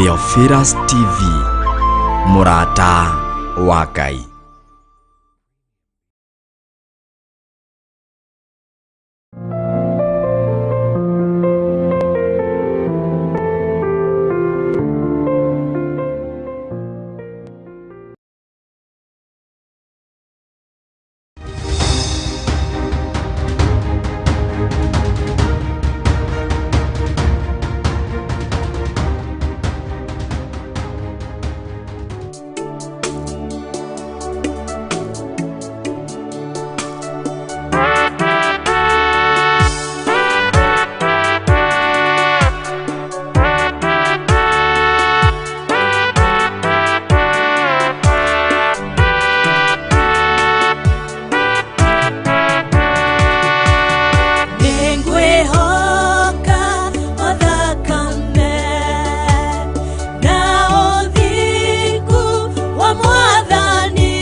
Theophilus TV, mũrata wa Ngai. Nĩngwĩhoka o thakame na ũthingu wa Mwathani,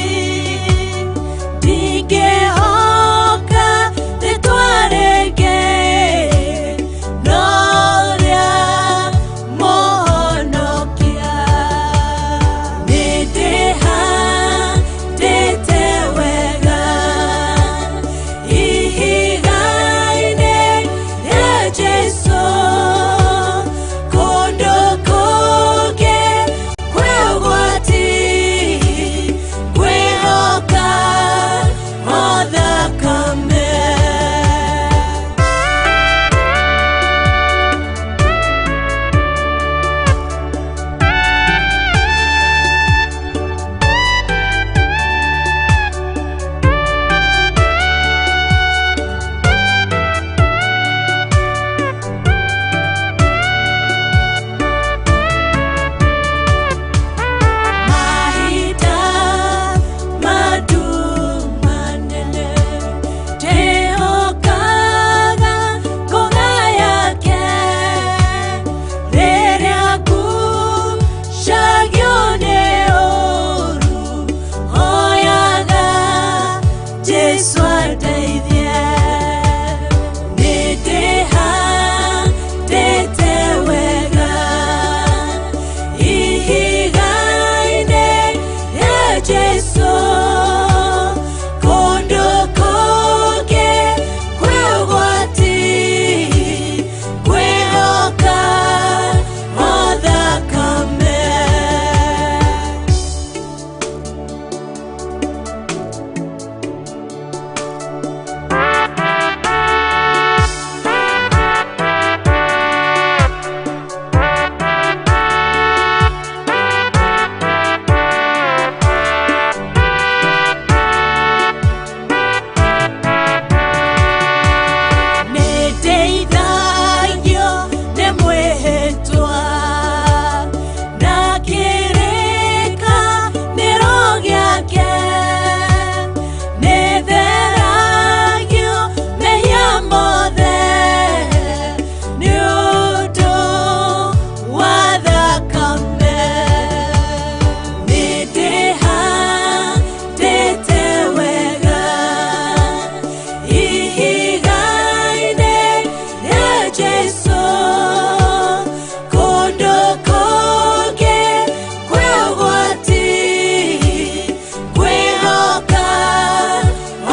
ndingĩhoka rĩtwa rĩngĩ no rĩa Mũhonokia. Nĩndĩhandĩte wega ihiga-inĩ rĩa Jesũ, kũndũ kũngĩ kwĩ ũgwati, ngwĩhoka o thakame. Mahinda manene ndĩhokaga ngũga yake, rĩrĩa ngucagio nĩ ũũru, hoyaga Jesũ andeithie. Nĩndĩhandĩte wega ihiga-inĩ rĩa Jesũ, kũndũ kũngĩ kwĩ ũgwati, ngwĩhoka o thakame. Nĩndeithagio nĩ mwĩhĩtwa na kĩrĩkanĩro gĩake, nĩtheragio mehia mothe nĩ ũndũ wa thakame. Nĩndĩhandĩte wega ihiga-inĩ rĩa Jesũ, kũndũ kũngĩ kwĩ ũgwati, ngwĩhoka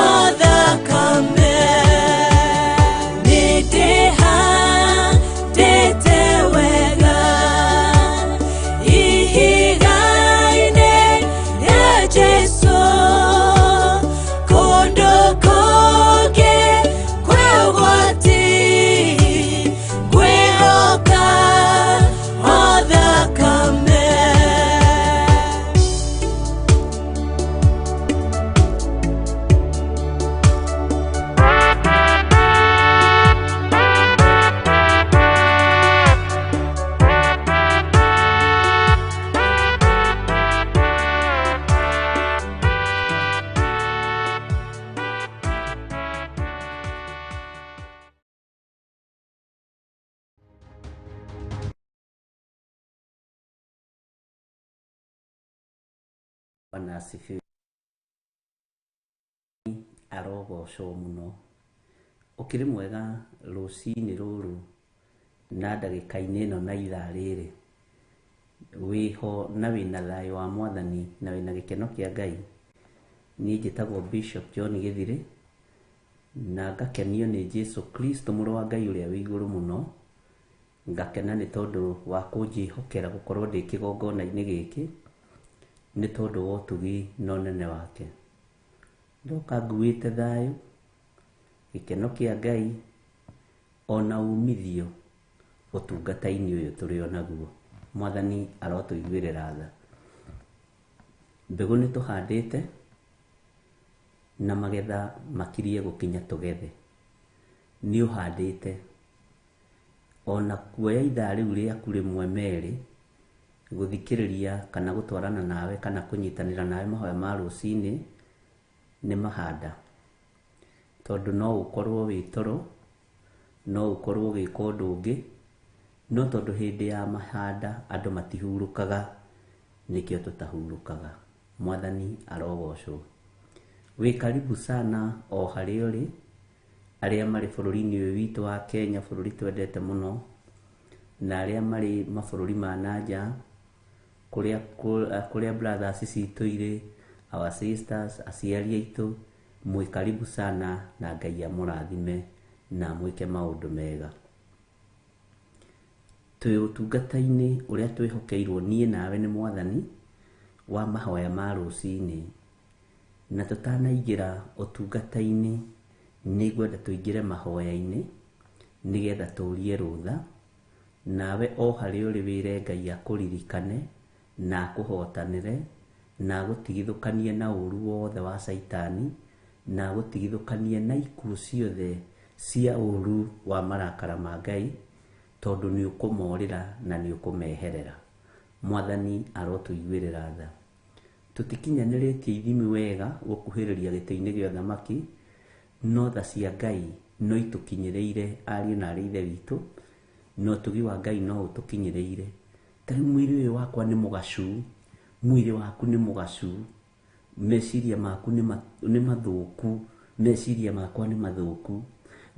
o thakame. Nĩndĩhandĩte wega ihiga-inĩ rĩa Jesũ, kũndũ kũngĩ kwĩ ũgwati, ngwĩhoka o thakame. Bwana asifiwe, arogocwo mũno. Ũkĩrĩ mwega rũcinĩ rũrũ na ndagĩka-inĩ ĩno na ithaa rĩrĩ. Wĩho na wĩna thayũ wa Mwathani na wĩna gĩkeno kĩa Ngai. Niĩ njĩtagwo Bishop John Gĩthirĩ na ngakenio nĩ Jesu Kristo mũrũ wa Ngai ũrĩa wĩ igũrũ mũno. Ngakena nĩ tondũ wa kũnjĩhokera gũkorwo ndĩ kĩgongona-inĩ gĩkĩ nĩ tondũ wa ũtugi na ũnene wake. Ndoka nguĩte thayũ, gĩkeno kĩa Ngai ona umithio ũtungata-inĩ ũyũ tũrĩ o naguo. Mwathani arotũiguĩrĩra tha. Mbegũ nĩ tũhandĩte na magetha makirie gũkinya tũgethe. Nĩ ũhandĩte ona kuoya ithaa rĩu rĩaku rĩmwe merĩ gũthikĩrĩria kana gũtwarana nawe kana kũnyitanĩra nawe mahoya ma rũcinĩ nĩ mahanda. Tondũ no ũkorwo wĩ toro, no ũkorwo ũgĩka ũndũ ũngĩ, no tondũ hĩndĩ ya mahanda andũ matihurũkaga, nĩkĩo tũtahurũkaga. Mwathani arogocwo. Wĩ karibu sana o harĩa ũrĩ, arĩa marĩ bũrũri-inĩ ũyũ witũ wa Kenya, bũrũri twendete mũno, na arĩa marĩ mabũrũri ma na nja, kũrĩa kũrĩa brothers citũ irĩ, our sisters, aciari aitũ, mwĩ karibu sana na Ngai amũrathime na amwĩke maũndũ mega. Twĩ ũtungata-inĩ ũrĩa twĩhokeirwo niĩ nawe nĩ Mwathani wa mahoya ma rũcinĩ. Na tũtanaingĩra ũtungata-inĩ nĩ ngwenda tũingĩre mahoya-inĩ nĩgetha tũrie rũtha, nawe o harĩa ũrĩ wĩre Ngai akũririkane na akũhotanĩre na agũtigithũkanie na ũru wothe wa caitani na agũtigithũkanie na ikuũ ciothe cia ũru wa marakara ma Ngai, tondũ nĩ ũkũmorĩra na nĩ ũkũmeherera. Mwathani arotũiguĩrĩra tha. Tũtikinyanĩrĩtie ithimi wega gũkuhĩrĩria gĩtĩ-inĩ gĩa ũthamaki, no tha cia Ngai no itũkinyĩrĩire ariũ na arĩ ithe witũ, na ũtugi wa Ngai no ũtũkinyĩrĩire. Ta rĩu mwĩrĩ ũyũ wakwa nĩ mũgacu, mwĩrĩ waku nĩ mũgacu, meciria maku nĩ mathũku, meciria makwa nĩ mathũku,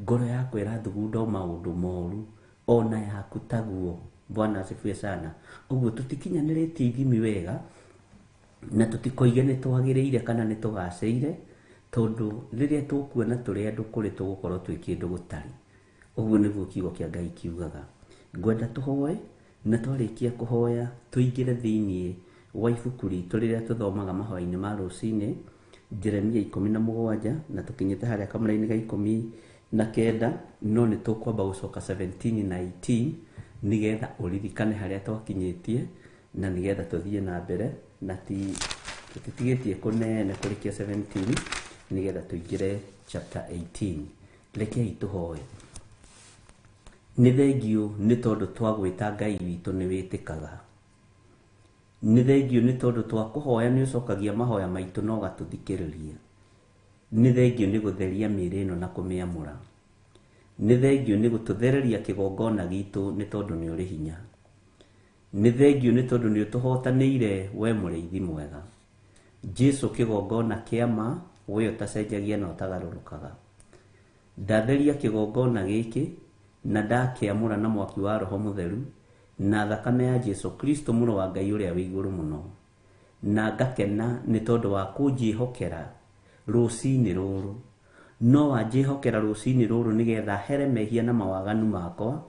ngoro yakwa ĩrathugunda o maũndũ moru, ona yaku taguo. Bwana asifiwe sana. Ũguo tũtikinyanĩrĩtie ithimi wega na tũtikoige nĩ twagĩrĩire kana nĩ tũgacĩire, tondũ rĩrĩa tũkuona tũrĩ andũ kũrĩ tũgũkorwo twĩ kĩndũ gũtarĩ. Ũguo nĩguo kiugo kĩa Ngai kiugaga. Ngwenda tũhoe na twarĩkia kũhoya tũingĩre thĩiniĩ wa ibuku ritũ rĩrĩa tũthomaga mahoya-inĩ ma rũcinĩ, Jeremia 17 na tũkinyĩte harĩa kamũra-inĩ ga 19, no nĩ tũkwamba gũcoka 17 na 18 nĩgetha ũririkane harĩa twakinyĩtie na nĩgetha tũthiĩ na mbere na ti tũtitigĩtie kũnene kũrĩkia 17 nĩgetha tũingĩre chapter 18. Rekei tũhoe. Nĩ thengiũ nĩ tondũ twagwĩta Ngai witũ nĩ wĩtĩkaga. Nĩ thengiũ nĩ tondũ twakũhoya nĩ ũcokagia mahoya maitũ na ũgatũthikĩrĩria. Nĩ thengiũ nĩ gũtheria mĩĩrĩ ĩno na kũmĩamũra. Nĩ thengiũ nĩ gũtũthereria kĩgongona gitũ nĩ tondũ nĩ ũrĩ hinya. Nĩ thengiũ nĩ tondũ nĩ ũtũhotanĩire we mũrĩithi mwega. Jesu kĩgongona kĩa ma, we ũtacenjagia na ũtagarũrũkaga. Ndatheria kĩgongona gĩkĩ na ndakĩamũra na mwaki wa Roho Mũtheru na thakame ya Jesu Kristo mũrũ wa Ngai ũrĩa wĩ igũrũ mũno. Na ngakena nĩ tondũ wa kũnjĩhokera rũcinĩ rũrũ. No wanjĩhokera rũcinĩ rũrũ nĩgetha here mehia na mawaganu makwa.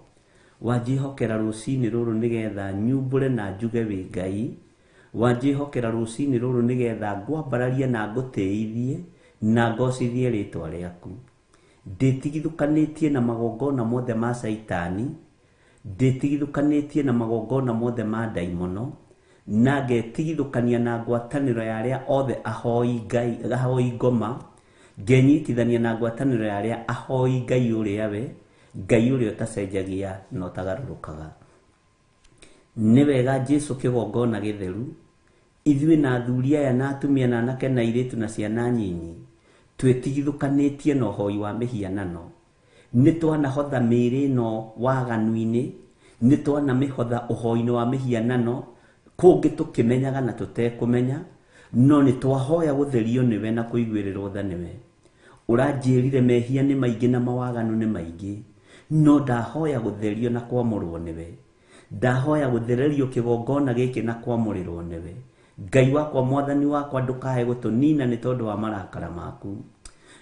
Wanjĩhokera rũcinĩ rũrũ nĩgetha nyumbũre na njuge wĩ Ngai. Wanjĩhokera rũcinĩ rũrũ nĩgetha ngwambararie na ngũtĩithie na ngocithie rĩtwa rĩaku. Ndĩtigithũkanĩtie na magongona mothe ma caitani, ndĩtigithũkanĩtie na magongona mothe ma ndaimono, na ngetigithũkania na ngwatanĩro ya arĩa othe ahoi Ngai, ahoi ngoma, ngenyitithania na ngwatanĩro ya arĩa ahoi Ngai ũrĩa we, Ngai ũrĩa ũtacenjagia na ũtagarũrũkaga. Nĩ wega Jesu kĩgongona gĩtheru, ithuĩ na athuri aya na atumia na anake na airĩtu na ciana nyinyi, twĩtigithũkanĩtie na ũhoi wa mĩhianano. Nĩ twanahotha mĩĩrĩ ĩno waganu-inĩ, nĩ twanamĩhotha ũhoi-inĩ wa mĩhianano, kũngĩ tũkĩmenyaga na tũtekũmenya, no nĩ twahoya gũtherio nĩwe na kũiguĩrĩrwo tha nĩwe. Ũranjĩrire mehia nĩ maingĩ na mawaganu nĩ maingĩ, no ndahoya gũtherio na kwamũrwo nĩwe. Ndahoya gũthererio kĩgongona gĩkĩ na kwamũrĩrwo nĩwe. Ngai wakwa, mwathani wakwa, ndũkae gũtũnina nĩ tondũ wa marakara maku,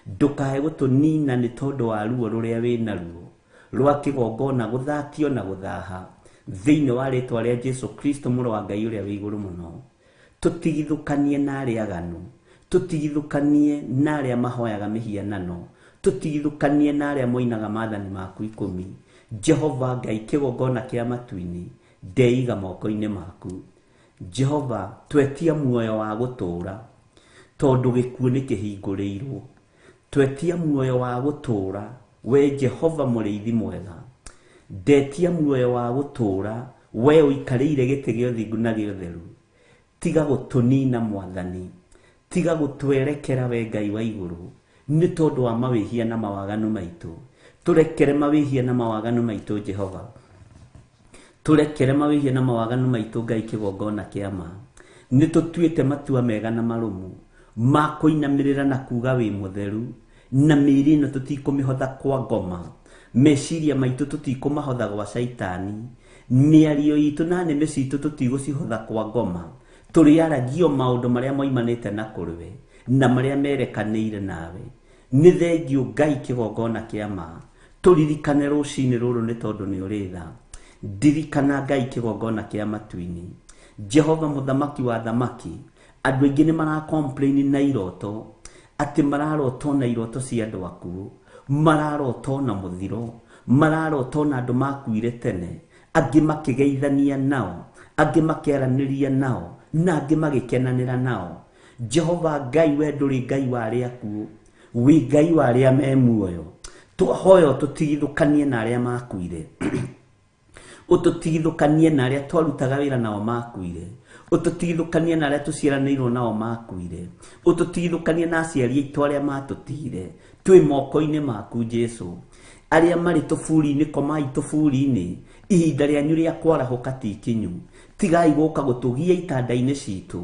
ndũkae gũtũnina nĩ tondũ wa ruo rũrĩa wĩnaruo rwa kĩgongona gũthatio na gũthaha, thĩinĩ wa rĩtwa rĩa Jesu Kristo mũrũ wa Ngai ũrĩa wĩ igũrũ mũno. Tũtigithũkanie na arĩa aganu, tũtigithũkanie na arĩa mahoyaga mĩhianano, tũtigithũkanie na arĩa moinaga maathani maku 10. Jehova Ngai, kĩgongona kĩa matu-inĩ, ndeiga moko-inĩ maku. Jehova, twetia muoyo wa gũtũũra, tondũ gĩkuũ nĩ kĩhingũrĩirwo. Twetia muoyo wa gũtũũra, we Jehova mũrĩithi mwega. Ndetia muoyo wa gũtũũra, we ũikarĩire gĩtĩ gĩa ũthingu na gĩa ũtheru. Tiga gũtũnina mwathani, tiga gũtwerekera we Ngai wa igũrũ, nĩ tondũ wa mawĩhia na mawaganu maitũ. Tũrekere mawĩhia na mawaganu maitũ Jehova, tũrekere mawĩhia na mawaganu maitũ Ngai kĩgongona kĩa ma. Nĩ tũtuĩte matua mega na marũmu ma kũinamĩrĩra na kuga wĩ mũtheru, na mĩĩrĩ ĩno tũtikũmĩhotha kwa ngoma, meciria maitũ tũtikũmahotha gwa caitani, mĩario itũ na nĩmĩ citũ tũtigũcihotha kwa ngoma. Tũrĩaragio maũndũ marĩa moimanĩte na kũrĩwe na marĩa merekanĩire nawe. Nĩ thengio Ngai kĩgongona kĩa ma. Tũririkane rũcinĩ rũrũ nĩ tondũ nĩ ũrĩ tha. Ndirikana Ngai kĩgongona kĩa matu-inĩ. Jehova mũthamaki wa thamaki, andũ aingĩ nĩ mara complain na iroto, atĩ mararotwo na iroto cia andũ akuũ, mararotwo na mũthiro, mararotwo na andũ makuire tene, angĩ makĩgeithania nao, angĩ makĩaranĩria nao, na angĩ magĩkenanĩra nao. Jehova Ngai, we ndũrĩ Ngai wa arĩa akuũ, wĩ Ngai wa arĩa me muoyo. Twahoya ũtũtigithũkanie na arĩa makuire, ũtũtigithũkanie na arĩa twarutaga wĩra nao makuire, ũtũtigithũkanie na arĩa tũciaranĩirwo nao makuire, ũtũtigithũkanie na aciari aitũ arĩa matũtigire. Twĩ moko-inĩ maku Jesu. Arĩa marĩ tũburi-inĩ, komai tũburi-inĩ, ihinda rĩanyu rĩa kwarahũka ti ikinyu. Tigai gũka gũtũgia itanda-inĩ citũ,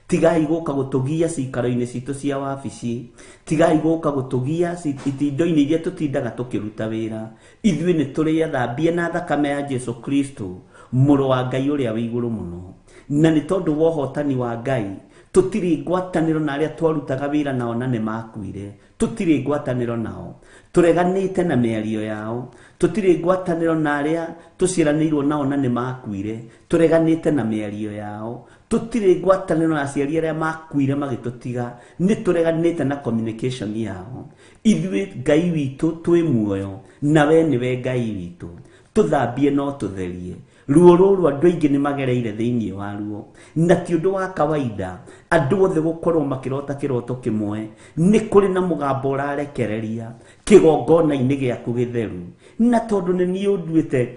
tigai gũka gũtũgia cikaro-inĩ citũ cia wabici, tigai gũka gũtũgia itindo-inĩ iria tũtindaga tũkĩruta wĩra. Ithuĩ nĩ tũrĩathambie na thakame ya Jesu Kristo mũrũ wa Ngai ũrĩa wĩ igũrũ mũno. Na nĩ tondũ wa ũhotani wa Ngai, tũtirĩ ngwatanĩro na arĩa twarutaga wĩra nao na nĩ makuire. Tũtirĩ ngwatanĩro nao, tũreganĩte na mĩario yao. Tũtirĩ ngwatanĩro na arĩa tũciaranĩirwo nao na nĩ makuire, tũreganĩte na mĩario yao. Tũtirĩ ngwatanĩro na aciari arĩa makuire magĩtũtiga, nĩ tũreganĩte na communication yao. Ithuĩ Ngai witũ twĩ muoyo, na we nĩwe Ngai witũ. Tũthambie no tũtherie. Ruo rũrũ andũ aingĩ nĩ magereire thĩinĩ wa ruo, na ti ũndũ wa kawaida andũ othe gũkorwo makĩrota kĩroto kĩmwe. Nĩ kũrĩ na mũgambo ũrarekereria kĩgongona-inĩ gĩaku gĩtheru, na tondũ nĩ niĩ ũnduĩte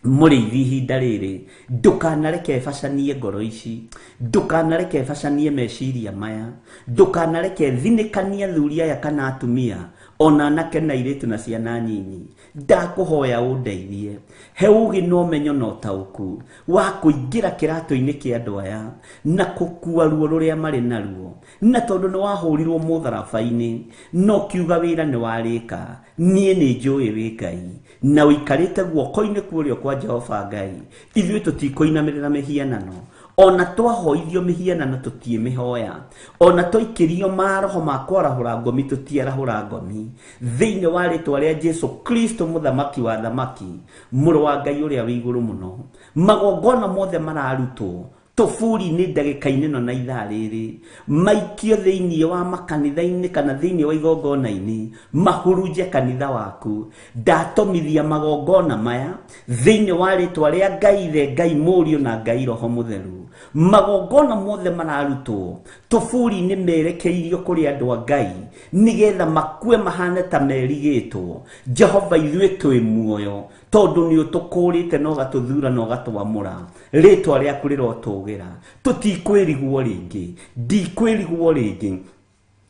mũrĩithi ihinda rĩrĩ, ndũkanareke bacanie ngoro ici, ndũkanareke bacanie meciria maya, ndũkanareke thinĩkanie athuri aya kana atumia, ona anake na airĩtu na ciana nyinyi. Ndakũhoya ũndeithie, he ũgĩ na ũmenyo na ũtaũku wa kũingĩra kĩratũ-inĩ kĩa andũ aya na kũkua ruo rũrĩa marĩ naruo. Na tondũ nĩ wahũrirwo mũtharaba-inĩ, no kiuga wĩra nĩ warĩka, niĩ nĩ njũĩ wĩ Ngai na ũikarĩte guoko-inĩ kwa ũrĩo kwa Jehova Ngai. Ithuĩ tũtikũinamĩrĩra mĩhianano, ona twahoithio mĩhianano tũtiĩmĩhoya, ona twaikĩrio maroho ma kwarahũra ngomi tũtiarahũra ngomi. Thĩinĩ wa rĩtwa rĩa Jesu Kristo mũthamaki wa thamaki, mũrũ wa Ngai ũrĩa wĩ igũrũ mũno, magongona mothe mararutwo tũburi-inĩ ndagĩka-inĩ ĩno na ithaa rĩrĩ, maikio thĩinĩ wa makanitha-inĩ kana thĩinĩ wa igongona-inĩ, mahurunje kanitha waku. Ndatomithia magongona maya thĩinĩ wa rĩtwa rĩa Ngai Ithe, Ngai Mũriũ na Ngai Roho Mũtheru. Magongona mothe mararutwo tũburi-inĩ merekeirio kũrĩ andũ a Ngai, nĩgetha makue mahane ta merigĩtwo. Jehova, ithuĩ twĩ muoyo tondũ nĩ ũtũkũrĩte na ũgatũthura na ũgatwamũra. Rĩtwa rĩaku rĩrotũgĩra. Tũtikwĩrigwo rĩngĩ, ndikwĩrigwo rĩngĩ,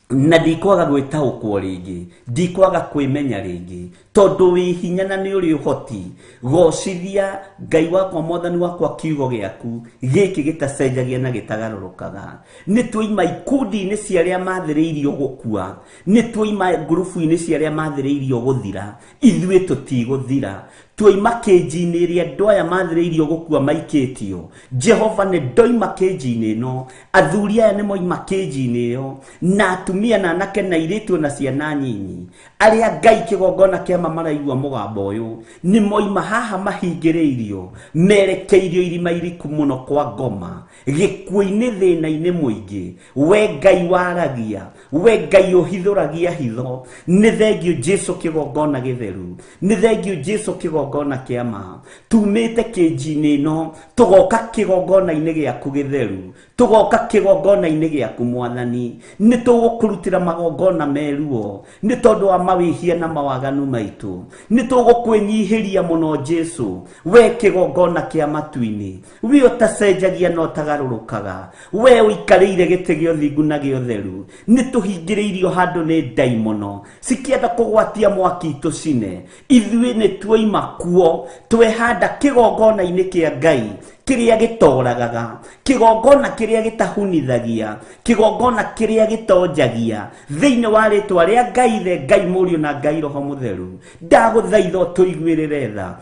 na ndikwaga gwĩtaũkwo rĩngĩ, ndikwaga kwĩmenya rĩngĩ, tondũ wĩ hinya na nĩ ũrĩ ũhoti. Gocithia Ngai wakwa, mwathani wakwa, kiugo gĩaku gĩkĩ gĩtacenjagia na gĩtagarũrũkaga. Nĩ twoima ikundi-inĩ cia arĩa mathĩrĩirio gũkua, nĩ twoima ngurubu-inĩ cia arĩa mathĩrĩirio gũthira. Ithuĩ tũtigũthira. Tuoima kĩnji-inĩ ĩrĩa andũ aya mathĩrĩirio gũkua maikĩtio. Jehova nĩ ndoima kĩnji-inĩ ĩno, athuri aya nĩ moima kĩnji-inĩ ĩyo, na atumia na anake na airĩtu na ciana nyinyi arĩa Ngai kĩgongona kĩama maraigua mũgambo ũyũ nĩ moima haha mahingĩrĩirio merekeirio irima iriku mũno kwa ngoma gĩkuũ-inĩ thĩna-inĩ mũingĩ. We Ngai waragia, we Ngai ũhithũragia hitho, nĩ thengio Jesu kĩgongona gĩtheru, nĩ thengio Jesu kĩgongona kĩama. Tumĩte kĩnji-inĩ ĩno tũgoka kĩgongona-inĩ gĩaku gĩtheru, tũgoka kĩgongona-inĩ gĩaku Mwathani. Nĩ tũgũkũrutĩra magongona meruo nĩ tondũ wa mawĩhia na mawaganu maitũ. Nĩ tũgũkwĩnyihĩria mũno Jesu, we kĩgongona kĩa matu-inĩ, we ũtacenjagia na ũtagarũrũkaga, we ũikarĩire gĩtĩ gĩa ũthingu na gĩa ũtheru. Nĩ tũhingĩrĩirio handũ nĩ ndaimono cikĩenda kũgwatia mwaki tũcine. Ithuĩ nĩ tuoima kuo twehanda kĩgongona-inĩ kĩa Ngai kĩrĩa gĩtoragaga, kĩgongona kĩrĩa gĩtahunithagia, kĩgongona kĩrĩa gĩtonjagia, thĩinĩ wa rĩtwa rĩa Ngai Ithe, Ngai Mũriũ na Ngai Roho Mũtheru. Ndagũthaitha ũtũiguĩrĩre tha.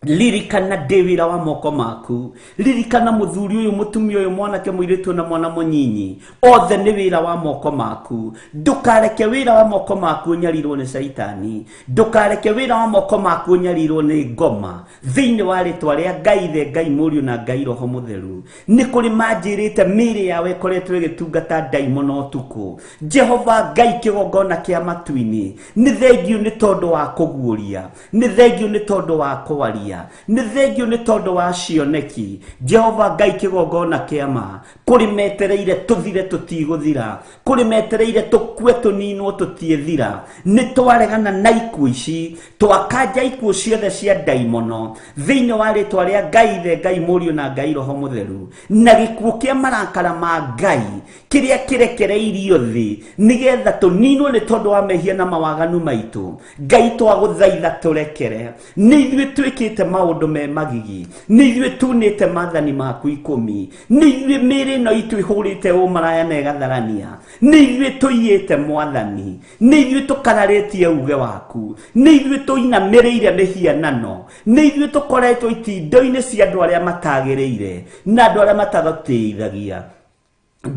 Ririkana ndĩ wĩra wa moko maku, ririkana mũthuri ũyũ, mũtumia ũyũ, mwanake, mũirĩtu na mwana mũnyinyi, othe nĩ wĩra wa moko maku. Ndũkareke wĩra wa moko maku ũnyarirwo nĩ caitani, ndũkareke wĩra wa moko maku ũnyarirwo nĩ ngoma, thĩinĩ wa rĩtwa rĩa Ngai Ithe, Ngai Mũriũ na Ngai Roho Mũtheru. Nĩ kũrĩ manjĩrĩte mĩĩrĩ yao ĩkoretwo ĩgĩtungata ndaimono ũtukũ. Jehova Ngai kĩgongona kĩa matu-inĩ, nĩ thengio nĩ tondũ wa kũguũria, nĩ thengio nĩ tondũ wa kwaria, nĩ thengio nĩ tondũ wa cioneki. Jehova Ngai kĩgongona kĩa ma, kũrĩ metereire tũthire tũtigũthira, kũrĩ metereire tũkue tũninwo tũtiĩthira. Nĩ twaregana na ikuũ ici, twakanja ikuũ ciothe cia ndaimono thĩinĩ wa rĩtwa rĩa Ngai Ithe, Ngai Mũriũ na Ngai Roho Mũtheru, na gĩkuũ kĩa marakara ma Ngai kĩrĩa kĩrekereirio thĩ nĩgetha tũninwo nĩ tondũ wa mehia na mawaganu maitũ. Ngai twagũthaitha tũrekere, nĩ ithuĩ twĩkĩte maũndũ me magigi, nĩ ithuĩ tunĩte maathani maku 10, nĩ ithuĩ mĩĩrĩ ĩno itũ ĩhũrĩte ũmaraya na ĩgatharania, nĩ ithuĩ tũiyĩte Mwathani, nĩ ithuĩ tũkararĩtie uge waku, nĩ ithuĩ tũinamĩrĩire mĩhianano, nĩ ithuĩ tũkoretwo itindo-inĩ cia andũ arĩa matagĩrĩire na andũ arĩa matatũtĩithagia.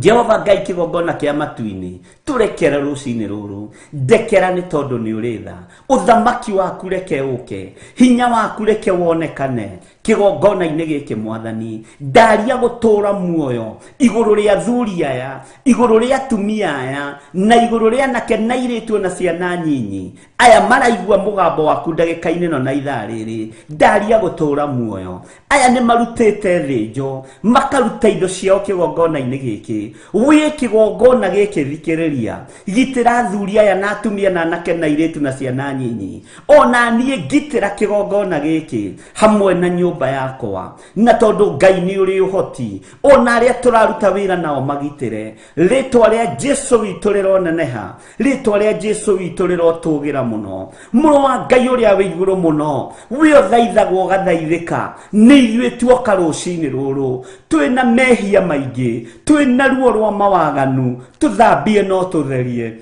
Jehova Ngai kĩgongona kĩa matu-inĩ, tũrekere rũcinĩ rũrũ, ndekera nĩ tondũ nĩ ũrĩ tha. Ũthamaki waku reke ũke, hinya waku reke wonekane kĩgongona-inĩ gĩkĩ Mwathani. Ndaria gũtũra muoyo igũrũ rĩa athuri aya, igũrũ rĩa atumia aya, na igũrũ rĩa anake na airĩtu na ciana nyinyi aya maraigua mũgambo waku ndagĩka-inĩ ĩno na ithaa rĩrĩ. Ndaria gũtũra muoyo. Aya nĩ marutĩte thĩnjo, makaruta indo ciao kĩgongona-inĩ gĩkĩ. Wĩ kĩgongona gĩkĩ thikĩrĩria, gitĩra athuri aya na atumia na anake na airĩtu na ciana nyinyi. Ona niĩ ngitĩra kĩgongona gĩkĩ hamwe na nyũmba yakwa, na tondũ Ngai nĩ ũrĩ ũhoti, ona arĩa tũraruta wĩra nao magitĩre. Rĩtwa rĩa Jesu witũ rĩroneneha, rĩtwa rĩa Jesu witũ rĩrotũgĩra mũno. Mũrũ wa Ngai ũrĩa wĩ igũrũ mũno, we ũthaithagwo ũgathaithĩka, nĩ ithuĩ tuoka rũcinĩ rũrũ twĩna mehia maingĩ, twĩna ruo rwa mawaganu, tũthambie no tũtherie.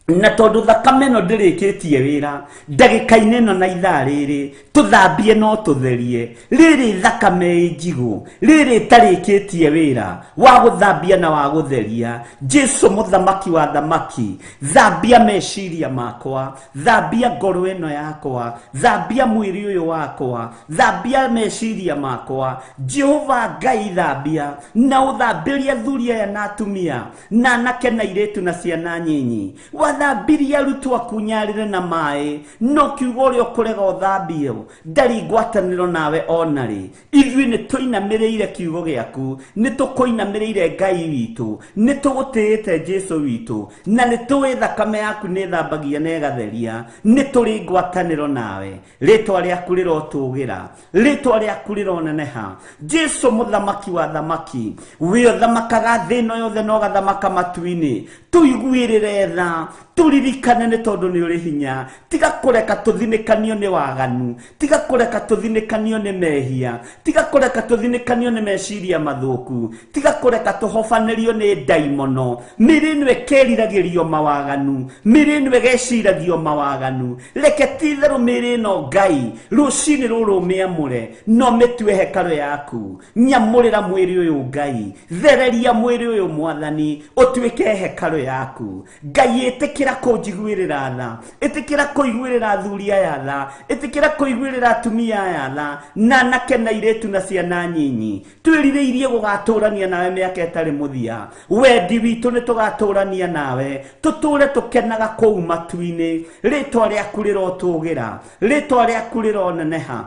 Na tondũ thakame ĩno ndĩrĩkĩtie wĩra ndagĩka-inĩ ĩno na ithaa rĩrĩ, tũthambie no tũtherie. Rĩrĩ thakame ĩ njigũ, rĩrĩ ĩtarĩkĩtie wĩra wa gũthambia na wa gũtheria. Jesu mũthamaki wa thamaki, thambia meciria makwa, thambia ngoro ĩno yakwa, thambia mwĩrĩ ũyũ wakwa, thambia meciria makwa. Jehova Ngai thambia na ũthambĩrie athuri aya na atumia na anake na airĩtu na ciana nyinyi. Wathambirie arutwo aku nyarĩre na maĩ, no kiugo ũrĩa ũkũrega ũthambio ndarĩ ngwatanĩro nawe ona rĩ. Ithuĩ nĩ tũinamĩrĩire kiugo gĩaku, nĩ tũkũinamĩrĩire Ngai witũ, nĩ tũgũtĩĩte Jesu witũ, na nĩ tũĩ thakame yaku nĩ ĩthambagia na ĩgatheria. Nĩ tũrĩ ngwatanĩro nawe. Rĩtwa rĩaku rĩrotũgĩra, rĩtwa rĩaku rĩroneneha. Jesu mũthamaki wa thamaki, we ũthamakaga thĩ ĩno yothe na ũgathamaka matu-inĩ, tũiguĩrĩre tha, Tũririkane nĩ tondũ nĩ ũrĩ hinya. Tiga kũreka tũthinĩkanio nĩ waganu, tiga kũreka tũthinĩkanio nĩ mehia, tiga kũreka tũthinĩkanio nĩ meciria mathũku, tiga kũreka tũhobanĩrio nĩ ndaimono. Mĩĩrĩ ĩno ĩkeriragĩrio mawaganu, mĩĩrĩ ĩno ĩgeciragio mawaganu. Reke ti-itherũ mĩĩrĩ ĩno Ngai rũcinĩ rũrũ ũmĩamũre na ũmĩtue hekarũ yaku. Nyamũrĩra mwĩrĩ ũyũ Ngai, thereria mwĩrĩ ũyũ Mwathani, ũtuĩke hekarũ yaku. Ngai ĩtĩkĩra kũnjiguĩrĩra tha, ĩtĩkĩra kũiguĩrĩra athuri aya tha, ĩtĩkĩra kũiguĩrĩra atumia aya tha, na anake na airĩtu na ciana nyinyi. Twĩrirĩirie gũgatũrania nawe mĩaka ĩtarĩ mũthia. Wendi witũ nĩ tũgatũrania nawe, tũtũre tũkenaga kũu matu-inĩ. Rĩtwa rĩaku rĩrotũgĩra, rĩtwa rĩaku rĩroneneha,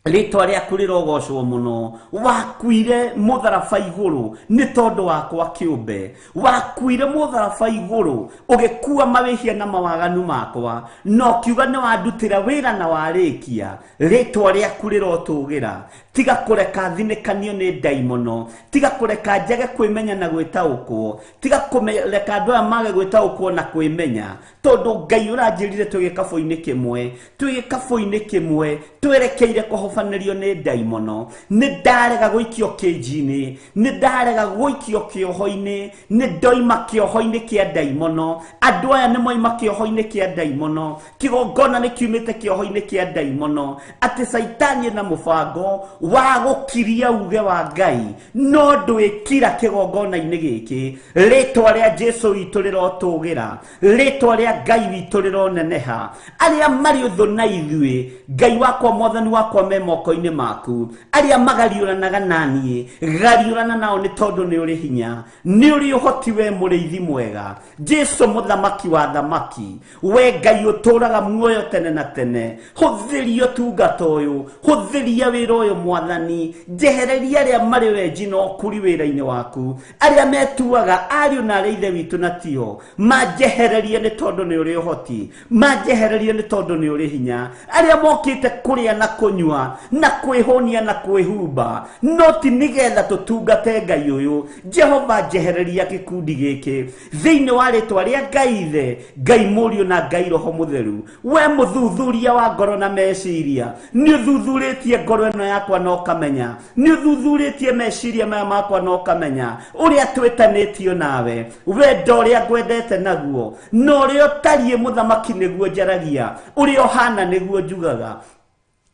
rĩtwa rĩaku rĩrogocwo mũno. Wakuire mũtharaba igũrũ nĩ tondũ wakwa kĩũmbe, wakuire mũtharaba igũrũ ũgĩkua mawĩhia na mawaganu makwa, na ũkiuga nĩ wandutĩra wĩra na warĩkia. Rĩtwa rĩaku rĩrotũgĩra. Tiga kũreka thinĩkanio nĩ ndaimono, tiga kũreka njage kwĩmenya na gwĩtaũkwo, tiga kũreka andũ aya mage gwĩtaũkwo na kwĩmenya, tondũ Ngai ũranjĩrire twĩ gĩkabũ-inĩ kĩmwe, twĩ gĩkabũ-inĩ kĩmwe twerekeire kũhobanĩrio nĩ ndaimono. Nĩ ndarega gũikio kĩnji-inĩ, nĩ ndarega gũikio kĩoho-inĩ, nĩ ndoima kĩoho-inĩ kĩa ndaimono. Andũ aya nĩ moima kĩoho-inĩ kĩa ndaimono. Kĩgongona nĩ kiumĩte kĩoho-inĩ kĩa ndaimono, atĩ Caitani ena mũbango wa gũkiria uge wa Ngai, no ndwĩkira kĩgongona-inĩ gĩkĩ. Rĩtwa rĩa Jesu witũ rĩrotũgĩra, rĩtwa rĩa Ngai witũ rĩroneneha. Arĩa marĩ ũthũ na ithuĩ, Ngai wakwa, Mwathani wakwa, me moko-inĩ maku. Arĩa magariũranaga na niĩ, gariũrana nao nĩ tondũ nĩ ũrĩ hinya, nĩ ũrĩ ũhoti, we mũrĩithi mwega, Jesu mũthamaki wa thamaki, we Ngai ũtũraga muoyo tene na tene. Hũthĩria ũtungata ũyũ, hũthĩria wĩra ũyũ Mwathani, njehereria arĩa marĩ wenji na ũkuri wĩra-inĩ waku, arĩa metuaga ariũ na arĩa ithe witũ na tio, manjehererie nĩ tondũ nĩ ũrĩ ũhoti, manjehererie nĩ tondũ nĩ ũrĩ hinya. Arĩa mokĩte kũrĩa na kũnyua na kwĩhũnia na kwĩhumba, no ti nĩgetha tũtungate Ngai ũyũ. Jehova, njehereria gĩkundi gĩkĩ thĩinĩ wa rĩtwa rĩa Ngai Ithe, Ngai Mũriũ na Ngai Roho Mũtheru. We mũthuthuria wa ngoro na meciria, nĩ ũthuthurĩtie ngoro ĩno yakwa na ũkamenya, nĩ ũthuthurĩtie meciria maya makwa na ũkamenya ũrĩa twĩtanĩtio nawe, wendo ũrĩa ngwendete naguo, na ũrĩa ũtariĩ mũthamaki nĩguo njaragia, ũrĩa ũhana nĩguo njugaga.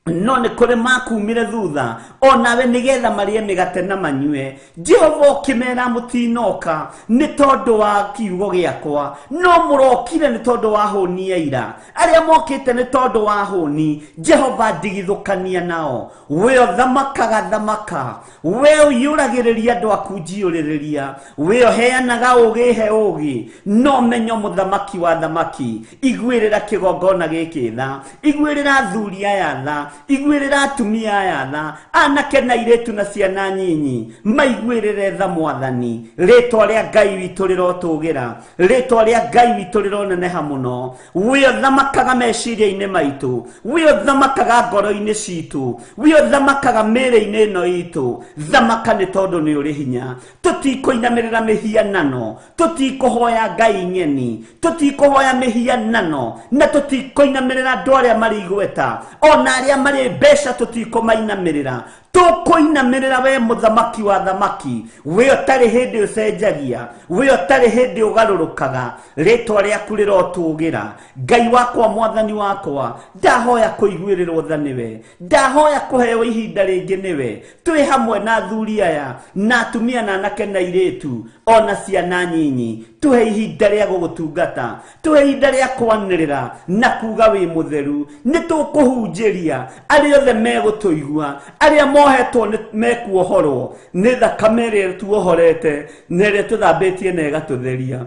No nĩ kũrĩ makumire thutha onawe nĩgetha marĩe mĩgate na manyue. Jehova ũkĩmera mũtinoka nĩ tondũ wa kiugo gĩakwa, no mũrokire nĩ tondũ wa hũni ya ira. Arĩa mokĩte nĩ tondũ wa hũni, Jehova ndigithũkania nao. We ũthamakaga thamaka, we ũiyũragĩrĩria andũ aku njiyũrĩrĩria, we ũheanaga ũũgĩ he ũũgĩ, no menyo mũthamaki wa thamaki. Iguĩrĩra kĩgongona gĩkĩ tha, iguĩrĩra athuri aya tha, iguĩrĩra atumia aya tha, anake na airĩtu na ciana nyinyi, maiguĩrĩre tha Mwathani. Rĩtwa rĩa Ngai witũ rĩrotũgĩra, rĩtwa rĩa Ngai witũ rĩroneneha mũno. We ũthamakaga meciria-inĩ maitũ, we ũthamakaga ngoro-inĩ citũ, we ũthamakaga mĩĩrĩ-inĩ ĩno itũ. Thamaka nĩ tondũ nĩ ũrĩ hinya. Tũtikũinamĩrĩra mĩhianano, tũtikũhoya ngai ng'eni, tũtikũhoya mĩhianano, na tũtikũinamĩrĩra andũ arĩa marĩ igweta, ona arĩa marĩ mbeca tũtikũmainamĩrĩra. Tũkũinamĩrĩra we mũthamaki wa thamaki, we ũtarĩ hĩndĩ ũcenjagia, we ũtarĩ hĩndĩ ũgarũrũkaga. Rĩtwa rĩaku rĩrotũgĩra. Ngai wakwa, Mwathani wakwa, ndahoya kũiguĩrĩrwo tha nĩwe, ndahoya kũheo ihinda rĩngĩ nĩwe. Twĩ hamwe na athuri aya na atumia na anake na airĩtu ona ciana nyinyi, tũhe ihinda rĩa gũgũtungata, tũhe ihinda rĩa kwanĩrĩra na kuga wĩ mũtheru. Nĩ tũkũhunjĩria arĩa othe megũtũigua, arĩa mohetwo nĩ mekuohorwo nĩ thakame ĩrĩa tuohorete na ĩrĩa tũthambĩtie na ĩgatũtheria.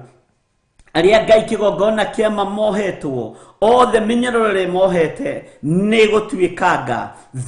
Arĩa Ngai kĩgongona kĩama mohetwo othe, mĩnyororo ĩrĩa mohete nĩ gũtuĩkanga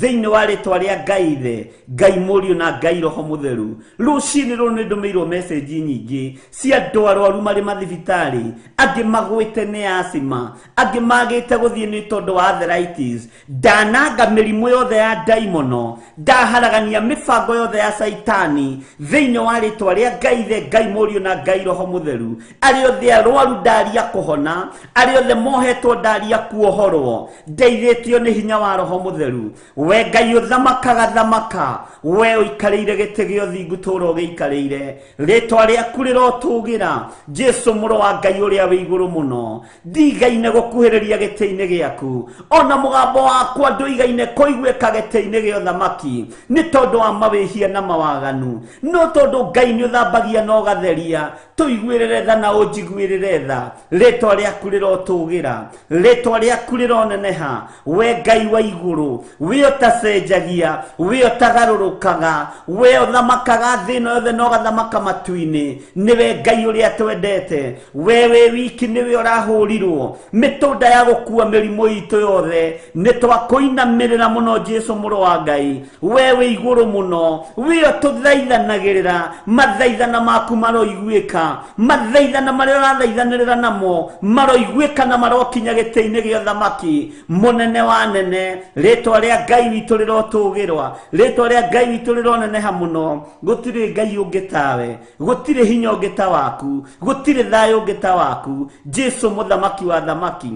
thĩinĩ wa rĩtwa rĩa Ngai Ithe, Ngai Mũriũ na Ngai Roho Mũtheru. Rũcinĩ rũrũ nĩ ndũmĩirwo message nyingĩ cia andũ arwaru marĩ mathibitarĩ, angĩ magwĩte nĩ asthma, angĩ magĩte gũthiĩ nĩ tondũ wa arthritis. Ndananga mĩrimũ yothe ya ndaimono, ndaharagania mĩbango yothe ya Caitani thĩinĩ wa rĩtwa rĩa Ngai Ithe, Ngai Mũriũ na Ngai Roho Mũtheru. Arĩa othe arwaru Arwaru ndaria kũhona, arĩa othe mohetwo ndaria kuohorwo, ndeithĩtio nĩ hinya wa Roho Mũtheru. We Ngai ũthamakaga thamaka, we ũikarĩire gĩtĩ gĩa ũthingu tũũra ũgĩikarĩire, rĩtwa rĩaku rĩrotũgĩra, Jesu mũrũ wa Ngai ũrĩa wĩ igũrũ mũno. Ndigaine gũkuhĩrĩria gĩtĩ-inĩ gĩaku, ona mũgambo wakwa ndũigaine kũiguĩka gĩtĩ-inĩ gĩa ũthamaki, nĩ tondũ wa mawĩhia na mawaganu, no tondũ Ngai nĩ ũthambagia na ũgatheria, tũiguĩrĩre tha na ũnjiguĩrĩre tha. Rĩtwa rĩaku rĩrotũgĩra, rĩtwa rĩaku rĩroneneha, we Ngai wa igũrũ, we ũtacenjagia, we ũtagarũrũkaga, we ũthamakaga thĩ ĩno yothe na ũgathamaka matu-inĩ, nĩwe Ngai ũrĩa twendete, we wĩ wiki nĩwe ũrahũrirwo mĩtũnda ya gũkua mĩrimũ itũ yothe, nĩ twakũinamĩrĩra mũno Jesu mũrũ wa Ngai, we wĩ igũrũ mũno, we ũtũthaithanagĩrĩra, mathaithana maku maroiguĩka, mathaithana marĩa ũrathaithanĩrĩra namo maroiguĩka na marokinya gĩtĩ-inĩ gĩa ũthamaki mũnene wa nene. Rĩtwa rĩa Ngai witũ rĩrotũgĩrwa, rĩtwa rĩa Ngai witũ rĩroneneha mũno. Gũtirĩ Ngai ũngĩ tawe, gũtirĩ hinya ũngĩ ta waku, gũtirĩ thayũ ũngĩ ta waku, Jesu mũthamaki wa thamaki.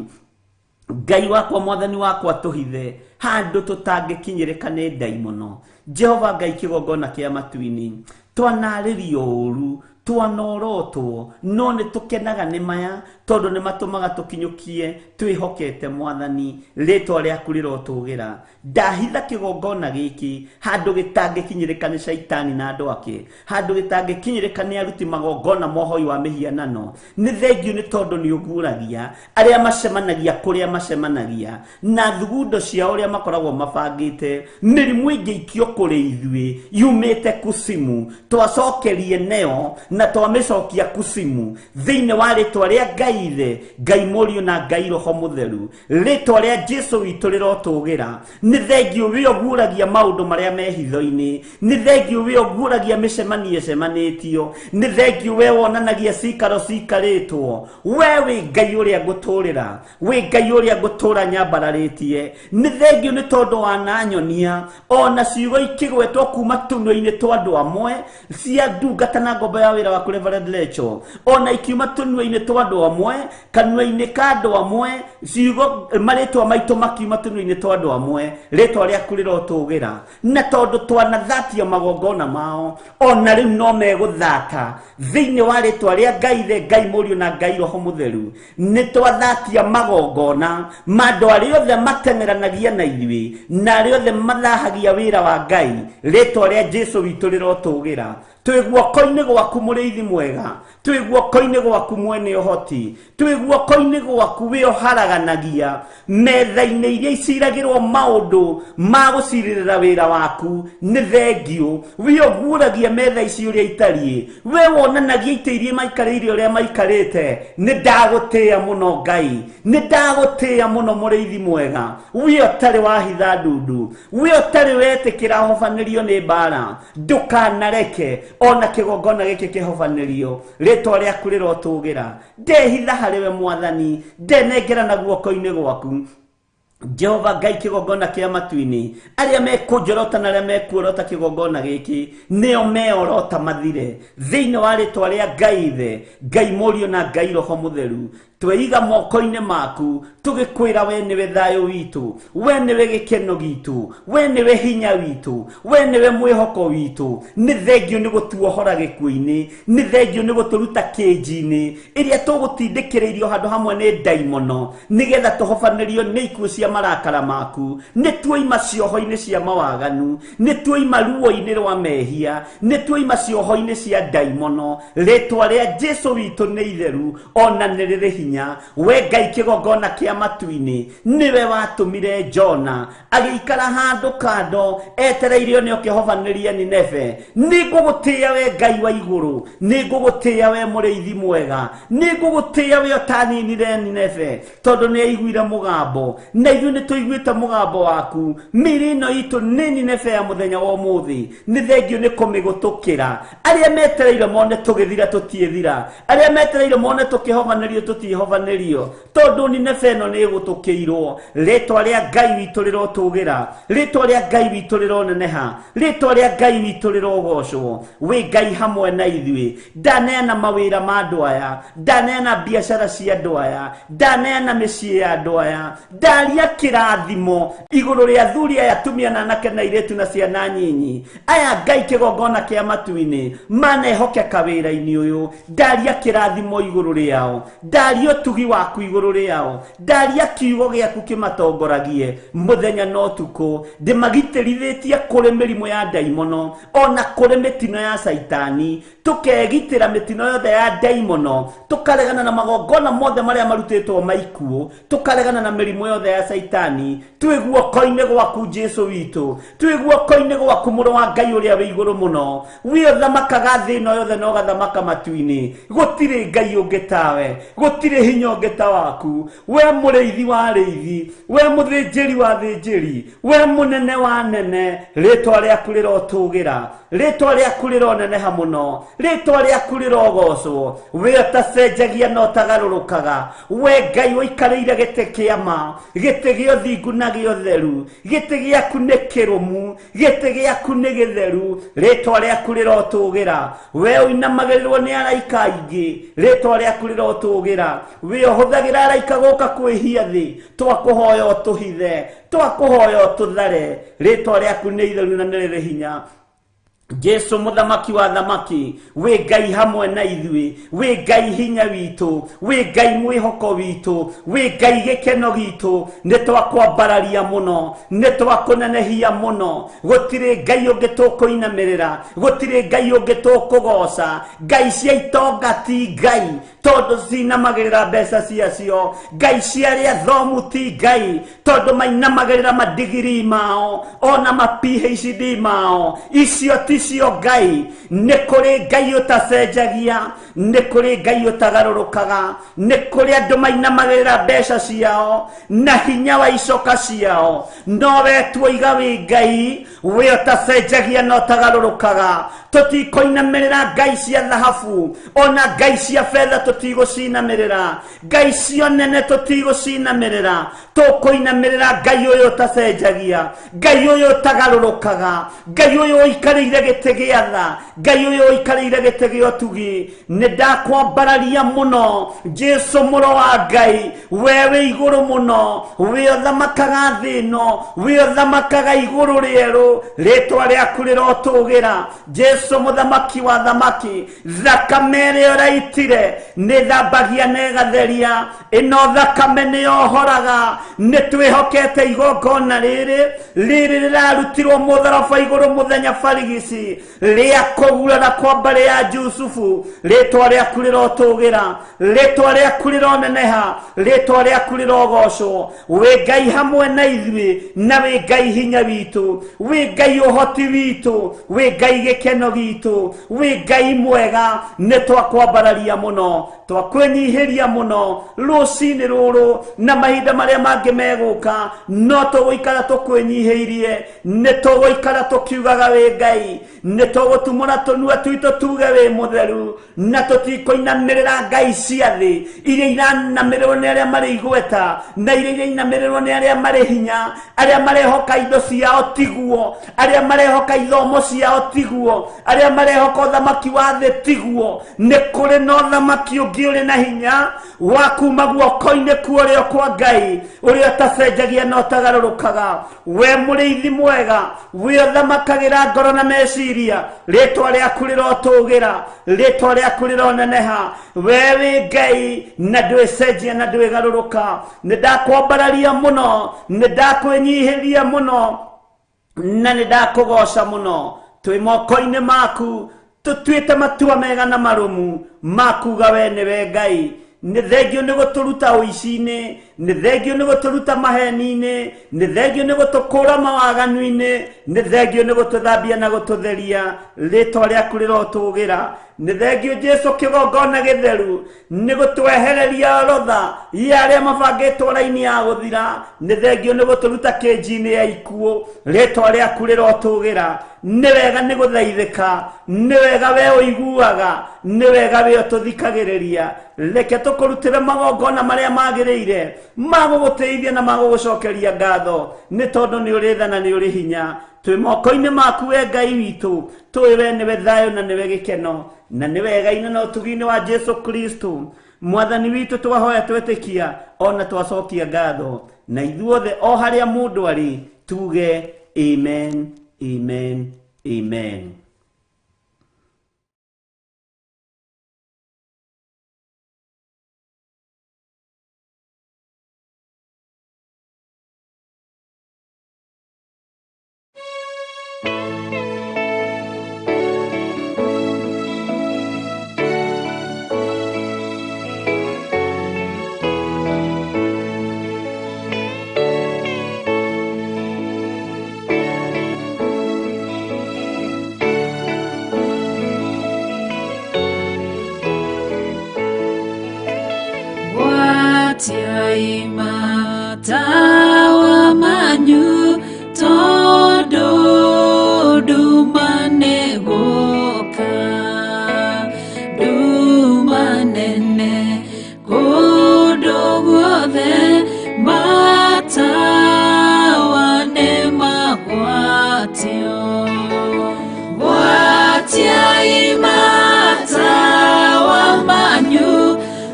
Ngai wakwa, mwathani wakwa, tũhithe handũ tũtangĩkinyĩrĩka nĩ ndaimono. Jehova Ngai kĩgongona kĩa matu-inĩ, twanarĩrio ũru, twanorotwo, no nĩ tũkenaga nĩ maya tondũ nĩ matũmaga tũkinyũkie twĩhokete mwathani. Rĩtwa rĩaku rĩrotũgĩra. Ndahitha kĩgongona gĩkĩ handũ gĩtangĩkinyĩrĩka nĩ caitani na andũ ake, handũ gĩtangĩkinyĩrĩka nĩ aruti magongona mohoi wa mĩhianano. Nĩ thengiũ nĩ tondũ nĩ ũguũragia arĩa macemanagia kũrĩa macemanagia na thugundo ciao ũrĩa makoragwo mabangĩte. Mĩrimũ ĩngĩikio kũrĩ ithuĩ yumĩte kusimu, twacokerie neo na twamĩcokia kusimu thĩinĩ wa rĩtwa rĩa Ngai Ithe, Ngai Mũriũ na Ngai Roho Mũtheru. Rĩtwa rĩa Jesu witũ rĩrotũgĩra. Nĩ thengiũ we ũguũragia maũndũ marĩa me hitho-inĩ, nĩ thengiũ we ũguũragia mĩcemanio ĩcemanĩtio, nĩ thengiũ we wonanagia cikaro cikarĩtwo. We wĩ Ngai ũrĩa ngũtũũrĩra, wĩ Ngai ũrĩa ngũtũũra nyambararĩtie. Nĩ thengiũ nĩ tondũ wananyonia ona ciugo ikĩgwetwo kuma tũnua-inĩ twa andũ amwe cia ndungata na ngombo ya wĩra waku Reverend Lecho, ona ikiuma tũnua-inĩ twa andũ amwe, kanua-inĩ ka andũ amwe, ciugo marĩtwa maitũ makiuma tũnua-inĩ twa andũ amwe, rĩtwa rĩaku rĩrotũgĩra. Na tondũ twanathatia magongona mao, ona rĩu no megũthata thĩinĩ wa rĩtwa rĩa Ngai Ithe, Ngai Mũriũ na Ngai Roho Mũtheru. Nĩ twathatia magongona ma andũ arĩa othe mateng'eranagia na ithuĩ na arĩa othe mathahagia wĩra wa Ngai. Rĩtwa rĩa Jesu witũ rĩrotũgĩra. Twĩ guoko-inĩ gwaku mũrĩithi mwega, twĩ guoko-inĩ gwaku mwene ũhoti, twĩ guoko-inĩ gwaku wĩ ũharaganagia metha-inĩ iria iciragĩrwo maũndũ ma gũcirĩrĩra wĩra waku. Nĩ thengiũ wĩ ũguũragia metha ici ũrĩa itariĩ, we wonanagia itĩ iria maikarĩire ũrĩa maikarĩte. Nĩ ndagũtĩĩa mũno Ngai, nĩ ndagũtĩĩa mũno mũrĩithi mwega, we ũtarĩ wahitha ndundu, we ũtarĩ wetĩkĩra hobanĩrio nĩ mbara. Ndũkanareke ona kĩgongona gĩkĩ kĩhobanĩrio, rĩtwa rĩaku rĩrotũgĩra. Ndehitha harĩ we mwathani, ndenengera na guoko-inĩ gwaku. Jehova Ngai kĩgongona kĩa matu-inĩ, arĩa mekũnjorota na arĩa mekuorota kĩgongona gĩkĩ nĩo meorota mathire thĩinĩ wa rĩtwa rĩa Ngai Ithe, Ngai Mũriũ na Ngai Roho Mũtheru. Tweiga moko-inĩ maku tũgĩkwĩra we nĩwe thayũ witũ, we nĩwe gĩkeno gitũ, we nĩwe hinya witũ, we nĩwe mwĩhoko witũ. Nĩ thengiũ nĩ gũtuohora gĩkuũ-inĩ, nĩ thengiũ nĩ gũtũruta kĩnji-inĩ ĩrĩa tũgũtindĩkĩrĩirio handũ hamwe nĩ ndaimono, nĩgetha tũhobanĩrio nĩ ikuũ cia marakara maku. Nĩ tuoima cioho-inĩ cia mawaganu, nĩ tuoima ruo-inĩ rwa mehia, nĩ tuoima cioho-inĩ cia ndaimono. Rĩtwa rĩa Jesu witũ nĩ itheru ona nĩ rĩrĩ hinya. We Ngai kĩgongona kĩa matu-inĩ, nĩwe watũmire Jona agĩikara handũ kando etereire nĩ ũkĩhobanĩria Nineve. Nĩ ngũgũtĩĩa we Ngai wa igũrũ, nĩ ngũgũtĩĩa we mũrĩithi mwega, nĩ ngũgũtĩĩa we ũtaninire Nineve, tondũ nĩ aiguire mũgambo na ithuĩ nĩ tũiguĩte mũgambo waku. Mĩĩrĩ ĩno itũ nĩ Nineve ya mũthenya wa ũmũthĩ, nĩ thengiũ nĩ kũmĩgũtũkĩra. Arĩa metereire mone tũgĩthira tũtiĩthira, arĩa metereire mone tũkĩhobanĩrio tũtiĩhobanĩrio, tondũ Nineve ĩno ĩno nĩ ĩgũtũkĩirwo. Rĩtwa rĩa Ngai witũ rĩrotũgĩra, rĩtwa rĩa Ngai witũ rĩroneneha, rĩtwa rĩa Ngai witũ rĩrogocwo. Wĩ Ngai hamwe na ithuĩ. Ndaneana mawĩra ma andũ aya, ndaneana biacara cia andũ aya, ndaneana mĩciĩ ya andũ aya, ndaria kĩrathimo igũrũ rĩa athuri aya, atumia na anake na airĩtu na ciana nyinyi aya. Ngai kĩgongona kĩa matu-inĩ manehokeka wĩra-inĩ ũyũ, ndaria kĩrathimo igũrũ rĩao, ndaria ũtugi waku igũrũ rĩao, ndaria kiugo gĩaku kĩmatongoragie mũthenya na ũtukũ. Ndĩmagitĩrithĩtie kũrĩ mĩrimũ ya ndaimono ona kũrĩ mĩtino ya caitani, tukegitĩra mĩtino yothe ya ndaimono, tukaregana na magongona mothe marĩa marutĩtwo maikuũ, tukaregana na mĩrimũ yothe ya caitani. Twĩ guoko-inĩ gwaku Jesu witũ, twĩ guoko-inĩ gwaku mũrũ wa Ngai ũrĩa wĩ igũrũ mũno, wĩ ũthamakaga thĩ ĩno yothe na ũgathamaka matu-inĩ. Gũtirĩ Ngai ũngĩ tawe, gũtirĩ hinya ũngĩ ta waku. We mũrĩithi wa arĩithi, we mũthĩnjĩri wa athĩnjĩri, we mũnene wa nene, rĩtwa rĩaku rĩrotũgĩra, rĩtwa rĩaku rĩroneneha mũno, rĩtwa rĩaku rĩrogocwo. We ũtacenjagia na ũtagarũrũkaga, we Ngai ũikarĩire gĩtĩ kĩa ma, gĩtĩ gĩa ũthingu na gĩa ũtheru, gĩtĩ gĩaku nĩ kĩrũmu, gĩtĩ gĩaku nĩ gĩtheru, rĩtwa rĩaku rĩrotũgĩra. We ũinamagĩrĩrwo nĩ araika aingĩ, rĩtwa rĩaku rĩrotũgĩra. We ũhũthagĩra araika gũka kwĩhia thĩ, twakũhoya ũtũhithe, twakũhoya ũtũthare, rĩtwa rĩaku nĩ itheru na nĩ rĩrĩ hinya. Jesu mũthamaki wa thamaki, wĩ Ngai hamwe na ithuĩ, wĩ Ngai hinya witũ, wĩ Ngai mwĩhoko witũ, wĩ Ngai gĩkeno gitũ. Nĩ twakwambararia mũno, nĩ twakũnenehia mũno. Gũtirĩ Ngai ũngĩ tũkũinamĩrĩra, gũtirĩ Ngai ũngĩ tũkũgoca. Ngai cia itonga ti Ngai, tondũ cinamagĩrĩra mbeca ciacio. Ngai cia arĩa athomu ti Ngai, tondũ mainamagĩrĩra madigiri mao ona ma PhD mao. Icio ticio Ngai. Nĩ kũrĩ Ngai ũtacenjagia, nĩ kũrĩ Ngai ũtagarũrũkaga, nĩ kũrĩ andũ mainamagĩrĩra mbeca ciao na hinya wa icoka ciao, no we tuoiga wĩ Ngai, we ũtacenjagia na ũtagarũrũkaga. Tũtikũinamĩrĩra ngai cia thahabu ona ngai cia betha, tũtigũcinamĩrĩra ngai cio nene, tũtigũcinamĩrĩra. Tũkũinamĩrĩra Ngai ũyũ ũtacenjagia, Ngai ũyũ ũtagarũrũkaga, Ngai ũyũ ũikarĩire gĩtĩ gĩa tha, Ngai ũyũ ũikarĩire gĩtĩ gĩa ũtugi. Nĩ ndakwambararia mũno Jesu mũrũ wa Ngai, we wĩ igũrũ mũno, wĩ ũthamakaga thĩ ĩno, wĩ ũthamakaga igũrũ rĩerũ, rĩtwa rĩaku rĩrotũgĩra. Jesu mũthamaki wa thamaki, thakame ĩrĩa ũraitire nĩ thambagia na ĩgatheria, ĩno thakame nĩ yohoraga. Nĩ twĩhokete igongona rĩrĩ rĩrĩ rĩrarutirwo mũtharaba igũrũ mũthenya barigici rĩa kũgurara kwa mbarĩ ya Jusufu, rĩtwa rĩaku rĩrotũgĩra, rĩtwa rĩaku rĩroneneha, rĩtwa rĩaku rĩrogocwo. Wĩ Ngai hamwe na ithuĩ, na wĩ Ngai hinya witũ, wĩ Ngai ũhoti witũ, wĩ Ngai gĩkeno gitũ, wĩ Ngai mwega. Nĩ twakwambararia mũno, twakwĩnyihĩria mũno rũcinĩ rũrũ na mahinda marĩa mangĩ megũka, no tũgũikara tũkwĩnyihĩirie, nĩ tũgũikara tũkiugaga wĩ Ngai, nĩ tũgũtumũra tũnua twitũ tuge wĩ mũtheru, na tũtikũinamĩrĩra ngai cia thĩ iria iranamĩrĩrwo nĩ arĩa marĩ igweta na iria irainamĩrĩrwo nĩ arĩa marĩ hinya, arĩa marehoka indo ciao tiguo, arĩa marehoka ithomo ciao tiguo, arĩa marehoka ũthamaki wa thĩ tiguo. Nĩ kũrĩ na ũthamaki ũngĩ ũrĩ na hinya wa kuma guoko-inĩ kwa ũrĩo kwa Ngai, ũrĩa ũtacenjagia na ũtagarũrũkaga. We mũrĩithi mwega, we ũthamakagĩra ngoro na meciria, rĩtwa rĩaku rĩrotũgĩra, rĩtwa rĩaku rĩroneneha. We wĩ Ngai na ndwĩcenjia na ndwĩgarũrũka. Nĩ ndakwambararia mũno, nĩ ndakwĩnyihĩria mũno, na nĩ ndakũgoca mũno. Twĩ moko-inĩ maku, tũtuĩte matua mega na marũmu makuga we nĩwe Ngai. Nĩ thengio nĩ gũtũruta ũici-inĩ, nĩ thengio nĩ gũtũruta maheni-inĩ, nĩ thengio nĩ gũtũkũra mawaganu-inĩ, nĩ thengio nĩ gũtũthambia na gũtũtheria. Rĩtwa rĩaku rĩrotũgĩra. Nĩ thengio Jesu kĩgongona gĩtheru nĩ gũtwehereria orodha ya arĩa mabangĩtwo raini ya gũthira. Nĩ thengio nĩ gũtũruta kĩnji-inĩ ya ikuũ. Rĩtwa rĩaku rĩrotũgĩra. Nĩ wega nĩ gũthaithĩka, nĩ wega we ũiguaga, nĩ wega we ũtũthikagĩrĩria. Reke tũkũrutĩre magongona marĩa magĩrĩire ma gũgũtĩithia na ma gũgũcokeria ngatho, nĩ tondũ nĩ ũrĩ tha na nĩ ũrĩ hinya. Twĩ moko-inĩ maku we Ngai witũ, tũĩ we nĩwe thayũ na nĩwe gĩkeno, na nĩ wega-inĩ na ũtugi-inĩ wa Jesu Kristo mwathani witũ twahoya twetĩkia ona twacokia ngatho, na ithuothe o harĩa mũndũ arĩ tuge amen, amen, amen. Matawa manyu tondu nduma nĩ gũka, nduma nene kũndũ guothe, matawa nĩ magwatio. Gwatiai matawa manyu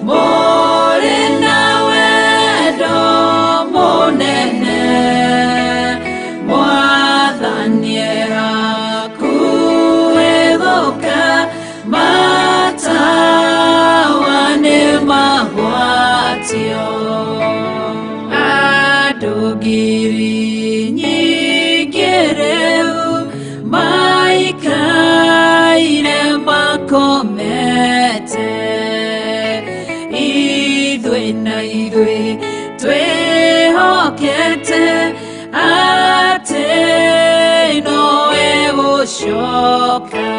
mũrĩ na wendo mũnene, Mwathani hakuhĩ gũka, matawa nĩ magwatio. Andũ ngiri nyingĩ rĩu maikaire makomete, ithuĩ na ithuĩ twĩhokete atĩ nowe gũcoka.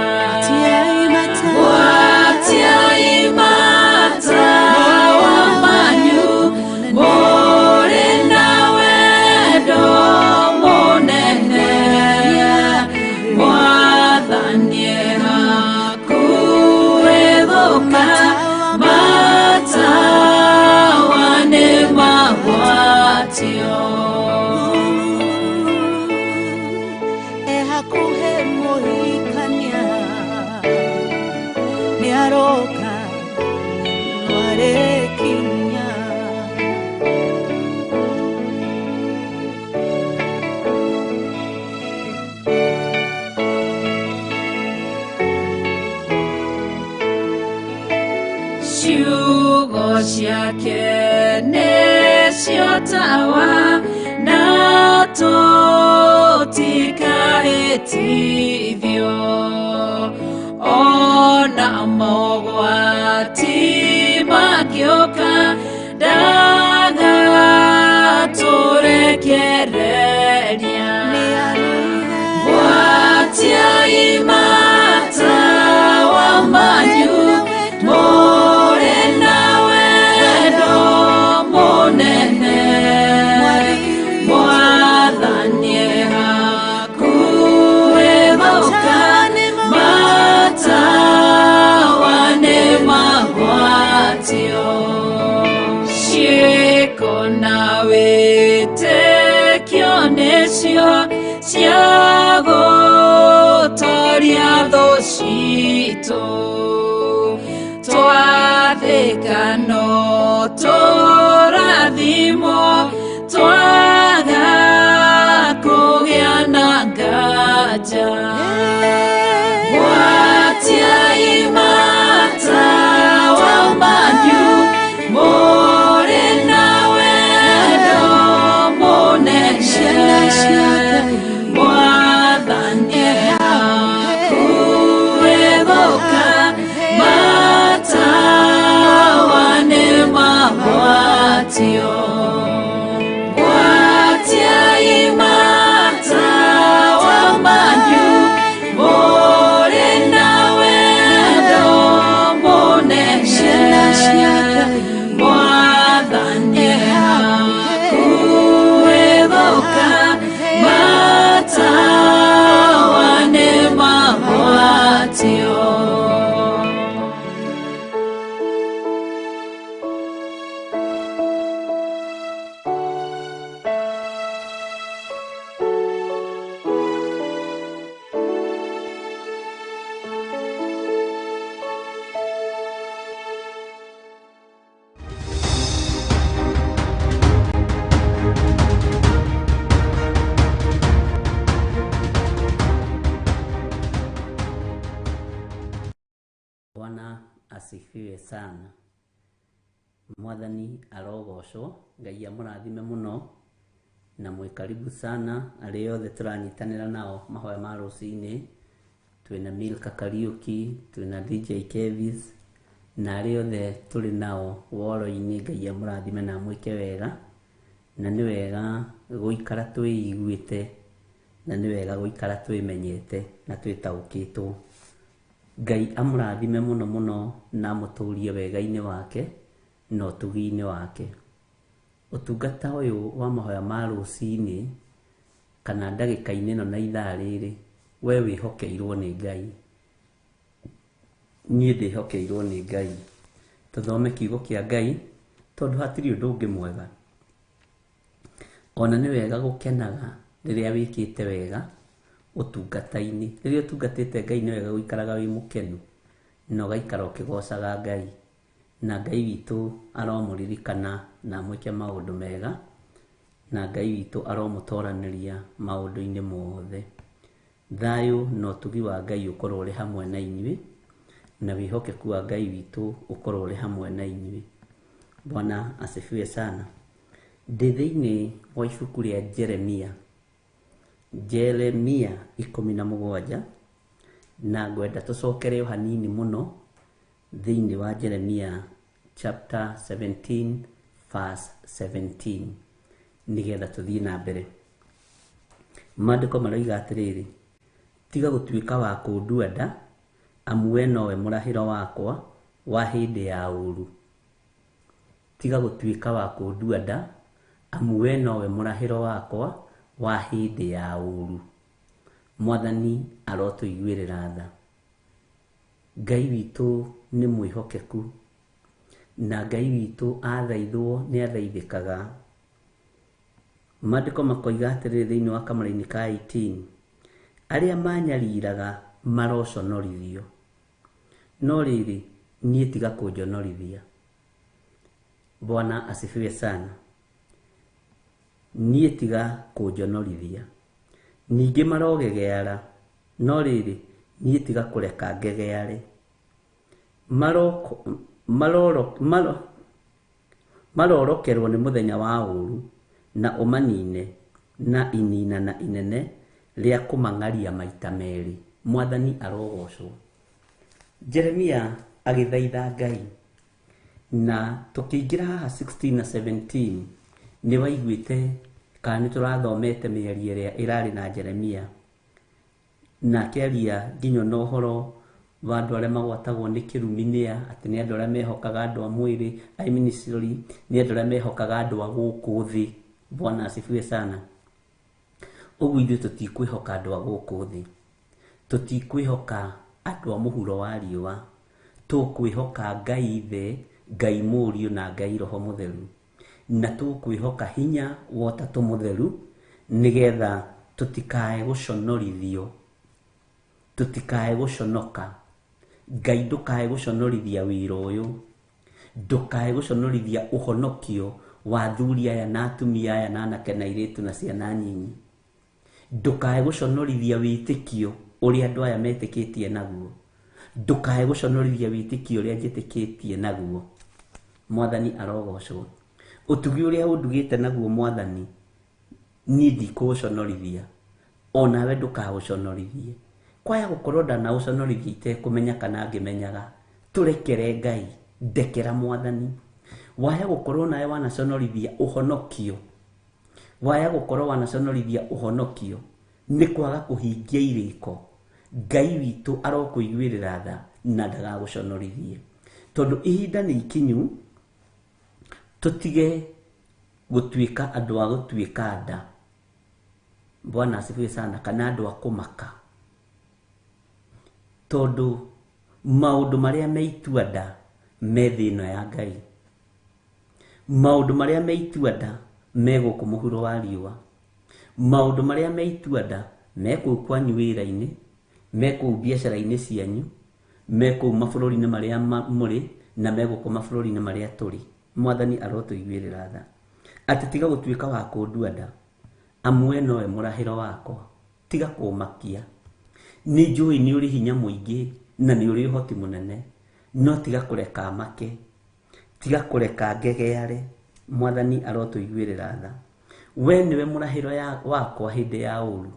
Gwatiai matawa manyu mũrĩ na wendo mũnene, Mwathani hakuhĩ gũka, matawa nĩ magwatio. Ehakuhe mũhikania nĩaroka nĩarĩkinya. Ciugo ciake nĩcio tawa na tũtikahĩtithio, ona mogwati mangĩũka ndagatũrekereria. Gwatiai matawa manyu mũrĩ na wendo mũnene, Mwathani hakuhĩ gũka, matawa nĩ magwatio. Ciĩko na wĩtĩkio nĩcio cia gũtoria thũ citũ, twathĩka no tũrathimwo, twaga kũgĩa na nganja. Gwatiai matawa manyu mũrĩ na wendo mũnene, Mwathani hakuhĩ gũka, matawa nĩ magwatio. Gwatiai matawa manyu asifiwe sana. Mwathani arogocwo, Ngai amũrathime mũno na mwĩ karibu sana arĩa othe tũranyitanĩra nao mahoya ma rũcinĩ. Twĩna Milka Kariuki, twĩna DJ Kevis na arĩa othe tũrĩ nao woro-inĩ. Ngai amũrathime na amwĩke wega, na nĩ wega gũikara twĩiguĩte, na nĩ wega gũikara twĩmenyete na twĩtaũkĩtwo. Ngai amũrathime mũno mũno na amũtũrie wega-inĩ wake na ũtugi-inĩ wake. Ũtungata ũyũ wa mahoya ma rũcinĩ kana ndagĩka-inĩ ĩno na ithaa rĩrĩ, we wĩhokeirwo nĩ Ngai, niĩ ndĩhokeirwo nĩ Ngai. Tũthome kiugo kĩa Ngai tondũ hatirĩ ũndũ ũngĩ mwega. Ona nĩ wega gũkenaga rĩrĩa wĩkĩte wega ũtungata-inĩ. Rĩrĩa ũtungatĩte Ngai nĩ wega gũikaraga wĩ mũkenu na ũgaikara ũkĩgocaga Ngai. Na Ngai witũ aromũririkana na amwĩke maũndũ mega, na Ngai witũ aromũtoranĩria maũndũ-inĩ mothe. Thayũ na ũtugi wa Ngai ũkorwo ũrĩ hamwe na inyuĩ, na wĩhokeku wa Ngai witũ ũkorwo ũrĩ hamwe na inyuĩ. Bwana asifiwe sana. Ndĩ thĩinĩ wa ibuku rĩa Jeremia, Jeremia 17, na ngwenda tũcokere o hanini mũno thĩinĩ wa Jeremia chapter 17 verse 17 nĩgetha tũthiĩ na mbere. Maandĩko maroiga atĩrĩrĩ, tiga gũtuĩka wa kũndua nda, amu we nowe mũrahĩro wakwa wa hĩndĩ ya ũũru. Tiga gũtuĩka wa kũndua nda, amu we nowe mũrahĩro wakwa wa hĩndĩ ya ũũru. Mwathani arotũiguĩrĩra tha. Ngai witũ nĩ mwĩhokeku, na Ngai witũ athaithwo nĩ athaithĩkaga. Maandĩko makoiga atĩrĩrĩ thĩinĩ wa kamũra-inĩ ka 18, arĩa manyariraga maroconorithio, no rĩrĩ niĩ tiga kũnjonorithia. Bwana asifiwe sana. Niĩ tiga kũnjonorithia. Ningĩ marogegeara, no rĩrĩ niĩ tiga kũreka ngegeare. Marorokerwo nĩ mũthenya wa ũũru, na ũmanine na ininana inene rĩa kũmang'aria maita merĩ. Mwathani arogocwo. Jeremia agĩthaitha Ngai, na tũkĩingĩra haha 16 na 17 nĩ waiguĩte kana nĩ tũrathomete mĩario ĩrĩa ĩrarĩ na Jeremia, na akĩaria nginya na ũhoro wa andũ arĩa magwatagwo nĩ kĩrumi nĩa atĩ nĩ andũ arĩa mehokaga andũ a mwĩrĩ, I mean sorry, nĩ andũ arĩa mehokaga andũ a gũkũ thĩ. Bwana asifiwe sana. Ũguo ithuĩ tũtikwĩhoka andũ a gũkũ thĩ, tũtikwĩhoka andũ a mũhuro wa riũa, tũkwĩhoka Ngai Ithe, Ngai Mũriũ na Ngai Roho Mũtheru, na tũkwĩhoka hinya wa Ũtatũ Mũtheru nĩgetha tũtikae gũconorithio, tũtikae gũconoka. Ngai ndũkae gũconorithia wĩra ũyũ, ndũkae gũconorithia ũhonokio wa athuri aya na atumia aya na anake na airĩtu na ciana nyinyi. Ndũkae gũconorithia wĩtĩkio ũrĩa andũ aya metĩkĩtie naguo, ndũkae gũconorithia wĩtĩkio ũrĩa njĩtĩkĩtie naguo. Mwathani arogocwo. Ũtugi ũrĩa ũndugĩte naguo Mwathani, niĩ ndikũũconorithia, onawe ndũkaũconorithie. Kwaya gũkorwo ndanaũconorithia itekũmenya kana ngĩmenyaga, tũrekere Ngai, ndekera Mwathani. Waya gũkorwo nawe wanaconorithia ũhonokio, waya gũkorwo wanaconorithia ũhonokio nĩ kwaga kũhingia irĩko, Ngai witũ arokũiguĩrĩra tha na ndagagũconorithie. Tondũ ihinda nĩ ikinyu tũtige gũtuĩka andũ a gũtuĩka nda. Bwana asifiwe sana. Kana andũ a kũmaka, tondũ maũndũ marĩa me itua nda me thĩ ĩno ya Ngai, maũndũ marĩa me itua nda me gũkũ mũhuro wa riũa, maũndũ marĩa me itua nda me kũu kwanyu wĩra-inĩ, me kũu biacara-inĩ cianyu, me kũu mabũrũri-inĩ marĩa mũrĩ, na me gũkũ mabũrũri-inĩ marĩa tũrĩ. Mwathani arotũiguĩrĩra tha atĩ tiga gũtuĩka wa kũndua nda, amu we nowe mũrahĩro wakwa. Tiga kũmakia, nĩ njũĩ nĩ ũrĩ hinya mũingĩ na nĩ ũrĩ ũhoti mũnene, No tiga kũreka make, tiga kũreka ngegeare. Mwathani arotũiguĩrĩra tha. We nĩwe mũrahĩro wakwa hĩndĩ ya ũũru.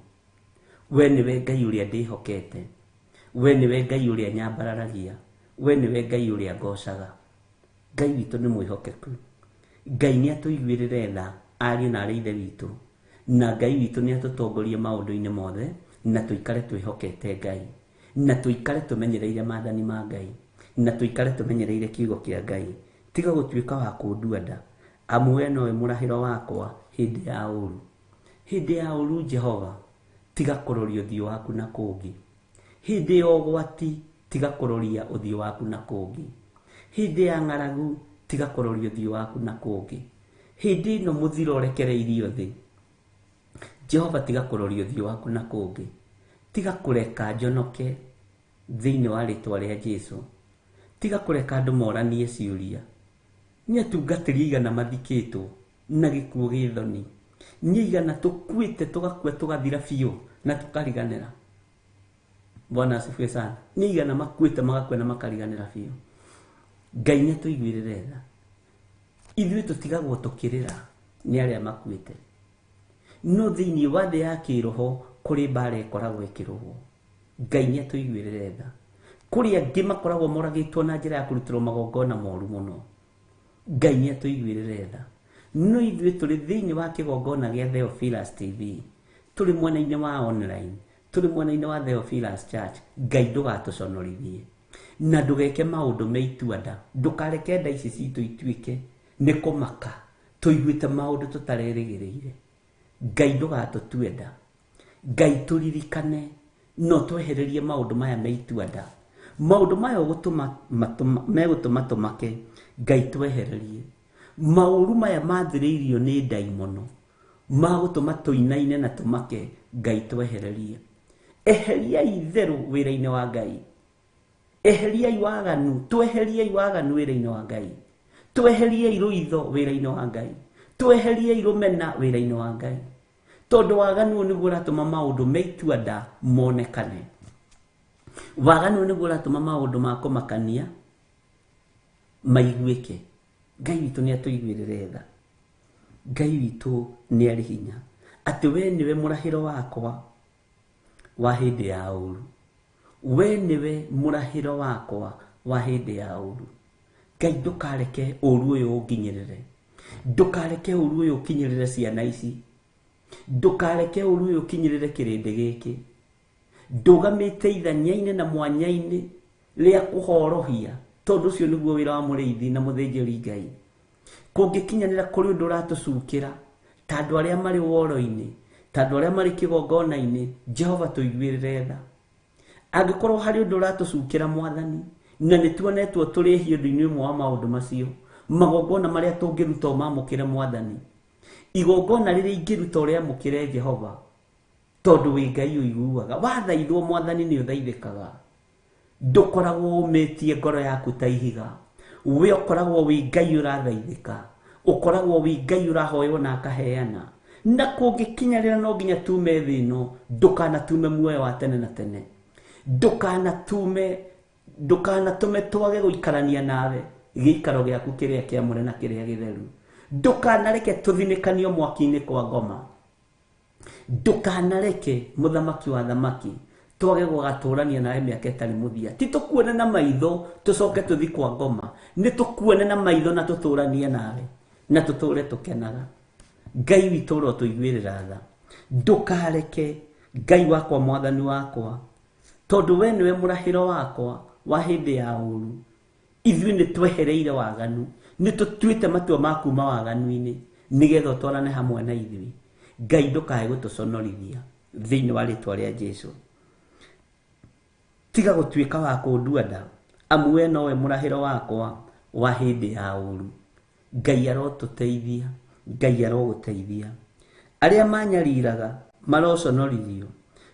We nĩwe Ngai ũrĩa ndĩhokete. We nĩwe Ngai ũrĩa nyambararagia. We nĩwe Ngai ũrĩa ngocaga. Ngai witũ nĩ mwĩhokeku. Ngai nĩ atũiguĩrĩre tha ariũ na arĩ ithe witũ, na Ngai witũ nĩ atũtongorie maũndũ-inĩ mothe, na tũikare twĩhokete Ngai, na tũikare tũmenyereire maathani ma Ngai, na tũikare tũmenyereire kiugo kĩa Ngai. Tiga gũtuĩka wa kũndua nda, amu we nowe mũrahĩro wakwa hĩndĩ ya ũũru. Hĩndĩ ya ũũru, Jehova, tiga kũroria ũthiũ waku na kũngĩ. Hĩndĩ ya ũgwati, tiga kũroria ũthiũ waku na kũngĩ. Hĩndĩ ya ng'aragu, tiga kũroria ũthiũ waku na kũngĩ. Hĩndĩ ĩno mũthiro ũrekereirio thĩ, Jehova, tiga kũroria ũthiũ waku na kũngĩ. Tiga kũreka njonoke thĩinĩ wa rĩtwa rĩa Jesu. Tiga kũreka andũ moranie ciũria. Nĩ atungatĩri aigana mathikĩtwo na gĩkuũ gĩ thoni? Nĩ aigana tũkuĩte tũgakua tũgathira biũ na tũkariganĩra? Bwana asifiwe sana. Nĩ aigana makuĩte magakua na makariganĩra biũ? Ngai nĩ atũiguĩrĩre tha. Ithuĩ tũtigagwo tũkĩrĩra nĩ arĩa makuĩte, no thĩinĩ wa thĩ ya kĩroho kũrĩ mbara ĩkoragwo ĩkĩrũgwo. Ngai nĩ atũiguĩrĩre tha. Kũrĩ angĩ makoragwo moragĩtwo na njĩra ya kũrutĩrwo magongona moru mũno. Ngai nĩ atũiguĩrĩre tha. No ithuĩ tũrĩ thĩinĩ wa kĩgongona gĩa Theophilus TV, tũrĩ mwena-inĩ wa online, tũrĩ mwena-inĩ wa Theophilus Church. Ngai ndũgatũconorithie na ndũgeke maũndũ me itua nda. Ndũkareke nda ici citũ ituĩke nĩ kũmaka tũiguĩte maũndũ tũtarerĩgĩrĩire. Ngai ndũgatũtue nda. Ngai tũririkane no twehererie maũndũ maya me itua nda. Maũndũ maya megũtũma tũmake, Ngai twehererie. Maũru maya mathĩrĩirio nĩ ndaimono magũtũma tũinaine na tũmake, Ngai twehererie. Eheriai itherũ wĩra-inĩ wa Ngai. Eheriai waganu, tweheriai waganu wĩra-inĩ wa Ngai. Tweheriai rũitho wĩra-inĩ wa Ngai. Tweheriai rũmena wĩra-inĩ wa Ngai. Tondũ waganu ũyũ nĩguo ũratũma maũndũ me itua nda monekane. Waganu ũyũ nĩguo ũratũma maũndũ ma kũmakania maiguĩke. Ngai witũ nĩ atũiguĩrĩre tha. Ngai witũ nĩ arĩ hinya. Atĩ we nĩwe mũrahĩro wakwa wa hĩndĩ ya ũũru. We nĩwe mũrahĩro wakwa wa hĩndĩ ya ũũru. Ngai ndũkareke ũũru ũyũ ũnginyĩrĩre. Ndũkareke ũũru ũyũ ũkinyĩrĩre ciana ici. Ndũkareke ũũru ũyũ ũkinyĩrĩre kĩrĩndĩ gĩkĩ. Ndũgamĩte ithenya-inĩ na mwanya-inĩ rĩa kũhorohia, tondũ ũcio nĩguo wĩra wa mũrĩithi na mũthĩnjĩri Ngai. Kũngĩkinyanĩra kũrĩ ũndũ ũratũcukĩra, ta andũ arĩa marĩ woro-inĩ, ta andũ arĩa marĩ kĩgongona-inĩ, Jehova tũiguĩrĩre tha. Angĩkorwo harĩ ũndũ ũratũcukĩra Mwathani, na nĩ tuonetwo tũrĩ ehia ũndũ-inĩ ũmwe wa maũndũ macio, magongona marĩa tũngĩruta ũmamũkĩre Mwathani, igongona rĩrĩa ingĩruta ũrĩamũkĩre Jehova, tondũ wĩ Ngai ũiguaga. Wathaithwo Mwathani nĩ ũthaithĩkaga. Ndũkoragwo ũmĩtie ngoro yaku ta ihiga. We ũkoragwo wĩ Ngai ũrathaithĩka. Ũkoragwo wĩ Ngai ũrahoywo na akaheana. Na kũngĩkinyarĩra no nginya tume thĩ ĩno, ndũkanatume muoyo wa tene na tene. Ndũkanatũme twage gũikarania nawe gĩikaro gĩaku kĩrĩa kĩamũre na kĩrĩa gĩtheru. Ndũkanareke tũthinĩkanio mwaki-inĩ kwa ngoma. Ndũkanareke mũthamaki wa thamaki twage gũgatũrania nawe mĩaka ĩtarĩ mũthia. Ti tũkuone na maitho tũcoke tũthi kwa ngoma, nĩ tũkuone na maitho na tũtũranie nawe na tũtũre tũkenaga. Ngai witũ ũrotũiguĩrĩra tha. Ndũkareke Ngai wakwa Mwathani wakwa, tondũ we nĩwe mũrahĩro wakwa wa hĩndĩ ya ũũru. Ithuĩ nĩ twehereire waganu, nĩ tũtuĩte matua ma kuma waganu-inĩ nĩgetha ũtwarane hamwe na ithuĩ. Ngai ndũkae gũtũconorithia thĩinĩ wa rĩtwa rĩa Jesu. Tiga gũtuĩka wa kũndua nda, amu we nowe mũrahĩro wakwa wa hĩndĩ ya ũũru. Ngai arotũteithia, Ngai arogũteithia. Arĩa manyariraga maroconorithio,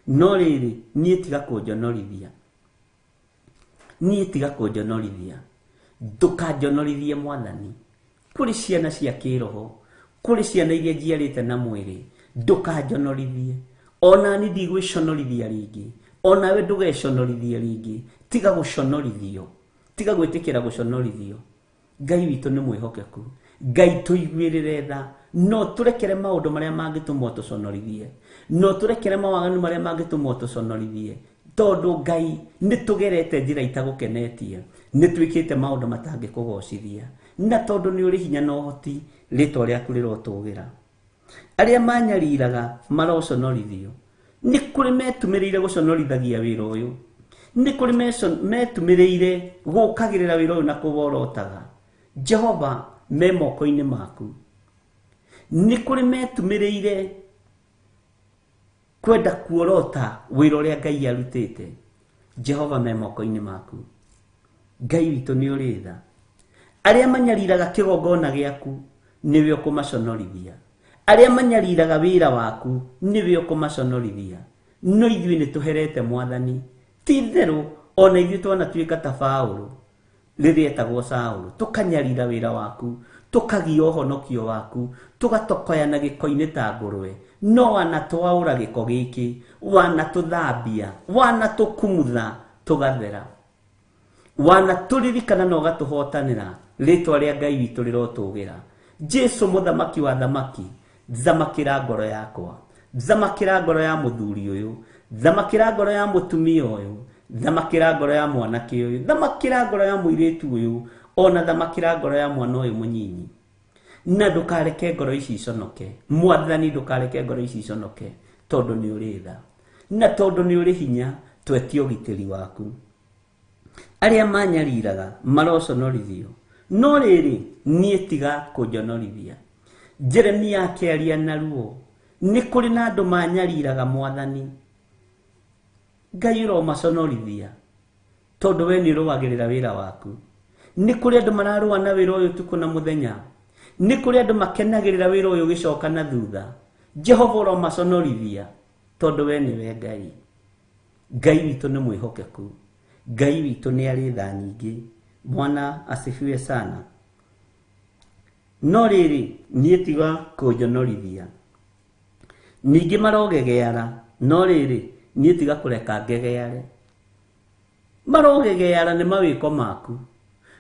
no rĩrĩ niĩ tiga kũnjonorithia. Niĩ tiga kũnjonorithia. Ndũkanjonorithie Mwathani. Kũrĩ ciana cia kĩroho, kũrĩ ciana iria njiarĩte na mwĩrĩ, ndũkanjonorithie. Ona ni ndigwĩconorithia rĩngĩ, onawe ndũgeconorithie rĩngĩ. Tiga gũconorithio, Tiga gwĩtĩkĩra gũconorithio. Ngai witũ nĩ mwĩhokeku. Ngai tũiguĩrĩre tha, no tũrekere maũndũ marĩa mangĩtũma ũtũconorithie, no tũrekere mawaganu marĩa mangĩtũma ũtũconorithie, tondũ Ngai nĩ tũgerete njĩra itagũkenetie, nĩ twĩkĩte maũndũ matangĩkũgocithia, na tondũ nĩ ũrĩ hinya na ũhoti, rĩtwa rĩaku rĩrotũgĩra. Arĩa manyariraga maroconorithio. Nĩ kũrĩ metumĩrĩire gũconorithagia wĩra ũyũ, nĩ kũrĩ metumĩrĩire gũkagĩrĩra wĩra ũyũ na kũworotaga. Jehova, me moko-inĩ maku. Nĩ kũrĩ metumĩrĩire kwenda kuorota wĩra ũrĩa Ngai arutĩte. Jehova, me moko-inĩ maku. Ngai witũ nĩ ũrĩ tha. Arĩa manyariraga kĩgongona gĩaku nĩwe ũkũmaconorithia. Arĩa manyariraga wĩra waku nĩwe ũkũmaconorithia. No ithuĩ nĩ tũherete Mwathani. Ti itherũ ona ithuĩ twanatuĩka ta Paũlũ rĩrĩa etagwo Saũlũ, tũkanyarira wĩra waku, tũkagia ũhonokio waku, tũgatokoyana gĩko-inĩ ta ngũrwe. No wanatwaũra gĩko gĩkĩ, wanatũthambia, wanatũkumutha, tũgathera. Wanatũririkana na ũgatũhotanĩra. Rĩtwa rĩa Ngai witũ rĩrotũgĩra. Jesu mũthamaki wa thamaki, thamakĩra ngoro yakwa, thamakĩra ngoro ya mũthuri ũyũ, thamakĩra ngoro ya mũtumia ũyũ, thamakĩra ngoro ya mwanake ũyũ, thamakĩra ngoro ya mũirĩtu ũyũ, ona thamakĩra ngoro ya mwana ũyũ mũnyinyi. Na ndũkareke ngoro ici iconoke. Mwathani, ndũkareke ngoro ici iconoke, tondũ nĩ ũrĩ tha, na tondũ nĩ ũrĩ hinya, twetie ũgitĩri waku. Arĩa manyariraga maroconorithio, no rĩrĩ niĩ tiga kũnjonorithia. Jeremia akĩaria na ruo, nĩ kũrĩ na andũ manyariraga Mwathani. Ngai ũromaconorithia, tondũ we nĩ ũrũagĩrĩra wĩra waku. Nĩ kũrĩ andũ mararũa na wĩra ũyũ ũtukũ na mũthenya. Nĩ kũrĩ andũ makenagĩrĩra wĩra ũyũ ũgĩcoka na thutha. Jehova ũromaconorithia, tondũ we nĩwe Ngai. Ngai witũ nĩ mwĩhokeku. Ngai witũ nĩ arĩ tha nyingĩ. Bwana asifiwe sana. No rĩrĩ niĩ tiga kũnjonorithia. Ningĩ marogegeara, no rĩrĩ niĩ tiga kũreka ngegeare. Marogegeara nĩ mawĩko maku.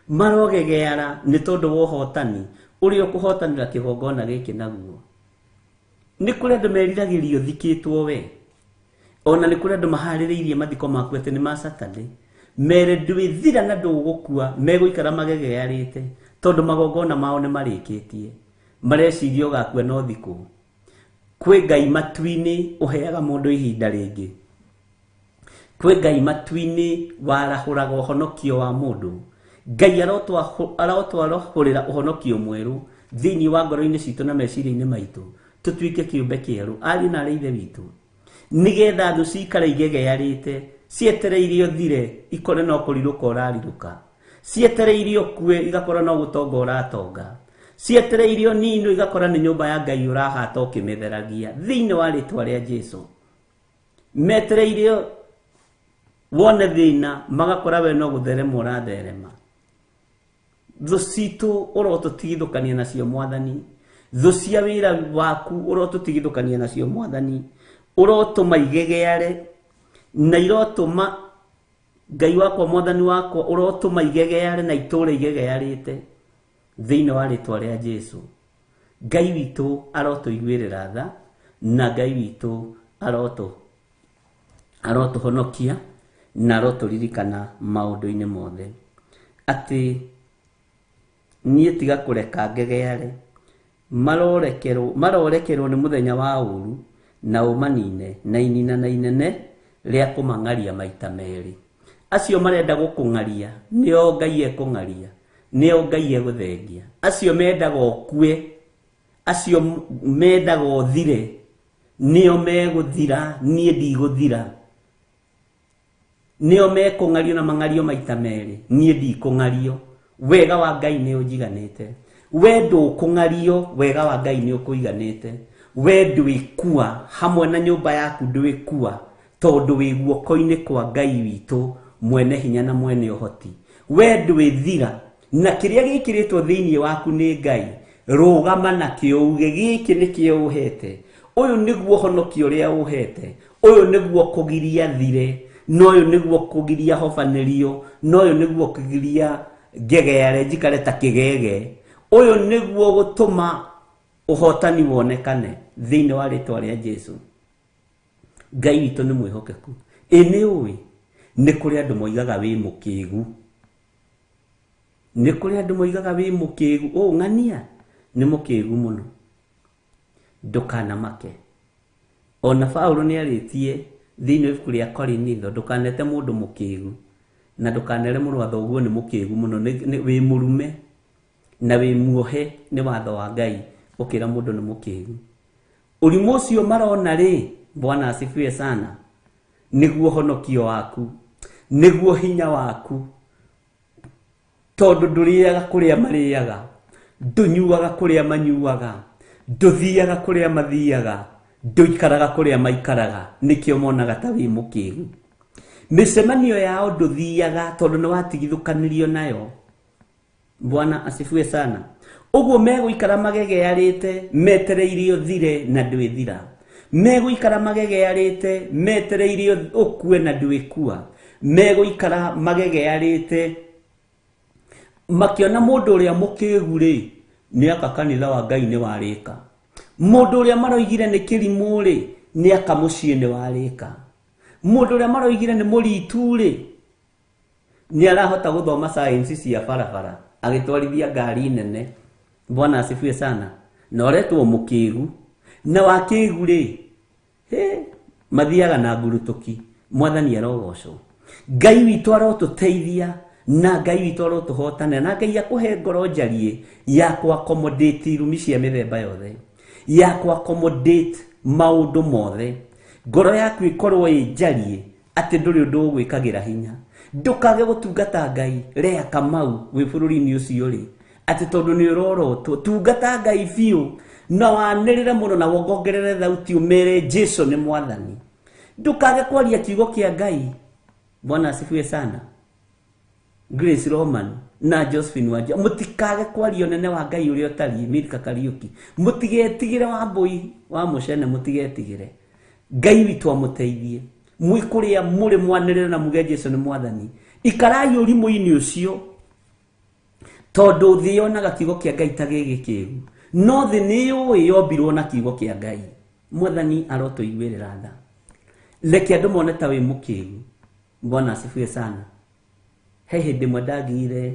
Marogegeara nĩ tondũ wa ũhotani ũrĩa ũkũhotanĩra kĩgongona gĩkĩ naguo. Nĩ kũrĩ andũ meriragĩria ũthikĩtwo we. Ona nĩ kũrĩ andũ maharĩrĩirie mathiko maku atĩ nĩ ma Saturday. Mere ndwĩthira na ndũgũkua, megũikara magegearĩte tondũ magongona mao nĩ marĩkĩtie. Mareciria ũgakua no thikũ. Kwĩ Ngai matu-inĩ ũheaga mũndũ ihinda rĩngĩ. Kwĩ Ngai matu-inĩ warahũraga ũhonokio wa mũndũ. Ngai arotwarahũrĩra ũhonokio mwerũ thĩinĩ wa ngoro-inĩ citũ na meciria-inĩ maitũ, tũtuĩke kĩũmbe kĩerũ, ariũ na arĩ ithe witũ, nĩgetha thũ cikare igegearĩte, cietereire ũthire, ikore no kũrirũka ũrarirũka, cietereire ũkue, igakora no gũtonga ũratonga, cietereire ũninwo, igakora nĩ nyũmba ya Ngai ũrahata ũkĩmĩtheragia thĩinĩ wa rĩtwa rĩa Jesu. Metereire wone thĩna, magakora we no gũtherema ũratherema. Thũ citũ ũrotũtigithũkania nacio Mwathani. Thũ cia wĩra waku ũrotũtigithũkania nacio Mwathani. Ũrotũma igegeare na irotũma Ngai wakwa Mwathani wakwa ũrotũma igegeare na itũre igegearĩte thĩinĩ wa rĩtwa rĩa Jesu. Ngai witũ arotũiguĩrĩra tha, na Ngai witũ arotũhonokia na arotũririkana maũndũ-inĩ mothe. Atĩ niĩ tiga kũreka ngegeare, marorekerwo nĩ mũthenya wa ũũru na ũmanine na inina na inene rĩa kũmang'aria maita merĩ. Acio marenda gũkũng'aria nĩo Ngai ekũng'aria, nĩo Ngai egũthengia. Acio mendaga ũkue, acio mendaga ũthire, nĩo megũthira, niĩ ndigũthira. Nĩo mekũng'ario na mang'ario maita merĩ, niĩ ndikũng'ario. Wega wa Ngai nĩ ũnjiganĩte. We ndũkũng'ario, wega wa Ngai nĩ ũkũiganĩte. We ndwĩkua hamwe na nyũmba yaku, ndwĩkua tondũ wĩ guoko-inĩ kwa Ngai witũ mwene hinya na mwene ũhoti. We ndwĩthira na kĩrĩa gĩkĩrĩtwo thĩinĩ waku nĩ Ngai, rũgama nakĩo uge gĩkĩ nĩkĩo ũhete, ũyũ nĩguo ũhonokio ũrĩa ũhete, ũyũ nĩguo kũgiria thire. Na ũyũ nĩguo kũgiria hobanĩrio, na ũyũ nĩguo kũgiria ngegeare njikare ta kĩgege, ũyũ nĩguo gũtũma ũhotani wonekane thĩinĩ wa rĩtwa rĩa Jesu. Ngai witũ nĩ mwĩhokeku. Ĩ nĩ ũĩ nĩ kũrĩ andũ moigaga wĩ mũkĩgu, nĩ kũrĩ andũ moigaga wĩ mũkĩgu, ũ ng'ania nĩ mũkĩgu mũno, ndũkanamake. Ona Paulo nĩ arĩtie thĩinĩ wa ibuku rĩa Korinitho, ndũkanete mũndũ mũkĩgu na ndũkanere mũrũ wa thoguo nĩ mũkĩgu mũno, wĩ mũrume na wĩ muohe nĩ watho wa Ngai ũkĩra mũndũ nĩ mũkĩgu. Ũrimũ ũcio marona rĩ, Bwana asifiwe sana, nĩguo honokio waku, nĩguo hinya waku, tondũ ndũrĩaga kũrĩa marĩaga, ndũnyuaga kũrĩa manyuaga, ndũthiaga kũrĩa mathiaga, ndũikaraga kũrĩa maikaraga, nĩkĩo monaga ta wĩ mũkĩgu. Mĩcemanio yao ndũthiaga tondũ nĩ watigithũkanirio nayo. Bwana asifiwe sana. Ũguo megũikara magegearĩte metereire ũthire na ndwĩthira, megũikara magegearĩte metereire ũkue na ndwĩkua, megũikara magegearĩte makĩona mũndũ ũrĩa mũkĩgu rĩ, nĩ aka kanitha wa Ngai nĩ warĩka, mũndũ ũrĩa maroigire nĩ kĩrimũ rĩ, nĩ aka mũciĩ nĩ warĩka, mũndũ ũrĩa maroigire nĩ mũritu rĩ, nĩ arahota gũthoma science cia barabara agĩtwarithia ngari nene. Bwana asifiwe sana. Na ũretwo mũkĩgu, na wakĩgu rĩ, he mathiaga na ngurutũki. Mwathani arogocwo. Ngai witũ arotũteithia na Ngai witũ arotũhotana, na Ngai akũhe ngoro njariĩ ya kũ accommodate irumi cia mĩthemba yothe, ya kũ accommodate maũndũ mothe. Ngoro yaku ĩkorwo ĩ njariĩ atĩ ndũrĩ ũndũ ũgwĩkagĩra hinya. Ndũkage gũtungata Ngai Lea Kamau wĩ bũrũri-inĩ ũcio rĩ, atĩ tondũ nĩ ũrorotwo. Tungata Ngai biũ na wanĩrĩre mũno na wongongerere thauti ũmere Jesu nĩ mwathani. Ndũkage kwaria kiugo kĩa Ngai. Bwana asifiwe sana. Grace Roman na Josephine Wanja, mũtikage kwaria ũnene wa Ngai ũrĩa ũtariĩ. Milka Kariuki, mũtigetigĩre Wambui wa Mũcene, mũtigetigĩre. Ngai witũ amũteithie. Mwĩ kũrĩa mũrĩ mwanĩrĩre na muge Jesu nĩ mwathani. Ikarai ũrimũ-inĩ ũcio, tondũ thĩ yonaga kiugo kĩa Ngai ta gĩ gĩkĩgu, no thĩ nĩ yũĩ yombirwo na kiugo kĩa Ngai. Mwathani arotũiguĩrĩra tha. Reke andũ mone ta wĩ mũkĩgu. Bwana asifiwe sana. He hĩndĩ ĩmwe ndagĩire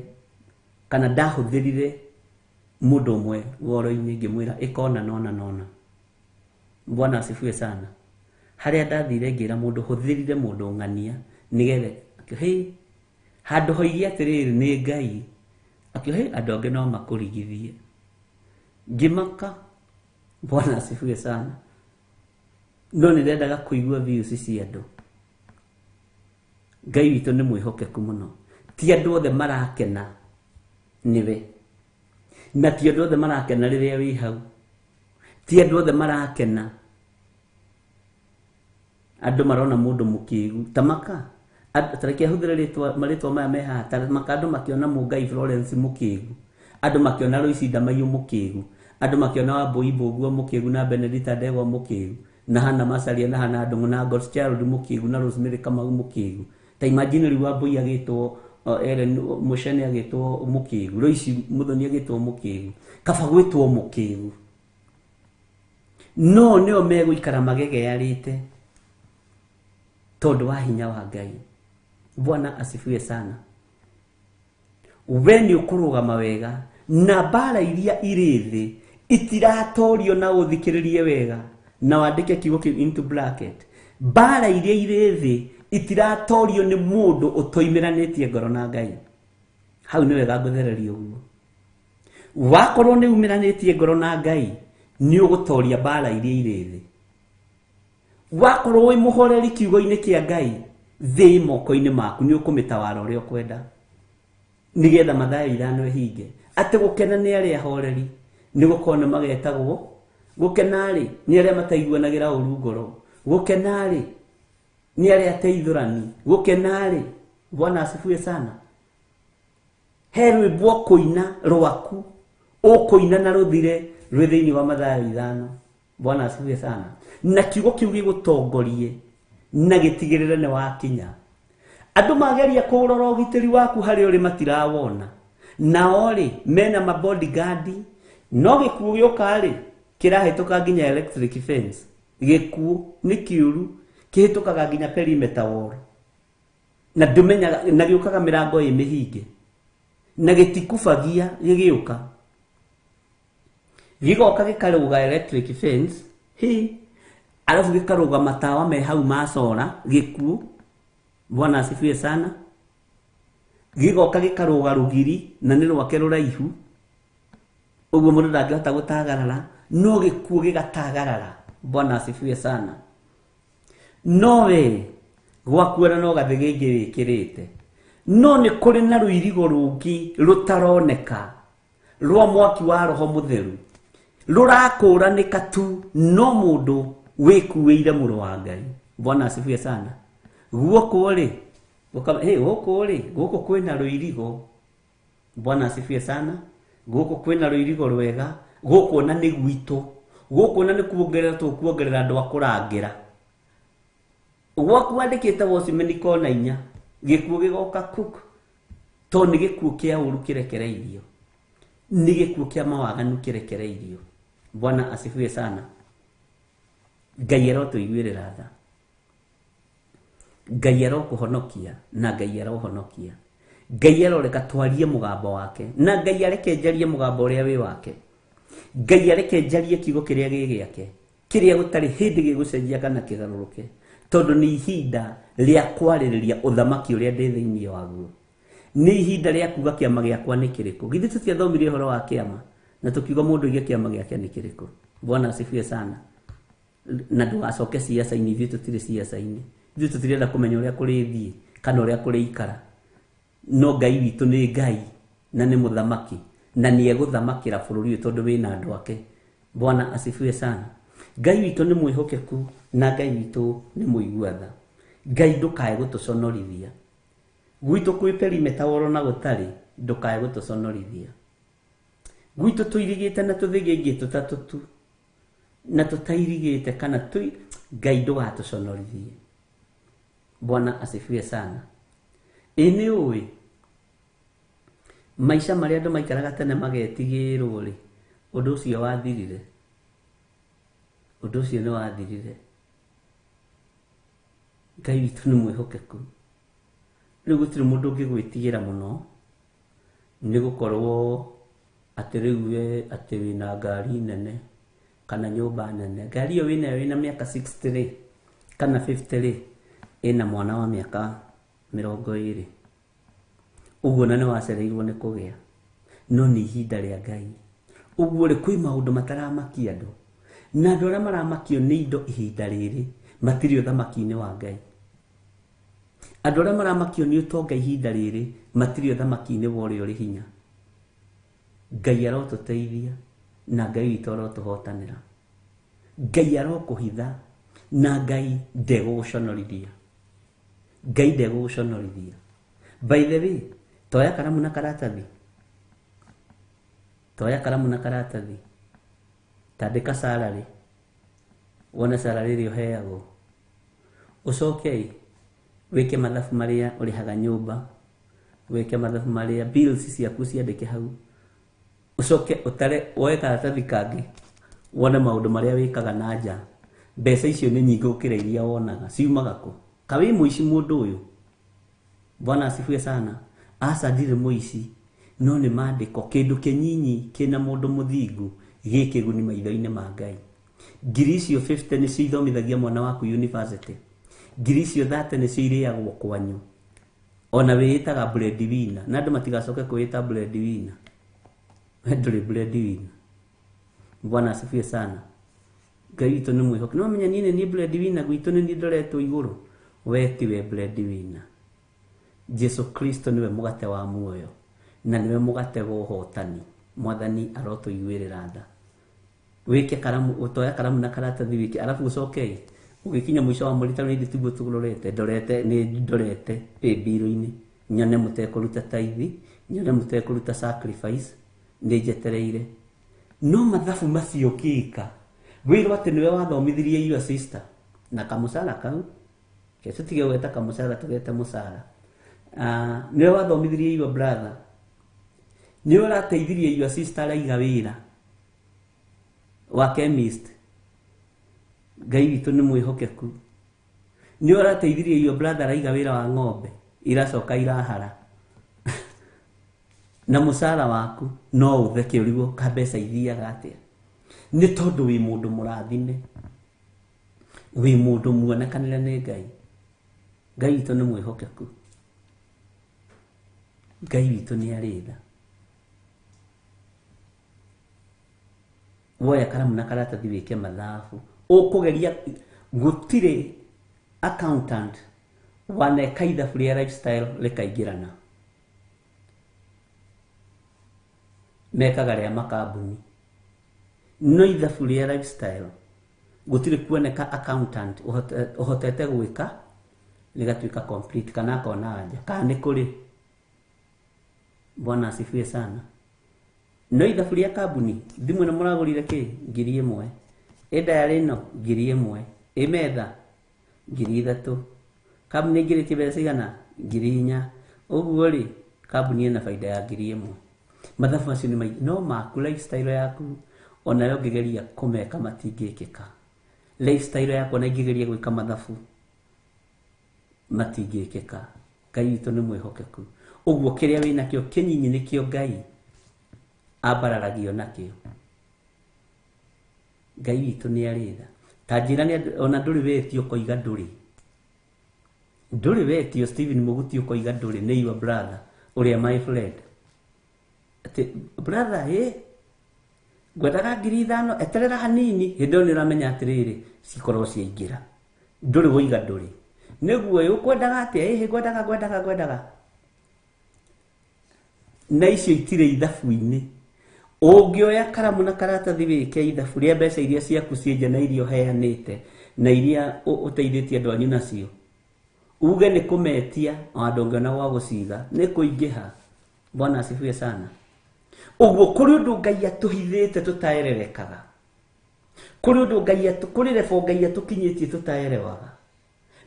kana ndahũthĩrire mũndũ ũmwe woro-inĩ ngĩmwĩra ĩka ũna na ũna na ũna. Bwana asifiwe sana. Harĩa ndathire ngĩra mũndũ hũthĩrire mũndũ ng'ania nĩgetha akĩhe handũ hoige atĩrĩrĩ nĩ Ngai, akĩhe andũ angĩ no makũrigithie. Ngĩmaka. Bwana asifiwe sana. No nĩ ndendaga kũigua views cia andũ. Ngai witũ nĩ mwĩhokeku mũno. Ti andũ othe marakena nĩwe, na ti andũ othe marakena rĩrĩa wĩ hau, ti andũ othe marakena. Andũ marona mũndũ mũkĩgu tamaka, tareke ahũthĩre marĩtwa maya me haha, tamaka andũ makĩona Mũngai Florence mũkĩgu, andũ makĩona Loici Ndamaiyũ mũkĩgu, andũ makĩona Wambui Mbũgua mũkĩgu na Benedita Ndegwa mũkĩgu, na Hannah Macharia na Hannah Ndung'u na Godchild mũkĩgu na Rosemary Kamau mũkĩgu. Ta imagine rĩu Wambui agĩtwo Ellen Mũcene agĩtwo mũkĩgu, Loici Muthoni agĩtwo mũkĩgu, kaba gwĩtwo mũkĩgu. No nĩo megũikara magegearĩte tondũ wa hinya wa Ngai. Bwana asifiwe sana. We nĩ ũkũrũgama wega na mbara iria irĩ thĩ itiratorio, na ũthikĩrĩrie wega na wandĩke kiugo kĩu into bracket. Mbara iria irĩ thĩ itiratorio nĩ mũndũ ũtoimĩranĩtie ngoro na Ngai. Hau nĩ wega ngũthereria ũguo. Wakorwo nĩ umĩranĩtie ngoro na Ngai, nĩ ũgũtoria mbara iria irĩ thĩ. Wakorwo wĩ mũhoreri kiugo-inĩ kĩa Ngai, thĩ moko-inĩ maku nĩ ũkũmĩtawara ũrĩa ũkwenda, nĩgetha Mathayo 5 ĩhinge atĩ gũkena nĩ arĩa ahoreri, nĩ gũkorwo nĩ magetagwo. Gũkena rĩ nĩ arĩa mataiguanagĩra ũru ngoro, gũkena rĩ nĩ arĩa ateithũrani, gũkena rĩ. Bwana asifiwe sana. He rwĩmbo ũkũina rwaku, ũkũina na rũthire rwĩ thĩinĩ wa Mathayo 5. Bwana asifiwe sana. Na kiugo kĩu gĩgũtongorie na gĩtigĩrĩre nĩ wakinya. Andũ mageria kũrora ũgitĩri waku harĩa ũrĩ matirawona. Nao rĩ mena ma bodyguard, no gĩkuũ gĩũka rĩ kĩrahĩtũka nginya electric fence. Gĩkuũ nĩ kĩũru, kĩhĩtũkaga nginya perimeter wall. Na ndũmenyaga, na gĩũkaga mĩrango ĩ mĩhinge. Na gĩtikubagia gĩgĩũka. Gĩgoka gĩkarũga electric fence, hi, alafu gĩkarũga matawa me hau ma solar, gĩkuũ. Bwana asifiwe sana. Gĩgoka gĩkarũga rũgiri na nĩ rwake rũraihu. Ũguo mũndũ ndangĩhota gũtagarara, no gĩkuũ gĩgatagarara. Bwana asifiwe sana. No we gwaku ona no gathĩ gĩngĩ wĩkĩrĩte. No nĩ kũrĩ na rũirigo rũngĩ rũtaroneka rwa mwaki wa Roho Mũtheru rũrakũranĩka tu no mũndũ wĩkuĩire mũrũ wa Ngai. Bwana asifiwe sana. Guoko rĩ, hey, gũkũ rĩ, gũkũ kwĩna rũirigo. Bwana asifiwe sana. Gũkũ kwĩna rũirigo rwega, gũkũ ona nĩ gwitũ, gũkũ ona nĩ kuongerera tũkuongerera andũ a kũrangĩra. Gwaku wandĩkĩte watchman kona inya, gĩkuũ gĩgoka cook, tondũ nĩ gĩkuũ kĩa ũru kĩrekereirio, nĩ gĩkuũ kĩa mawaganu kĩrekereirio. Bwana asifiwe sana. Ngai arotũiguĩrĩra tha. Ngai arokũhonokia na Ngai arohonokia. Ngai aroreka twarie mũgambo wake na Ngai areke njarie mũgambo ũrĩa wĩ wake. Ngai areke njarie kiugo kĩrĩa gĩ gĩake, kĩrĩa gũtarĩ hĩndĩ gĩgũcenjia kana kĩgarũrũke, tondũ nĩ ihinda rĩa kwarĩrĩria ũthamaki ũrĩa ndĩ thĩinĩ waguo. Nĩ ihinda rĩa kuga kĩama gĩakwa nĩ kĩrĩkũ. Githĩ tũtiathomire ũhoro wa kĩama na tũkiuga mũndũ oige kĩama gĩake nĩ kĩrĩkũ. Bwana asifiwe sana. Na ndũgacoke ciaca-inĩ, ithuĩ tũtirĩ ciaca-inĩ. Ithuĩ tũtirenda kũmenya ũrĩa kũrĩthiĩ kana ũrĩa kũrĩikara. No Ngai witũ nĩ Ngai na nĩ mũthamaki na nĩ egũthamakĩra bũrũri ũyũ tondũ wĩna andũ ake. Bwana asifiwe sana. Ngai witũ nĩ mwĩhokeku na Ngai witũ nĩ mũigua tha. Ngai ndũkae gũtũconorithia. Gwitũ kwĩ perimeter wall na gũtarĩ, ndũkae gũtũconorithia. Gwitũ tũirigĩte na tũthĩgĩngĩ tũtatũ tu na tũtairigĩte kana tũ, Ngai ndũgatũconorithie. Bwana asifiwe sana. Ĩ nĩ ũĩ maica marĩa andũ maikaraga tene magetigĩrwo rĩ, ũndũ ũcio wathirire. Ũndũ ũcio nĩ wathirire. Ngai witũ nĩ mwĩhokeku. Rĩu gũtirĩ mũndũ ũngĩgwĩtigĩra mũno nĩ gũkorwo atĩ rĩu we atĩ wĩna ngari nene kana nyũmba nene. Ngari ĩyo wĩnayo wĩna mĩaka 60 rĩ kana 50 rĩ, ĩna mwana wa mĩaka 20. Ũguo na nĩ wacereirwo nĩ kũgĩa. No nĩ ihinda rĩa Ngai. Ũguo rĩ, kwĩ maũndũ mataramakia andũ. Na andũ arĩa maramakio nĩ indo ihinda rĩrĩ matirĩ ũthamaki-inĩ wa Ngai. Andũ arĩa maramakio nĩ ũtonga ihinda rĩrĩ matirĩ ũthamaki-inĩ wa ũrĩa ũrĩ hinya. Ngai arotũteithia na Ngai witũ arotũhotanĩra. Ngai arokũhitha na Ngai ndegũgũconorithia. Ngai ndegũgũconorithia. By the way, toya karamu na karatathi. Toya karamu na karatathi. Tandĩka salary. Wone salary ĩrĩa ũheagwo. Ũcoke wĩke mathabu marĩa ũrĩhaga nyũmba, wĩke mathabu marĩa bills ciaku ciandĩke hau. Ũcoke ũtare, woe karatathi kangĩ, wone maũndũ marĩa wĩkaga na nja. Mbeca icio nĩ nyingĩ gũkĩra iria wonaga. Ciumaga kũ? Ka wĩ mũici mũndũ ũyũ? Bwana asifiwe sana. Aca ndirĩ mũici, no nĩ maandĩko. Kĩndũ kĩnyinyi kĩna mũndũ mũthingu gĩ kĩguni maitho-inĩ ma Ngai. Ngiri icio 50 nĩcio ithomithagia mwana waku university. Ngiri icio 30 nĩcio irĩagwo kwanyu. Ona wĩĩtaga breadwinner, na andũ matigacoke kwĩĩta breadwinner. We ndũrĩ breadwinner. Bwana asifiwe sana. Ngai witũ nĩ mwĩhokeku. No menya niĩ nĩ niĩ breadwinner, gwitũ nĩ niĩ ndoretwo igũrũ. We tiwe breadwinner. Jesu Kristo nĩwe mũgate wa muoyo na nĩwe mũgate wa ũhotani. Mwathani arotũiguĩrĩra tha. Wĩke karamu, ũtoya karamu na karatathi wĩke, arabu ũcoke ũgĩkinya mũico wa mweri tarĩu ithuĩ tiguo tũrorete, ndorete, nĩ ndorete pay bill-inĩ, nyone mũtekũruta tithe, nyone mũtekũruta sacrifice, nĩ njetereire. No mathabu macio ũkĩka, wĩrwo atĩ nĩwe wathomithirie your sister na kamũcara kau, ke tũtige gweta kamũcara tũgete mũcara. Ah, nĩwe wathomithirie your brother, nĩwe ũrateithirie your sister araiga wĩra wa chemist. Ngai witũ nĩ mwĩhokeku. Nĩwe ũrateithirie your brother araiga wĩra wa ng'ombe iracoka irahara na mũcara waku no ũtheke ũrigwo ka mbeca ithiaga atĩa, nĩ tondũ wĩ mũndũ mũrathime, wĩ mũndũ muonekanĩre nĩ Ngai. Ngai witũ nĩ mwĩhokeku, Ngai witũ nĩ arĩ tha. Woya karamu na karatathi wĩke mathabu, ũkũgeria gũtirĩ accountant waneka ithabu rĩa lifestyle rĩkaingĩrana, mekaga rĩa makambuni, no ithabu rĩa lifestyle gũtirĩ kuoneka accountant ũhotete gwĩka rĩgatuĩka complete kana akona anja kana nĩ kũrĩ. Bwana asifiwe sana. No ithabu rĩa kambuni, thimũ ĩno mũragũrire kĩ 1000, ĩ diary ĩno 1000, ĩ metha 3000, kambuni ĩingĩrĩtie mbeca cigana 4000, ũguo rĩ kambuni ĩna baida ya 1000. Mathabu macio nĩ maingĩ, no maku lifestyle yaku onayo ũngĩgeria kũmeka matingĩkĩka. Lifestyle yaku ona ingĩgeria gwĩka mathabu matingĩkĩka. Ngai witũ nĩ mwĩhokeku. Ũguo kĩrĩa wĩnakĩo kĩnyinyi nĩkĩo Ngai ambararagio nakĩo. Ngai witũ nĩ arĩ tha. Ta njĩra nĩ ona ndũrĩ wetio ũkoiga ndũrĩ. Ndũrĩ wetio Stephen Mũguti ũkoiga ndũrĩ, nĩ your brother ũrĩa my friend. Atĩ brother ĩ ngwendaga 5000 eterera hanini, hĩndĩ ĩyo nĩ ũramenya atĩrĩrĩ cikorwo ciaingĩra. Ndũrĩ woiga ndũrĩ. Nĩguo ĩ ũkwendaga atĩa? Ĩhĩ ngwendaga ngwendaga ngwendaga. Na icio itirĩ ithabu-inĩ. Ũngĩoya karamu na karatathi wĩke ithabu rĩa mbeca iria ciaku ciĩ nja na iria ũheanĩte na iria ũteithĩtie andũ anyu nacio, uge nĩ kũmetia ona ndũngĩona gwa gũciga, nĩ kũingĩha. Bwana asifiwe sana. Ũguo kũrĩ ũndũ Ngai atũhithĩte tũtaererekaga, kũrĩ ũndũ Ngai kũrĩ level Ngai atũkinyĩtie tũtaerewaga,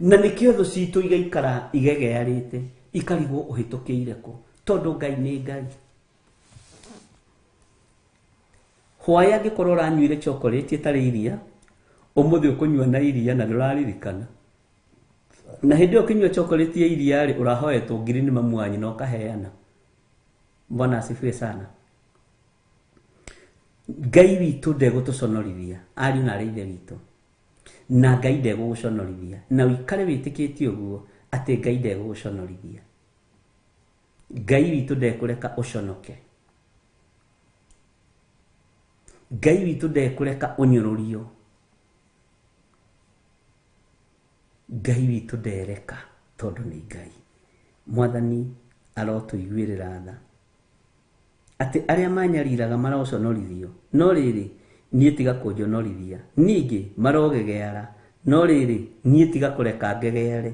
na nĩkĩo thũ citũ igaikara igegearĩte ikarigwo ũhĩtũkĩire kũ, tondũ Ngai nĩ Ngai. Hwaĩ angĩkorwo ũranyuire chocolate ĩtarĩ iria, ũmũthĩ ũkũnyua na iria na ndũraririkana. Na hĩndĩ ĩyo ũkĩnyua chocolate ya iria rĩ, ũrahoetwo ngiri nĩ mamu wanyu na ũkaheana. Bwana asifiwe sana. Ngai witũ ndegũtũconorithia, ariũ na arĩ ithe witũ, na Ngai ndegũgũconorithia, na ũikare wĩtĩkĩtie ũguo atĩ Ngai ndegũgũconorithia. Ngai witũ ndekũreka ũconoke. Ngai witũ ndekũreka ũnyũrũrio. Ngai witũ ndereka tondũ nĩ Ngai. Mwathani arotũiguĩrĩra tha atĩ arĩa manyariraga maroconorithio, no rĩrĩ niĩ tiga kũnjonorithia. Ningĩ marogegeara, no rĩrĩ niĩ tiga kũreka ngegeare.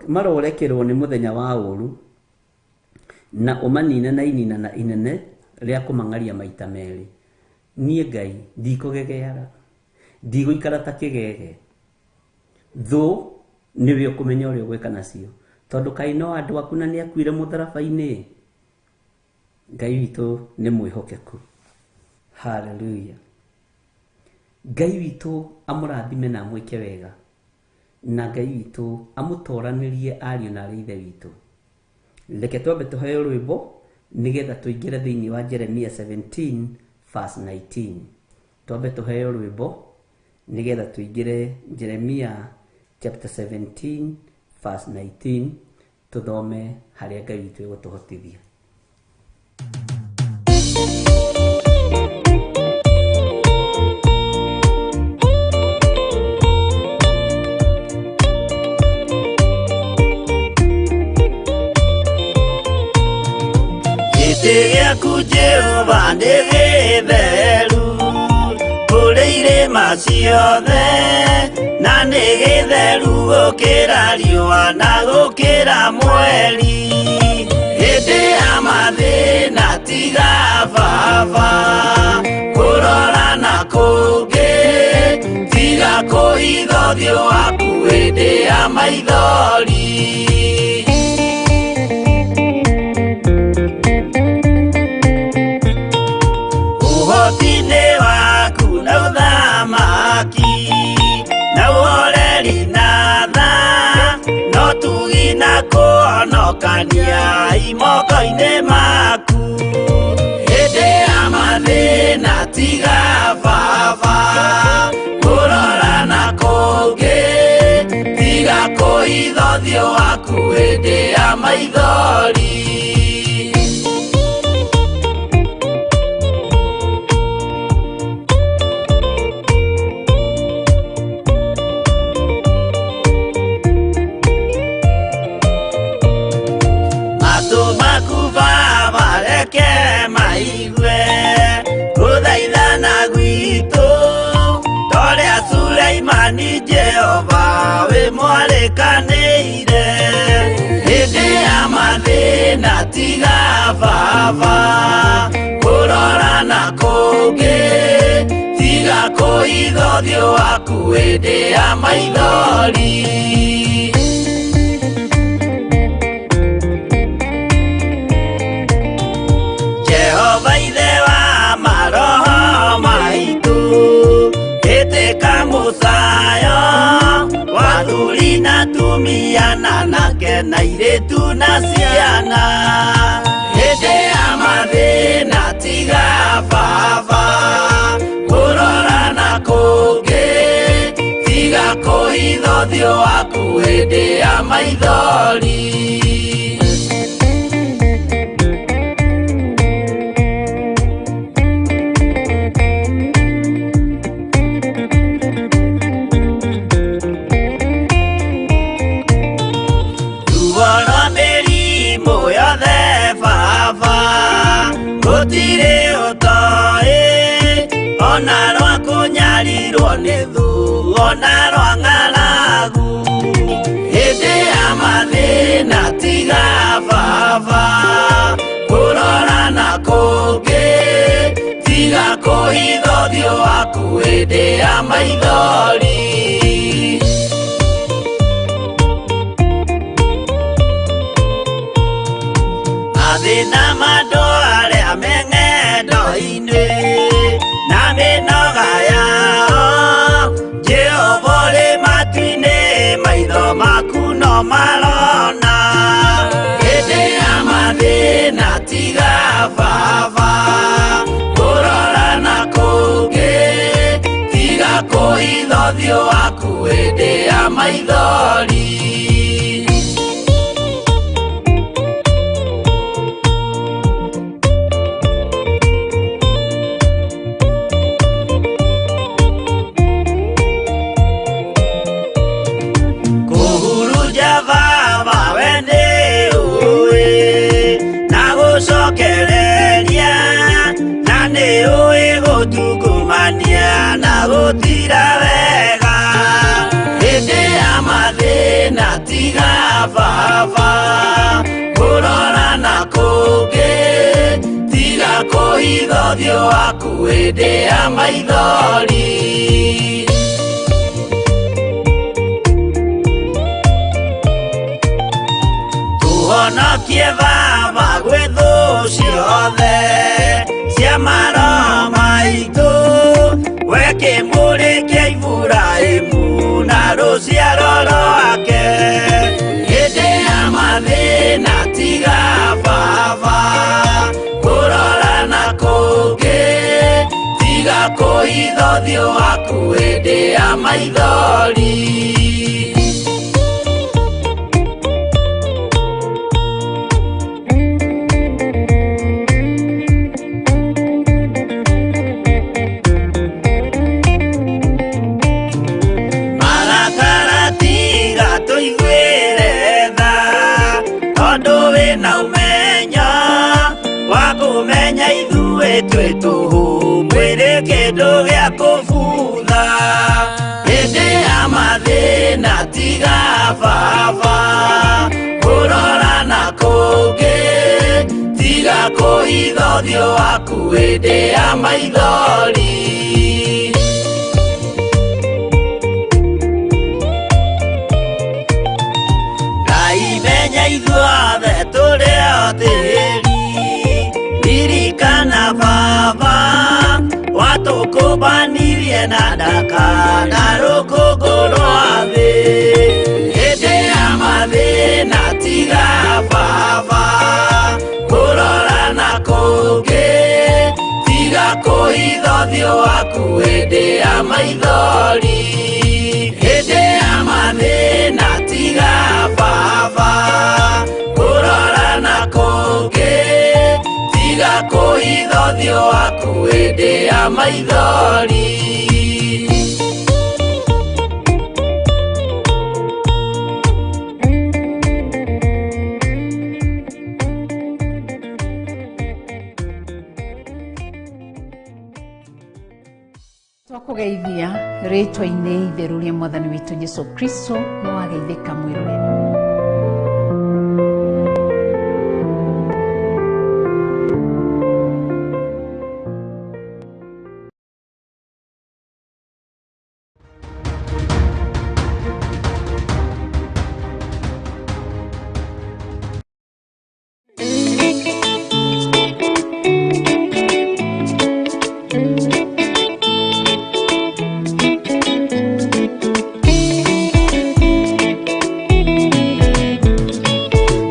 Marorekerwo nĩ mũthenya wa ũũru, na ũmanine na inina na inene rĩa kũmang'aria maita merĩ. Niĩ Ngai ndikũgegeara, ndigũikara ta kĩgege. Thũ nĩwe ũkũmenya ũrĩa ũgwĩka nacio, tondũ kaĩ no andũ aku na nĩakuire mũtharaba-inĩ. Ngai witũ nĩ mwĩhokeku. Hallelujah. Ngai witũ amũrathime na amwĩke wega, na Ngai witũ amũtoranĩrie ariũ na arĩ ithe witũ. Reke twambe tũheo rwĩmbo nĩgetha tũingĩre thĩinĩ wa Jeremia 17 verse 19. Twambe tũheo rwĩmbo nĩgetha tũingĩre Jeremia chapter 17 verse 19, tũthome harĩa Ngai witũ egũtũhotithia. Gĩtĩ gĩaku Jehova nĩ gĩtheru kũrĩ irĩma ciothe, na nĩ gĩtheru gũkĩra riũa na gũkĩra mweri. Hĩndĩ ya mathĩna tiga baba kũrora na kũngĩ, tiga Kũhitha ũthiũ waku hĩndĩ ya maithori. Ũhoti-inĩ waku na ũthamaki na ũhoreri na tha no tugi na kũhonokania imoko-inĩ maku. Hĩndĩ ya mathĩna tiga baba kũrora na kũngĩ, tiga kũhitha ũthiũ waku hĩndĩ ya maithori. Matũ maku baba reke maigue gũthaithana gwitũ, torĩa Suleimani Jehova wĩ mwarĩkanĩire. Hĩndĩ ya mathĩna tiga baba kũrora na kũngĩ, tiga kũhitha ũthiũ waku hĩndĩ ya maithori. Jehova ithe wa maroho maitũ, ĩtĩka mũcayo wa athuri na atumia na anake na airĩtu na ciana. Hĩndĩ ya mathĩna tiga baba kũrora na kũngĩ, tiga kũhitha ũthiũ waku hĩndĩ ya maithori. Ruo rwa mĩrimũ yothe baba gũtirĩ ũtoĩ, ona rwa kũnyarirwo nĩ thũ, ona rwa ng'aragu. Hĩndĩ ya mathĩna tiga baba kũrora na kũngĩ, tiga kũhitha ũthiũ waku hĩndĩ ya maithori. Mathĩna ma andũ arĩa me ng'endo-inĩ na mĩnoga yao, Jehova ũrĩ matu-inĩ, maitho maku no marona. Hĩndĩ ya mathĩna tiga baba kũrora na kũngĩ, tiga kũhitha ũthiũ waku hĩndĩ ya maithori. Kũhurunja baba we nĩ ũĩ na gũcokereria, na nĩ ũĩ gũtungumania na gũtira wega. Hĩndĩ ya mathĩna tiga baba kũrora na kũngĩ, tiga kũhitha ũthiũ waku hĩndĩ ya maithori. Tũhonokie baba gwĩ thũ ciothe cia maroho maitũ, we kĩmũrĩ kĩa Iburahĩmu na rũciaro rwake. Hĩndĩ ya mathĩna tiga baba kũrora na kũngĩ, tiga kũhitha ũthiũ waku hĩndĩ ya maithori. Marakara tiga tũiguĩre tha, tondũ wĩna ũmenyo wa kũmenya ithuĩ twĩ tũhũ, mwĩrĩ kĩndũ gĩa kũbutha. Hĩndĩ ya mathĩna tiga baba kũrora na kũngĩ, tiga kũhitha ũthiũ waku hĩndĩ ya maithori. Ithuothe tũrĩ o tĩri. Ririkana baba watũkũmbanirie na ndaka na rũkũngũ rwa thĩ. Hĩndĩ ya mathĩna tiga baba kũrora na kũngĩ, tiga kũhitha ũthiũ waku hĩndĩ ya maithori. Hĩndĩ ya mathĩna tiga baba kũrora na kũngĩ, tiga kũhitha ũthiũ waku hĩndĩ ya maithori. Twakugeithia rĩtwa-inĩ itheru rĩa mwathani witũ Jesu Kristo. Nĩ wageithĩka mwĩroreri.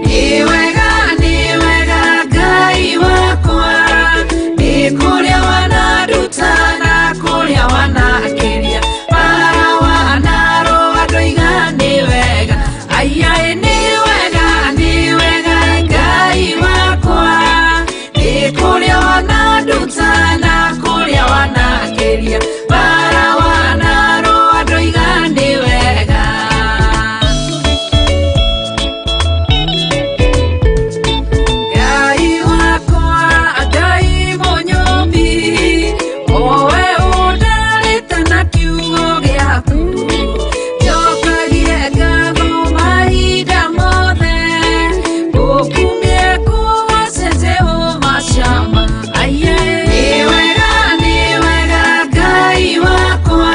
Nĩ wega, nĩ wega Ngai wakwa, nĩ kũrĩa wananduta na kũrĩa wanakĩria, bara wanarũa ndoiga nĩ wega. Aiaĩ nĩ wega, nĩ wega Ngai wakwa, nĩ kũrĩa wananduta na kũrĩa wanakĩria, bara wanarũa ndoiga nĩ wega. Ngai wakwa, Ngai mũnyũmbi, owe ũndarĩte na kiugo gĩaku, njokagie ngatho mahinda mothe, ngũkumie ngũgoce Jehova Shama. Aiye, nĩ wega, nĩ wega Ngai wakwa,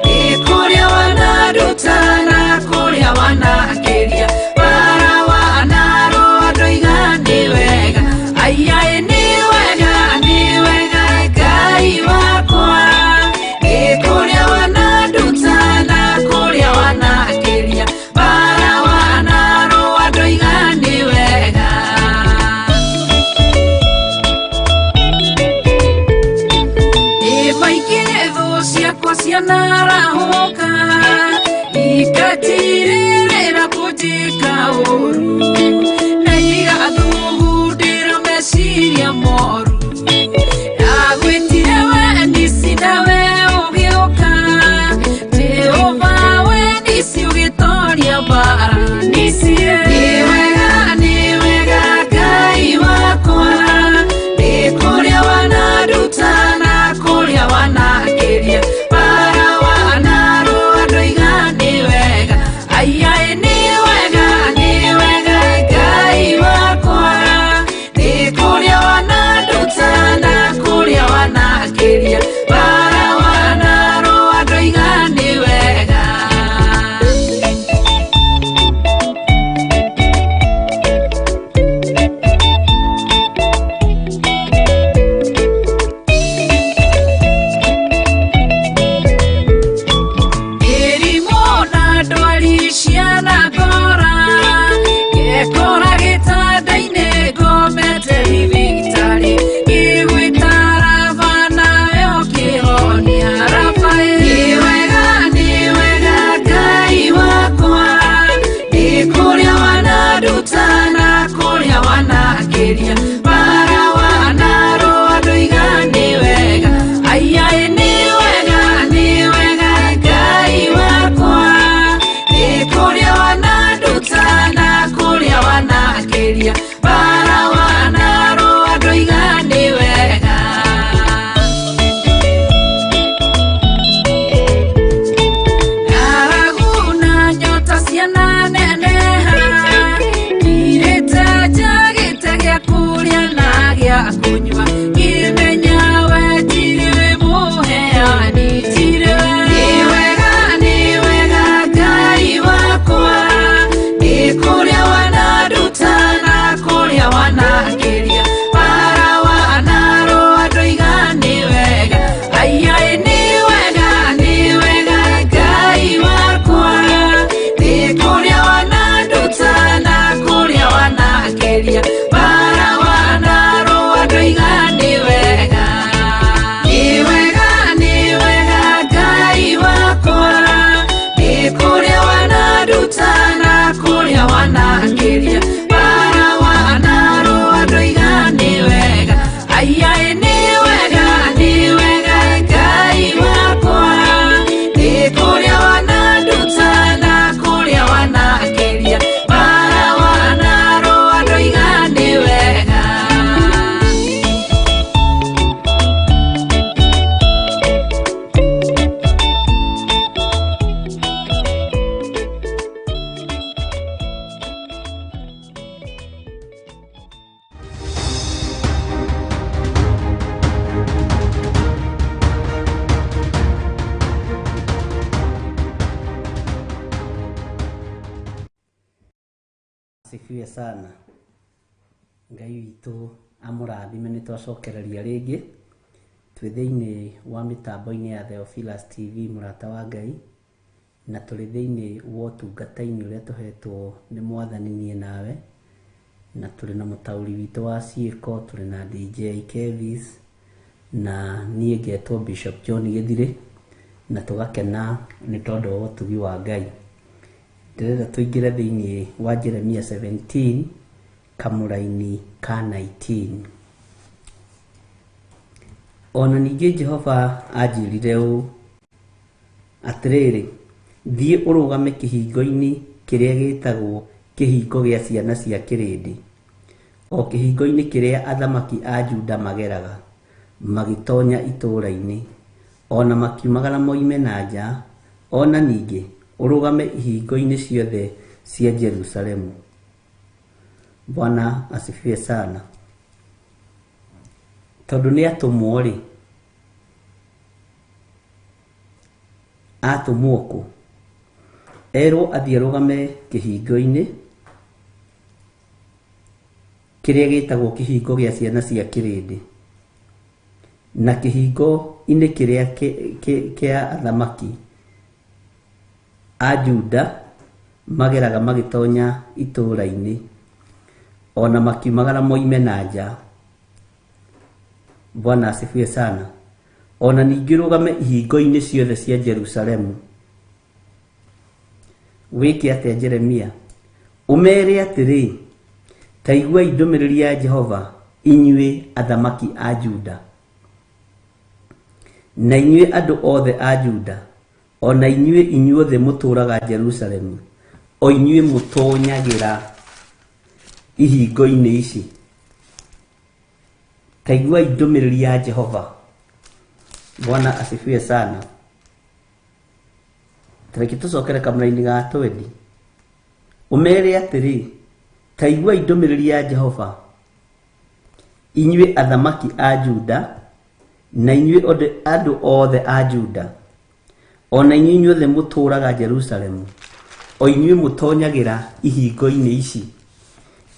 nĩ kũrĩa wananduta na kũrĩa wanakĩria, bara wanarũa ndoiga nĩ wega. Aiaĩ nĩ wega, nĩ wega Ngai wakwa, nĩ kũrĩa wananduta na kũrĩa wanakĩria, bara wanarũa ndoiga nĩ wega. Nĩ thũ ciakwa cianarahũka, ikatirĩrĩra kũnjĩka ũru, na igathugundĩra meciria moru. Ndagwĩtire we nisi nawe ũgĩũka, Jehova we nisi ũgĩtoria mbara nisi. Nĩ wega, nĩ wega Ngai wakwa, nĩ kũrĩa wananduta na kũrĩa wanakĩria, bara wanarũa ndoiga nĩ wega. Aiaĩ nĩ wega, nĩ wega Ngai. asifiwe sana. Ngai witũ amũrathime nĩ twacokereria rĩngĩ twĩ thĩinĩ wa mĩtambo-inĩ ya Theophilus TV mũrata wa Ngai, na tũrĩ thĩinĩ wa ũtungata-inĩ ũrĩa tũhetwo nĩ mwathani niĩ nawe, na tũrĩ na mũtaũri witũ wa ciĩko, tũrĩ na DJ Kevis, na niĩ ngetwo Bishop John Gĩthirĩ, na tũgakena nĩ tondũ wa ũtugi wa Ngai. Ndĩrenda tũingĩre thĩinĩ wa Jeremia 17 kamũraini ka 19. Ona ningĩ Jehova anjĩrire ũũ, atĩrĩrĩ, thiĩ ũrũgame kĩhingo-inĩ kĩrĩa gĩtagwo kĩhingo gĩa ciana cia kĩrĩndĩ, o kĩhingo-inĩ kĩrĩa athamaki a Juda mageraga magĩtonya itũũra-inĩ, o na makiumagara moime na nja, o na ningĩ ũrũgame ihingo-inĩ ciothe cia Jerusalemu. Bwana asifiwe sana. Tondũ nĩ atũmwo rĩ, atũmwo kũ? Erwo athiĩ arũgame kĩhingo-inĩ kĩrĩa gĩtagwo kĩhingo gĩa ciana cia kĩrĩndĩ, na kĩhingo-inĩ kĩrĩa kĩa athamaki a Juda mageraga magĩtonya itũũra-inĩ, ona makiumagara moime na nja. Bwana asifiwe sana. Ona ningĩ ũrũgame ihingo-inĩ ciothe cia Jerusalemu. Wĩke atĩa Jeremia? Ũmeere atĩrĩ, ta iguai ndũmĩrĩri ya Jehova inyuĩ athamaki a Juda, na inyuĩ andũ othe a Juda, o na inyuĩ inyuothe mũtũũraga Jerusalemu, o inyuĩ mũtoonyagĩra ihingo-inĩ ici. Ta iguai ndũmĩrĩri ya Jehova. Bwana asifiwe sana. Tareke tũcokere kamũraini ga twendi. Ũmeere atĩrĩ, ta iguai ndũmĩrĩri ya Jehova inyuĩ athamaki a Juda, na inyuĩ andũ othe a Juda, o na inyuĩ inyuothe mũtũũraga Jerusalemu, o inyuĩ mũtoonyagĩra ihingo-inĩ ici,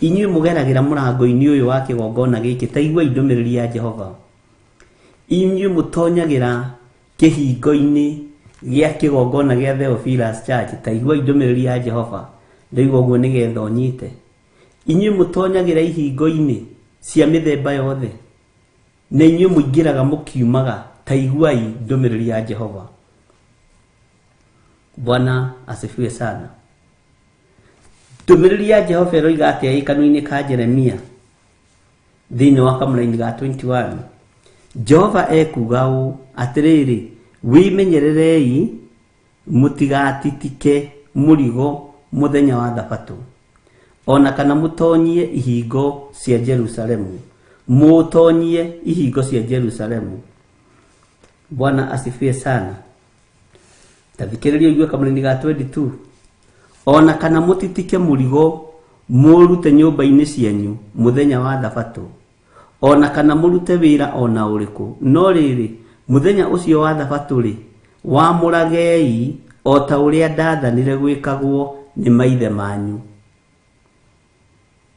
inyuĩ mũgeragĩra mũrango-inĩ ũyũ wa kĩgongona gĩkĩ, ta iguai ndũmĩrĩri ya Jehova. Inyuĩ mũtoonyagĩra kĩhingo-inĩ gĩa kĩgongona gĩa Theophilus Church, ta iguai ndũmĩrĩri ya Jehova. Ndaigua ũguo nĩgetha ũnyite. Inyuĩ mũtoonyagĩra ihingo-inĩ cia mĩthemba yothe, na inyuĩ mũingĩraga mũkiumaga, ta iguai ndũmĩrĩri ya Jehova. Bwana asifiwe sana. Ndũmĩrĩri ya Jehova ĩroiga atĩa ĩ kanua-inĩ ka Jeremia thĩinĩ wa kamũraini ga 21? Jehova ekuuga ũũ, atĩrĩrĩ, wĩmenyererei mũtigatitike mũrigo mũthenya wa Thabatũ, o na kana mũtoonyie ihingo cia Jerusalemu, mũtoonyie ihingo cia Jerusalemu. Bwana asifiwe sana. Ta thikĩrĩria ũigue kamũraini ga 22. O na kana mũtitike mũrigo mũrute nyũmba-inĩ cianyu mũthenya wa Thabatũ, o na kana mũrute wĩra o na ũrĩkũ, no rĩrĩ, mũthenya ũcio wa Thabatũ rĩ, wamũragei o ta ũrĩa ndaathanire gwĩkagwo nĩ maithe manyu.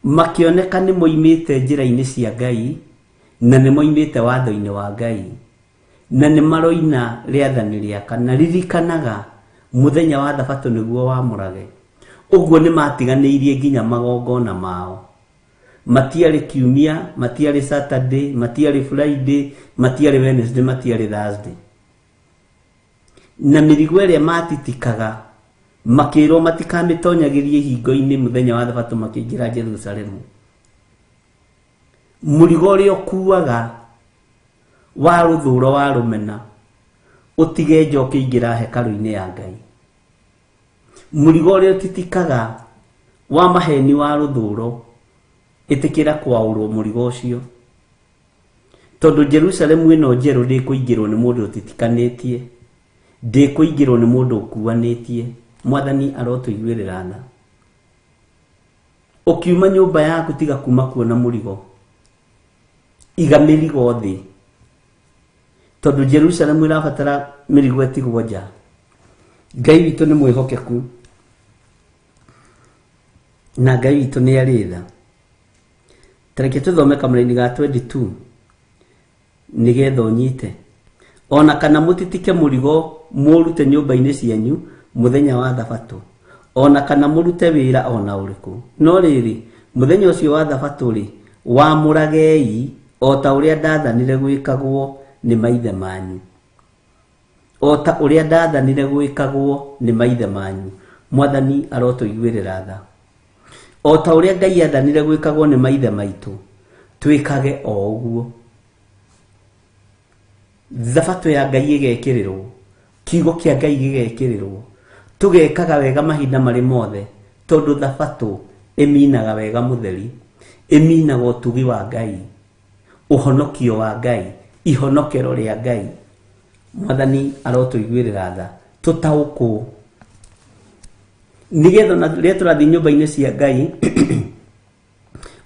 Makĩoneka nĩ moimĩte njĩra-inĩ cia Ngai, na nĩ moimĩte watho-inĩ wa Ngai, na nĩ maroina rĩathani rĩa kana. Ririkanaga mũthenya wa Thabatũ nĩguo wamũrage. Ũguo nĩ matiganĩirie nginya magongona mao. Matiarĩ Kiumia, matiarĩ Saturday, matiarĩ Friday, matiarĩ Wednesday, matiarĩ Thursday. Na mĩrigo ĩrĩa matitikaga makĩrwo matikamĩtonyagĩrie ihingo-inĩ mũthenya wa Thabatũ makĩingĩra Jerusalemu. Mũrigo ũrĩa ũkuaga wa rũthũro wa rũmena ũtige nja ũkĩingĩra hekarũ-inĩ ya Ngai. Mũrigo ũrĩa ũtitikaga wa maheni wa rũthũro ĩtĩkĩra kwaũrwo mũrigo ũcio, tondũ Jerusalemu ĩno njerũ ndĩkũingĩrwo nĩ mũndũ ũtitikanĩtie, ndĩkũingĩrwo nĩ mũndũ ũkuanĩtie. Mwathani arotũiguĩrĩra tha. Ũkiuma nyũmba yaku tiga kuma kuona mũrigo, iga mĩrigo thĩ, tondũ Jerusalemu ĩrabatara mĩrigo ĩtigwo nja. Ngai witũ nĩ mwĩhokeku. Na Ngai witũ nĩ arĩ tha. Tareke tũthome kamũraini ga 22 nĩgetha ũnyite. Ona kana mũtitike mũrigo mũrute nyũmba-inĩ cianyu mũthenya wa thabatũ, ona kana mũrute wĩra ona ũrĩkũ. No rĩrĩ, mũthenya ũcio wa thabatũ-rĩ, wamũragei o ta ũrĩa ndathanire gwĩkagwo nĩ maithe manyu. O ta ũrĩa ndathanire gwĩkagwo nĩ maithe manyu. Mwathani arotũiguĩrĩra tha. O ta ũrĩa Ngai athanire gwĩkagwo nĩ maithe maitũ, twĩkage o ũguo. Thabatũ ya Ngai ĩgekĩrĩrwo, kiugo kĩa Ngai gĩgekĩrĩrwo, tũgekaga wega mahinda marĩ mothe, tondũ thabatũ ĩminaga wega mũtheri, ĩminaga ũtugi wa Ngai, ũhonokio wa Ngai, ihonokero rĩa Ngai. Mwathani arotũiguĩrĩra tha, tũtaũkwo nĩgetha ona rĩrĩa tũrathiĩ nyũmba-inĩ cia Ngai,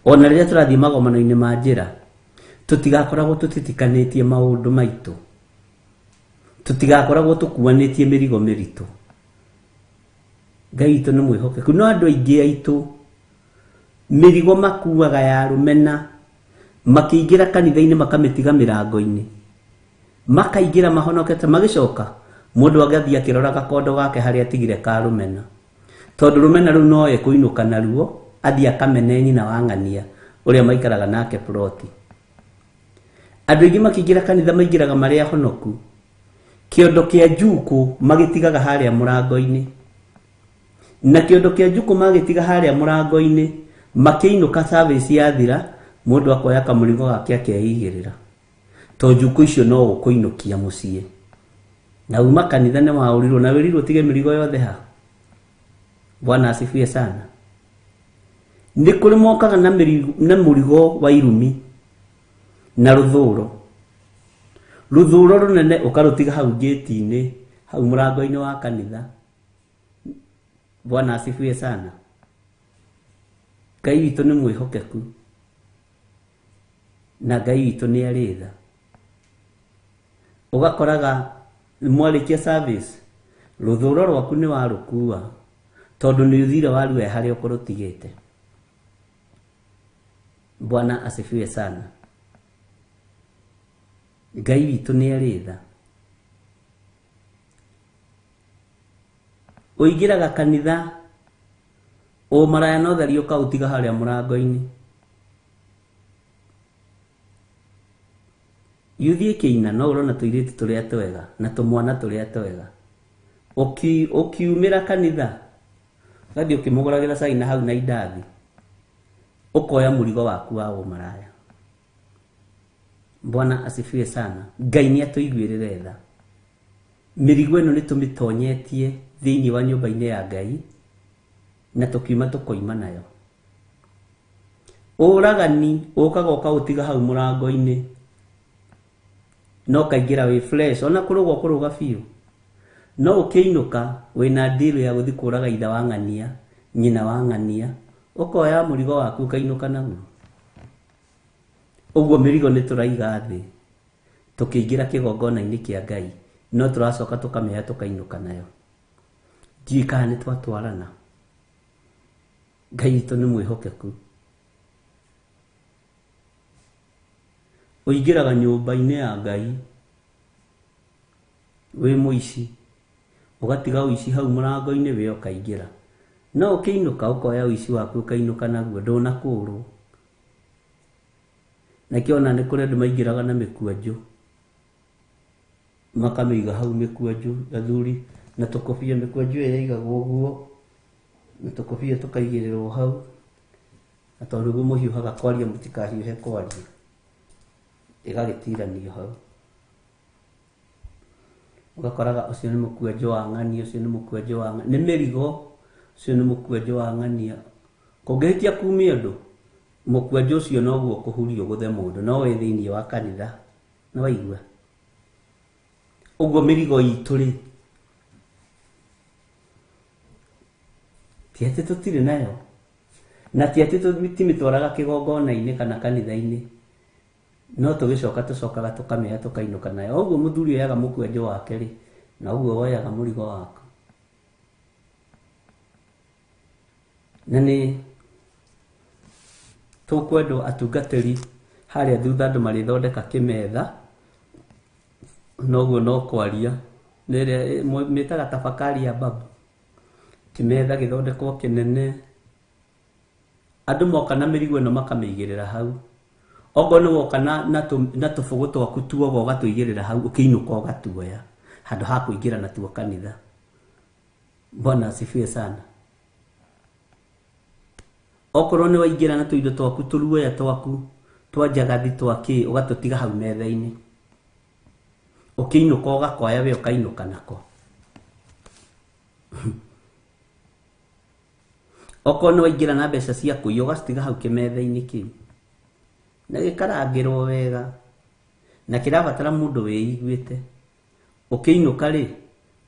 ona rĩrĩa tũrathiĩ magomano-inĩ ma njĩra, tũtigakoragwo tũtitikanĩtie maũndũ maitũ, tũtigakoragwo tũkuanĩtie mĩrigo mĩritũ. Ngai witũ nĩ mwĩhokeku. No andũ aingĩ aitũ mĩrigo makuaga ya rũmena, makĩingĩra kanitha-inĩ makamĩtiga mĩrango-inĩ, makaingĩra mahonokete, magĩcoka mũndũ agathiĩ akĩrora gakondo gake harĩa atigire ka rũmena, tondũ rũmena rũu no ekũinũka naruo athiĩ akamene nyina wa ng'ania ũrĩa maikaraga nake ploti. Andũ aingĩ makĩingĩra kanitha maingĩraga marĩ ahonoku, kĩondo kĩa njukũ magĩtigaga harĩa mũrango-inĩ, na kĩondo kĩa njukũ magĩtiga harĩa mũrango-inĩ, makĩinũka service yathira, mũndũ akoya kamũrigo gake akeigĩrĩra, tondũ njukũ icio no ũkũinũkia mũciĩ. Na uma kanitha nĩ waũrirwo na wĩrirwo ũtige mĩrigo yothe ha. Bwana asifiwe sana. Nĩ kũrĩ mokaga na mũrigo wa irumi na rũthũro, rũthũro rũnene ũkarũtiga hau gate-inĩ, hau mũrango-inĩ wa kanitha. Bwana asifiwe sana. Ngai witũ nĩ mwĩhokeku na Ngai witũ nĩ arĩ tha. Ũgakoraga mwarĩkia service, rũthũro rwaku nĩ warũkua tondũ nĩ ũthire waruoya harĩa ũkũrũtigĩte. Bwana asifiwe sana. Ngai witũ nĩ arĩ tha. Ũingĩraga kanitha ũmaraya no thari ũkaũtiga harĩa mũrango-inĩ. Yuthiĩ kĩina no ũrona tũirĩtu tũrĩa twega na tũmwana tũrĩa twega. Ũkiumĩra kanitha ũgathiĩ ũkĩmũgũragĩra cai na hau na indathi, ũkoya mũrigo waku wa ũmaraya. Bwana asifiwe sana. Ngai nĩ atũiguĩrĩre tha. Mĩrigo ĩno nĩ tũmĩtonyetie thĩinĩ wa nyũmba-inĩ ya Ngai na tũkiuma tũkoima nayo. Ũragani ũkaga ũkaũtiga hau mũrango-inĩ, no kaingĩra wĩ fresh, ona kũrũga ũkũrũga biũ, no ũkĩinũka wĩna deal ya gũthiĩ kũraga ithe wa ng'ania, nyina wa ng'ania, ũkoya mũrigo waku ũkainũka naguo. Ũguo mĩrigo nĩ tũraiga thĩ tũkĩingĩra kĩgongona-inĩ kĩa Ngai, no tũracoka tũkamĩoya tũkainũka nayo. Ndiũĩ kana nĩ twatwarana. Ngai witũ nĩ mwĩhokeku. Ũingĩraga nyũmba-inĩ ya Ngai wĩ mũici, ũgatiga ũici hau mũrango-inĩ wĩ ũkaingĩra, no ũkĩinũka ũkoya ũici waku ũkainũka naguo, ndũnakũrwo. Nakĩo ona nĩ kũrĩ andũ maingĩraga na mĩkwanjũ, makamĩiga hau mĩkwanjũ, athuri na tũkobia, mĩkwanjũ ĩyo yaigagwo ũguo na tũkobia tũkaigĩrĩrwo hau, na tondũ nĩguo mũhiũhaga kwaria mũtikahiũhe kwaria, ĩgagĩtiranio hau. Ũgakoraga ũcio nĩ mũkwanjũ wa ng'ania, ũcio nĩ mũkwanjũ wa ng'ania, nĩ mĩrigo, ũcio nĩ mũkwanjũ wa ng'ania. Kũngĩhĩtia kumia ũndũ, mũkwanjũ ũcio noguo ũkũhurio ũgũthe mũndũ, no wĩ thĩinĩ wa kanitha, nĩ waigua? Ũguo mĩrigo itũ rĩ, ti atĩ tũtirĩ nayo, na ti atĩ tũtimĩtwaraga kĩgongona-inĩ kana kanitha-inĩ, no tũgĩcoka tũcokaga tũkamĩoya tũkainũka nayo. Ũguo mũthuri oyaga mũkwanjũ wake rĩ, na ũguo woyaga mũrigo waku. Na nĩ Tũkwendwo atungatĩri harĩa thutha andũ marĩthondeka kĩmetha, noguo no kwaria nĩrĩa mĩtaga tafakari ya babu. Kĩmetha gĩthondekwo kĩnene, andũ moka na mĩrigo ĩno makamĩigĩrĩra hau. Okorwo nĩ woka na tũbũgũ twaku tuoga ũgatũigĩrĩra hau, ũkĩinũka ũgatuoya handũ ha kũingĩra natuo kanitha. Bwana asifiwe sana. Okorwo nĩ waingĩra na tũindo twaku tũruoya twaku twa njagathi twa kĩ, ũgatũtiga hau metha-inĩ, ũkĩinũka ũgakoya we ũkainũka nako. Okorwo nĩ waingĩra na mbeca cia kũiya ũgacitiga hau kĩmetha-inĩ kĩu, na gĩkarangĩrwo wega, na kĩrabatara mũndũ wĩiguĩte. Ũkĩinũka rĩ,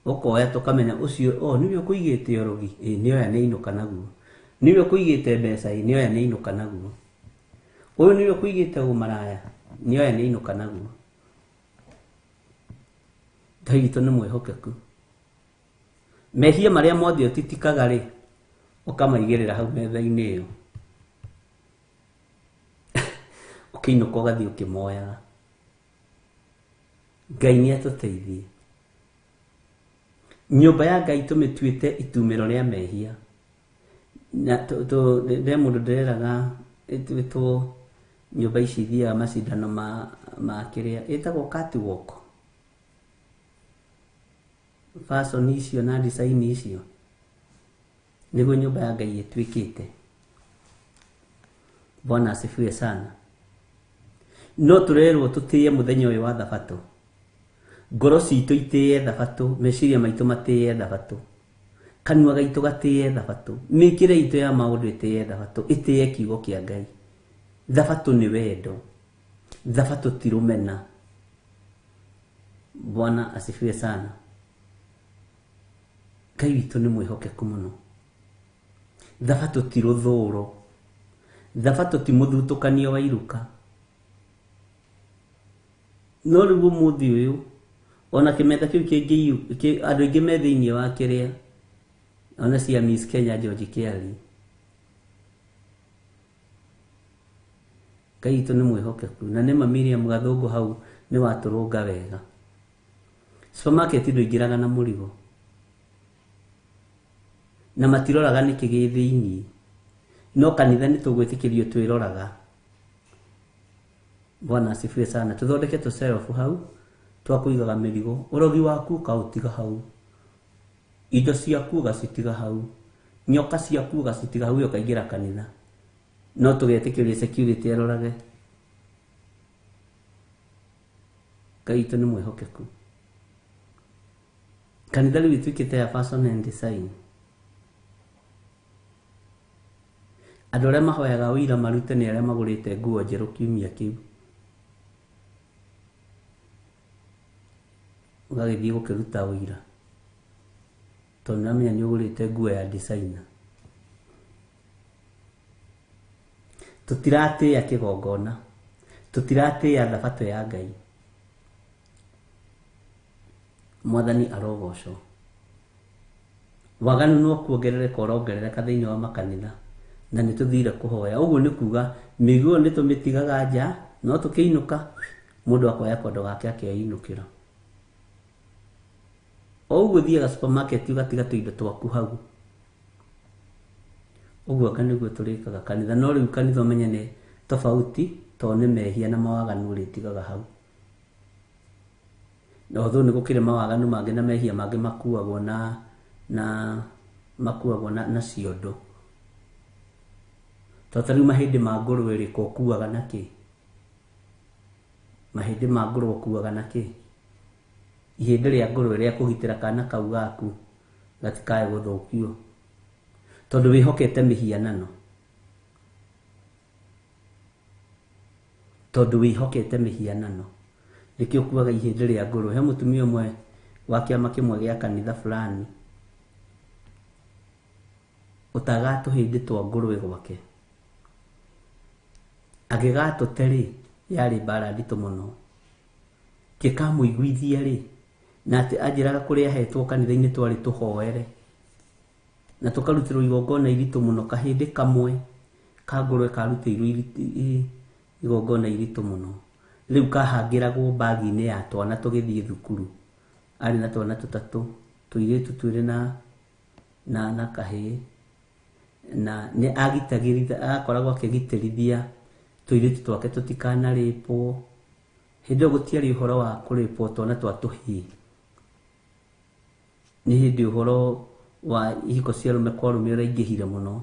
ũkoya tũkamenya ũcio, o nĩwe ũkũigĩte ũrogi, ĩ nĩoya nĩainũka naguo, nĩwe ũkũigĩte mbeca, ĩ nĩoya nĩainũka naguo, ũyũ nĩwe ũkũigĩte ũmaraya, nĩoya nĩainũka naguo. Ngai witũ nĩ mwĩhokeku. Mehia marĩa mothe ũtitikaga rĩ, ũkamaigĩrĩra hau metha-inĩ ĩyo, ũkĩinũka ũgathiĩ ũkĩmoyaga. Ngai nĩ atũteithie. Nyũmba ya Ngai tũmĩtuĩte itumĩro rĩa mehia. Na he mũndũ ndĩreraga ĩtuĩtwo nyũmba ici ithiaga macindano ma kĩrĩa ĩtagwo catwalk, fashion icio na design icio, nĩguo nyũmba ya Ngai ĩtuĩkĩte. Bwana asifiwe sana. No tũrerwo tũtĩe mũthenya ũyũ wa thabatũ, ngoro citũ itĩe thabatũ, meciria maitũ matĩe thabatũ, kanua gaitũ gatĩe thabatũ, mĩkĩre itũ ya maũndũ ĩtĩe thabatũ, ĩtĩe kiugo kĩa Ngai. Thabatũ nĩ wendo, thabatũ ti rũmena. Bwana asifiwe sana. Ngai witũ nĩ mwĩhokeku mũno. Thabatũ ti rũthũũro, thabatũ ti mũthutũkanio wa iruka. No rĩu ũmũthĩ ũyũ ona kĩmetha kĩu kĩngĩ andũ aingĩ me thĩinĩ wa kĩrĩa, ona cia Miss Kenya George Kĩari. Ngai witũ nĩ mwĩhokeku, na nĩma Miriam Gathũngũ hau nĩ watũrũnga wega. Supermarket ndũingĩraga na mũrigo, na matiroraga nĩkĩ gĩ thĩinĩ, no kanitha nĩ tũgwĩtĩkĩrio twĩroraga. Bwana asifiwe sana. Tũthondeke tũcerobu hau twa kũigaga mĩrigo, ũrogi waku ũkaũtiga hau, indo ciaku ũgacitiga hau, nyoka ciaku ũgacitiga hau, ũkaingĩra kanitha. No tũgetĩkĩria security arorage. Ngai witũ nĩ mwĩhokeku. Kanitha rĩu ĩtuĩkĩte ya fashion and design. Andũ arĩa mahoyaga ũira marute nĩ arĩa magũrĩte nguo njerũ kiumia kĩu, ũgagĩthiĩ gũkĩruta ũira tondũ nĩũramenya nĩ ũgũrĩte nguo ya designer. Tũtiratĩĩa kĩgongona, tũtiratĩĩa thabatũ ya Ngai. Mwathani arogocwo. Waganu no kuongerereka ũrongerereka thĩinĩ wa makanitha, na nĩ tũthire kũhoya. Ũguo nĩ kuga mĩiguo nĩ tũmĩtigaga nja, no tũkĩinũka mũndũ akoya kondo gake akeinũkĩra. O ũguo ũthiaga supermarket ũgatiga tũindo twaku hau. Ũguo anga nĩguo tũrĩkaga kanitha. No rĩu kanitha ũmenye nĩ tofauti, tondũ nĩ mehia na mawaganu ũrĩtigaga hau. Na although nĩ gũkĩrĩ mawaganu mangĩ na mehia mangĩ makuagwo na ciondo. Tondũ ta rĩu mahĩndĩ ma ngũrwe rĩ, ko ũkuaga na kĩ? Mahĩndĩ ma ngũrwe ũkuaga na kĩ? Ihĩndĩ rĩa ngũrwe rĩa kũgitĩra kana kau gaku gatikae gũthũkio, tondũ wĩhokete mĩhianano. Tondũ wĩhokete mĩhianano nĩkĩo ũkuaga ihĩndĩ rĩa ngũrwe. He mũtumia ũmwe wa kĩama kĩmwe gĩa kanitha fulani ũtagaga tũhĩndĩ twa ngũrwe gwake, agĩgatũte rĩ, yarĩ mbara nditũ mũno. Gĩkamũiguithia rĩ, na atĩ anjĩraga kũrĩa ahetwo kanitha-inĩ twarĩ tũhoere na tũkarutĩrwo igongona iritũ mũno, kahĩndĩ kamwe Ka ngũrwe karutĩirwo igongona iritũ mũno. Rĩu kahangĩragwo bagi-inĩ ya twana tũgĩthiĩ thukuru. Arĩ na twana tũtatũ, tũirĩtu twĩrĩ na kahĩĩ. Na nĩ agitagĩrithia, akoragwo akĩgitĩrithia tũirĩtu twake tũtikanarĩpwo. Hĩndĩ ĩyo gũtiarĩ ũhoro wa kũrĩpwo twana twa tũhĩĩ. Nĩ hĩndĩ ũhoro wa ihiko cia arũme kwa arũme ũraingĩhire mũno.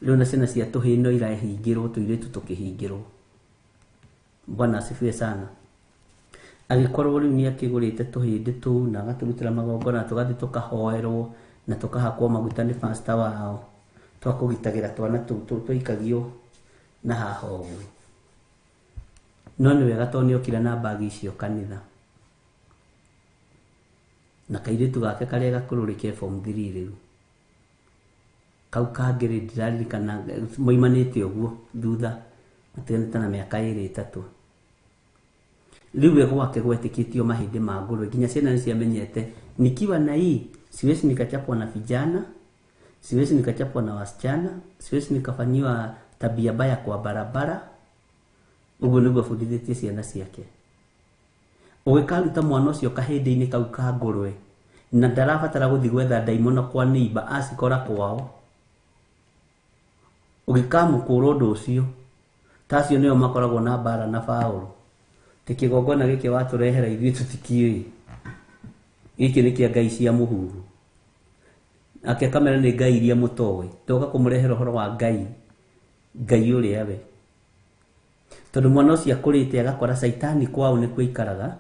Rĩu na ciana cia tũhĩĩ no irahingĩrwo, tũirĩtu tũkĩhingĩrwo. Bwana asifiwe sana. Agĩkorwo rĩu nĩ akĩgũrĩte tũhĩndĩ tũu na agatũrutĩra magongona, tũgathiĩ tũkahoerwo na tũkahakwo maguta nĩ pastor wao, twa kũgitagĩra twana tũu twaikagio na haha ũguo. No nĩ wega tondũ nĩ okire na bagi icio kanitha. Na kairĩtu gake karĩa gakũrũ rĩ ke form 3 rĩu. Kau kangĩ rĩ ndiraririkana moimanĩte ũguo thutha, matiganĩte na mĩaka ĩrĩ ĩtatũ. Rĩu we gwake gwetĩkĩtio mahĩndĩ ma ngũrwe, nginya ciana nĩ ciamenyete nikiwa na hii siwezi nikachapwa na vijana, siwezi nikachapwa na wasichana, siwezi nikafanyiwa tabia mbaya kwa barabara. Ũguo nĩguo abundithĩtie ciana ciake. Ũgĩkaruta mwana ũcio kahĩndĩ-inĩ kau ka ngũrwe, na ndarabatara gũthiĩ gwetha ndaimono kwa neighbor, acikora kwao. Ũgĩkamũkũra ũndũ ũcio, ta acio nĩo makoragwo na mbara na Paũlũ. Ti kĩgongona gĩkĩ watũrehera ithuĩ tũtikĩũĩ. Gĩkĩ nĩ kĩa ngai cia mũhuhu. Nake akamera nĩ ngai iria mũtoĩ. Ndoka kũmũrehera ũhoro wa Ngai, Ngai ũrĩa we. Tondũ mwana ũcio akũrĩte agakora caitani kwao nĩkuo aikaraga,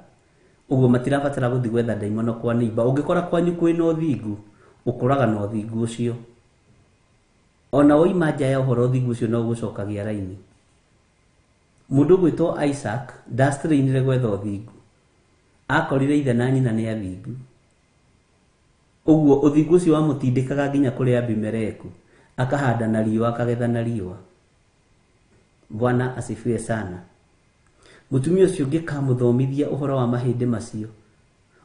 ũguo matirabatara gũthiĩ gwetha ndaimono kwa neighbor. Ũngĩkora kwanyu kwĩna ũthingu, ũkũraga na ũthingu ũcio. Ona woima nja ya ũhoro ũthingu ũcio no ũgũcokagia raini. Mũndũ ũgwĩtwo Isaac ndastrainire gwetha ũthingu. Akorire ithe na nyina nĩ athingu. Ũguo ũthingu ũcio wamũtindĩkaga nginya kũrĩ Abimeleku, akahanda na riũa, akagetha na riũa. Bwana asifiwe sana. Mũtumia ũcio ngĩkamũthomithia ũhoro wa mahĩndĩ macio.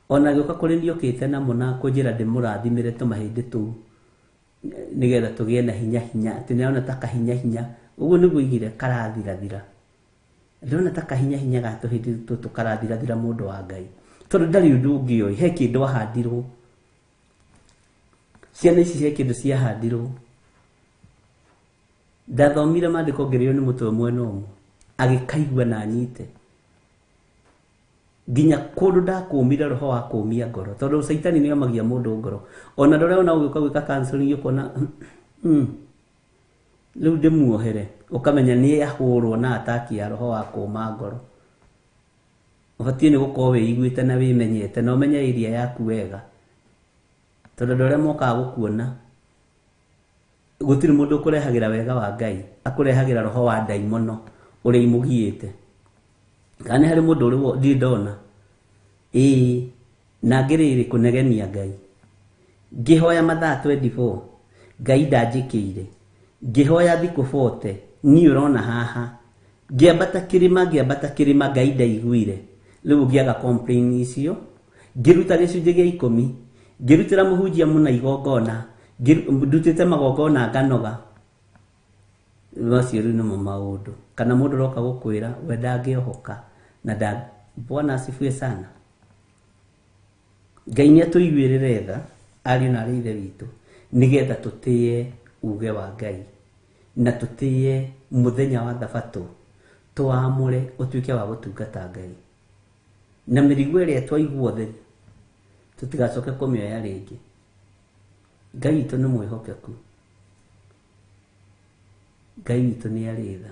Ona agĩũka kũrĩ niĩ okĩte namo na kũnjĩra ndĩmũrathimĩre tũmahĩndĩ tũu nĩgetha tũgĩe na hinya hinya, atĩ nĩarona ta kahinya hinya. Ũguo nĩguo oigire karathirathira. Ndĩrona ta kahinya hinya ga tũhĩndĩ tũtũ karathirathira mũndũ wa Ngai. Tondũ ndarĩ ũndũ ũngĩ oĩ, he kĩndũ ahandirwo. Ciana ici he kĩndũ ciahandirwo. Ndathomire maandĩko ngĩrĩo nĩ mũtwe mwena ũmwe, agĩkaigua na anyite. Nginya kũndũ ndakũmire roho wa kũmia ngoro, tondũ caitani nĩ omagia mũndũ ngoro. Ona ndũrĩa ona ũgĩũka gwĩka counseling ũkona, rĩu ndĩmuohere, ũkamenya nĩ ahũrwo na ataki ya roho wa kũma ngoro. Ũbatiĩ nĩ gũkorwo wĩiguĩte na wĩmenyete na ũmenye area yaku wega. Tondũ andũ arĩa mokaga gũkuona, gũtirĩ mũndũ ũkũrehagĩra wega wa Ngai, akũrehagĩra roho wa ndaimono ũrĩa imũgiĩte. Kana nĩ harĩ mũndũ ũrĩ ndirĩ ndona. Ĩĩ, na ngĩrĩrĩ kũnegenia Ngai. Ngĩhoya mathaa 24, Ngai ndanjĩkĩire. Ngĩhoya thikũ 40, niĩ ũrona haha. Ngĩambata kĩrĩma, ngĩambata kĩrĩma, Ngai ndaiguire. Rĩu ngĩaga complain icio. Ngĩruta gĩcunjĩ gĩa ikũmi, ngĩrutĩra mũhunjia mũna igongona, ndutĩte magongona nganoga. Macio rĩu nĩmo maũndũ. Kana mũndũ ũroka gũkwĩra we ndangĩohoka na nda. Bwana asifiwe sana. Ngai nĩ atũiguĩrĩre tha, ariũ na aarĩ a Ithe witũ, nĩgetha tũtĩe uge wa Ngai na tũtĩe mũthenya wa Thabatũ, tũwamũre ũtuĩke wa gũtungata Ngai. Na mĩrigo ĩrĩa twaigua thĩ tũtigacoke kũmĩoya rĩngĩ. Ngai witũ nĩ mwĩhokeku. Ngai witũ nĩ arĩ tha.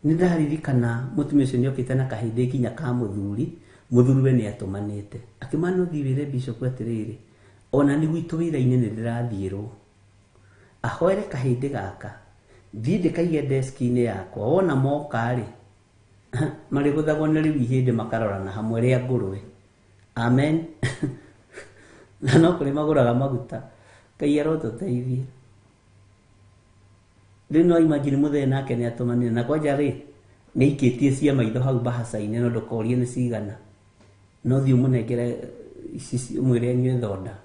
Nĩ ndaririkana mũtumia ũcio nĩ okĩte na kahĩndĩ nginya ka mũthuri, mũthuri we nĩ atũmanĩte. Akĩmana ũthiĩ wĩre bishop atĩrĩrĩ, ona nĩ gwitũ wĩra-inĩ nĩ ndĩrathiĩrwo. Ahoere kahĩndĩ gaka, thiĩ ndĩkaige deski-inĩ yakwa, wona moka rĩ, marĩgũthagwo nĩ rĩu ihĩndĩ makarorana hamwe rĩa ngũrwe. Amen. Na no kũrĩ magũraga maguta. Ngai arotũteithie. Rĩu no imagine mũthee nake nĩ atũmanire, na kwanja rĩ, nĩ aikĩtie cia maitho hau bahaca-inĩ, no ndũkorie nĩ cigana. No thiĩ ũmũnengere ici, ũmwĩre anyue thonda.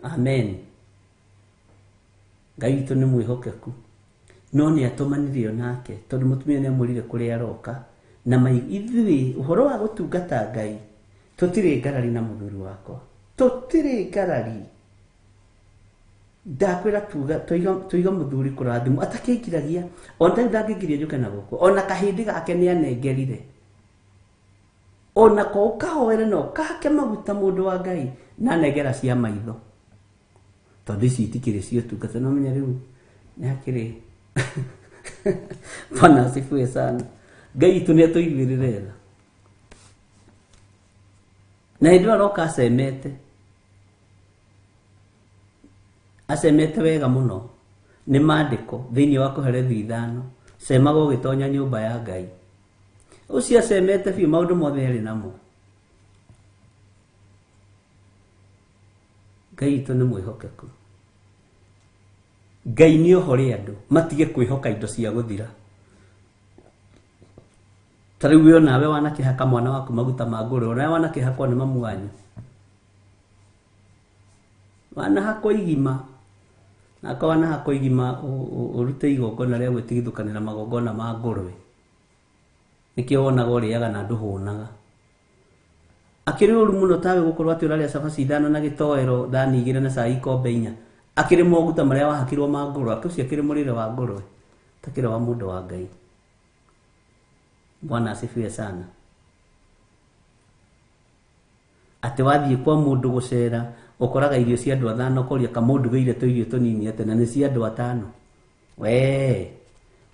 Amen. Ngai witũ nĩ mwĩhokeku. No nĩ atũmanire onake tondũ mũtumia nĩ amwĩrire kũrĩa aroka na ithuĩ ũhoro wa gũtungata Ngai tũtirĩ ngarari na mũthuri wakwa, tũtirĩ ngarari. Ndakwĩra tuga tuiga mũthuri kũrathimwo atakĩngiragia, ona tarĩu ndangĩngiria njũke na gũkũ, ona kahĩndĩ gake nĩ anengerire, ona ko ũkahoere na ũkahake maguta mũndũ wa Ngai na anengera cia maitho, tondũ ici itikĩrĩ cia ũtungata. No menya rĩu nĩ hakĩrĩ. Bwana asifiwe sana. Ngai witũ nĩ atũiguĩrĩre tha. Na hĩndĩ ĩyo aroka acemete, acemete wega mũno nĩ maandĩko thĩinĩ wa Kohelethu 5, cemaga ũgĩtonya nyũmba ya Ngai. Ũcio acemete biũ maũndũ mothe arĩ namo. Ngai witũ nĩ mwĩhokeku. Ngai nĩ ohore andũ matige kwĩhoka indo cia gũthira. Ta rĩu we onawe wanakĩhaka mwana waku maguta ma ngũrwe, onawe wanakĩhakwo nĩ mamu wanyu, wanahakwo igima, nako wanahakwo igima ũrute igongona rĩa gwĩtigithũkanĩra magongona ma ngũrwe. Nĩkĩo wonaga ũrĩaga na ndũhũnaga. Akĩrĩ ũru mũno tawe gũkorwo atĩ ũrarĩa cabaci 5 na gĩtoero, thani 2 na cai ikombe 4. Akĩrĩ moguta marĩa wahakirwo ma ngũrwe, ũcio akĩrĩ mũrĩre wa ngũrwe, takĩrĩ wa mũndũ wa Ngai. Bwana asifiwe sana. Atĩ wathiĩ kwa mũndũ gũcera, ũkoraga irio cia andũ 5, ũkoria kamũndũ gĩire tũirio tũnini atĩ na nĩ cia andũ 5. Wee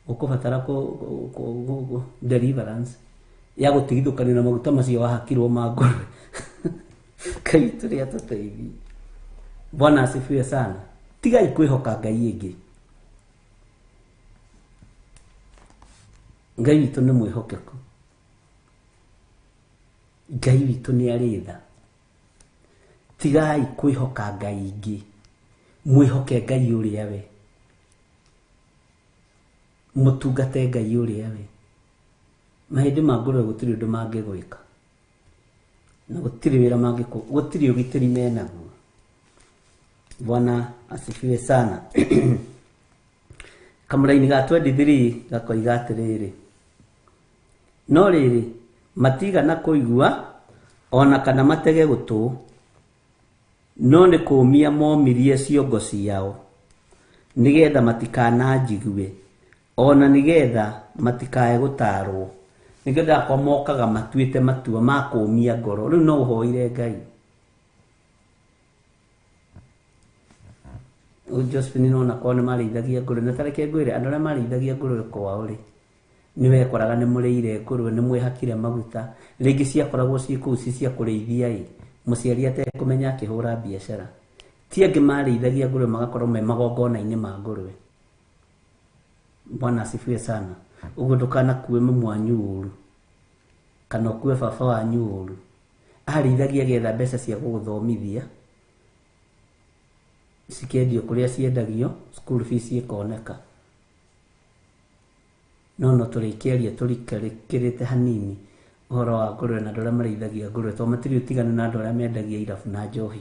ũkũbatara deliverance ya gũtigithũkanio na maguta macio wahakirwo ma ngũrwe. Ngai tũrĩa tũteithie. Bwana asifiwe sana. Tigai kwĩhoka Ngai ĩngĩ. Ngai witũ nĩ mwĩhokeku. Ngai witũ nĩ arĩ tha. Tigai kwĩhoka Ngai ingĩ, mwĩhoke Ngai ũrĩa we, mũtungate Ngai ũrĩa we. Mahĩndĩ ma ngũrwe gũtirĩ ũndũ mangĩgwĩka, na gũtirĩ wĩra mangĩkũ, gũtirĩ ũgitĩri menaguo. Bwana asifiwe sana. Kamũraini ga 23 gakoiga atĩrĩrĩ, no rĩrĩ matigana kũigua ona kana matege gũtũ, no nĩ kũũmia momirie ciongo ciao nĩgetha matikananjigue, ona nĩgetha matikae gũtaarwo. Nĩkĩo ndakwa mokaga matuĩte matua ma kũũmia ngoro. Rĩu no ũhoire Ngai. Josephine nona kwao nĩ marĩithagia ngũrwe, na tareke ngwĩre andũ arĩa marĩithagia ngũrwe kwao rĩ, nĩ wekoraga nĩ mũrĩire ngũrwe, nĩ mwĩhakire maguta, rĩngĩ ciakoragwo ciĩ kũu ci cia kũrĩithia ĩ, mũciari atekũmenya akĩhũra biacara. Ti angĩ marĩithagia ngũrwe magakorwo me magongona-inĩ ma ngũrwe. Bwana asifiwe sana. Ũguo ndũkanakue mamu wanyu ũru, kana ũkue baba wanyu ũru. Arĩithagia getha mbeca cia gũgũthomithia cikendio kũrĩa ciendagio, school fees ĩkoneka. No no tũrĩkĩaria tũrikĩrĩte hanini ũhoro wa ngũrwe na andũ arĩa marĩithagia ngũrwe, tondũ matirĩ ũtiganu na andũ arĩa mendagia irabu na njohi.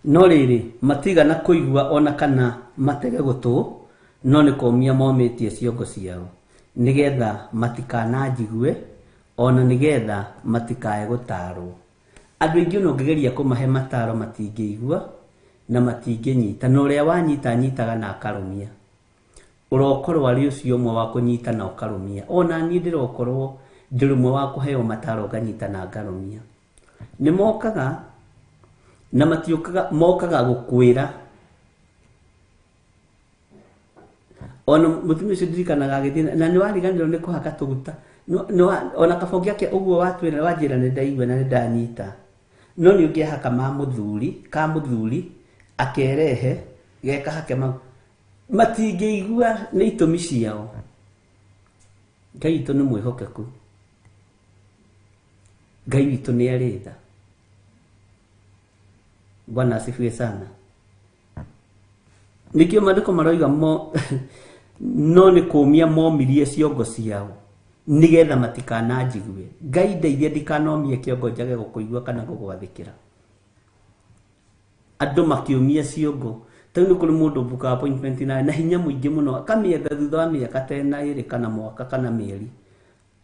No rĩrĩ matigana kũigua ona kana matege gũtũ, no nĩ kũũmia momĩtie ciongo ciao nĩgetha matikananjigue, ona nĩgetha matikae gũtaarwo. Andũ aingĩ ona ũngĩgeria kũmahe mataro matingĩigua na matingĩnyita, na ũrĩa wanyita anyitaga na akarũmia. Ũrokorwo arĩ ũcio ũmwe wa kũnyita na ũkarũmia. Ona niĩ ndĩrokorwo ndĩ ũmwe wa kũheo mataro nganyita na ngarũmia. Nĩ mokaga na matiũkaga, mokaga gũkwĩra. Ona mũtumia ũcio ndirikanaga agĩthiĩ na nĩ wariganĩrwo nĩ kũhaka tũguta. Ona kabonge ake ũguo watwĩra wanjĩra nĩ ndaigua na nĩ ndanyita. No nĩ ũngĩahaka ma mũthuri, ka mũthuri akerehe geka hake mau, matingĩigua nĩ itũmi ciao. Ngai witũ nĩ mwĩhokeku. Ngai witũ nĩ arĩ tha. Bwana asifiwe sana. Nĩkĩo maandĩko maroiga no nĩ kũũmia momirie ciongo ciao nĩgetha matikananjigue. Ngai ndeithie ndikanomie kĩongo njage gũkũigua kana gũgwathĩkĩra. Andũ makĩũmia ciongo Tau nĩ kũrĩ mũndũ mbukaga appointment nawe na hinya mũingĩ mũno, akamĩetha thutha wa mĩaka ta ĩna ĩrĩ kana mwaka kana mĩeri,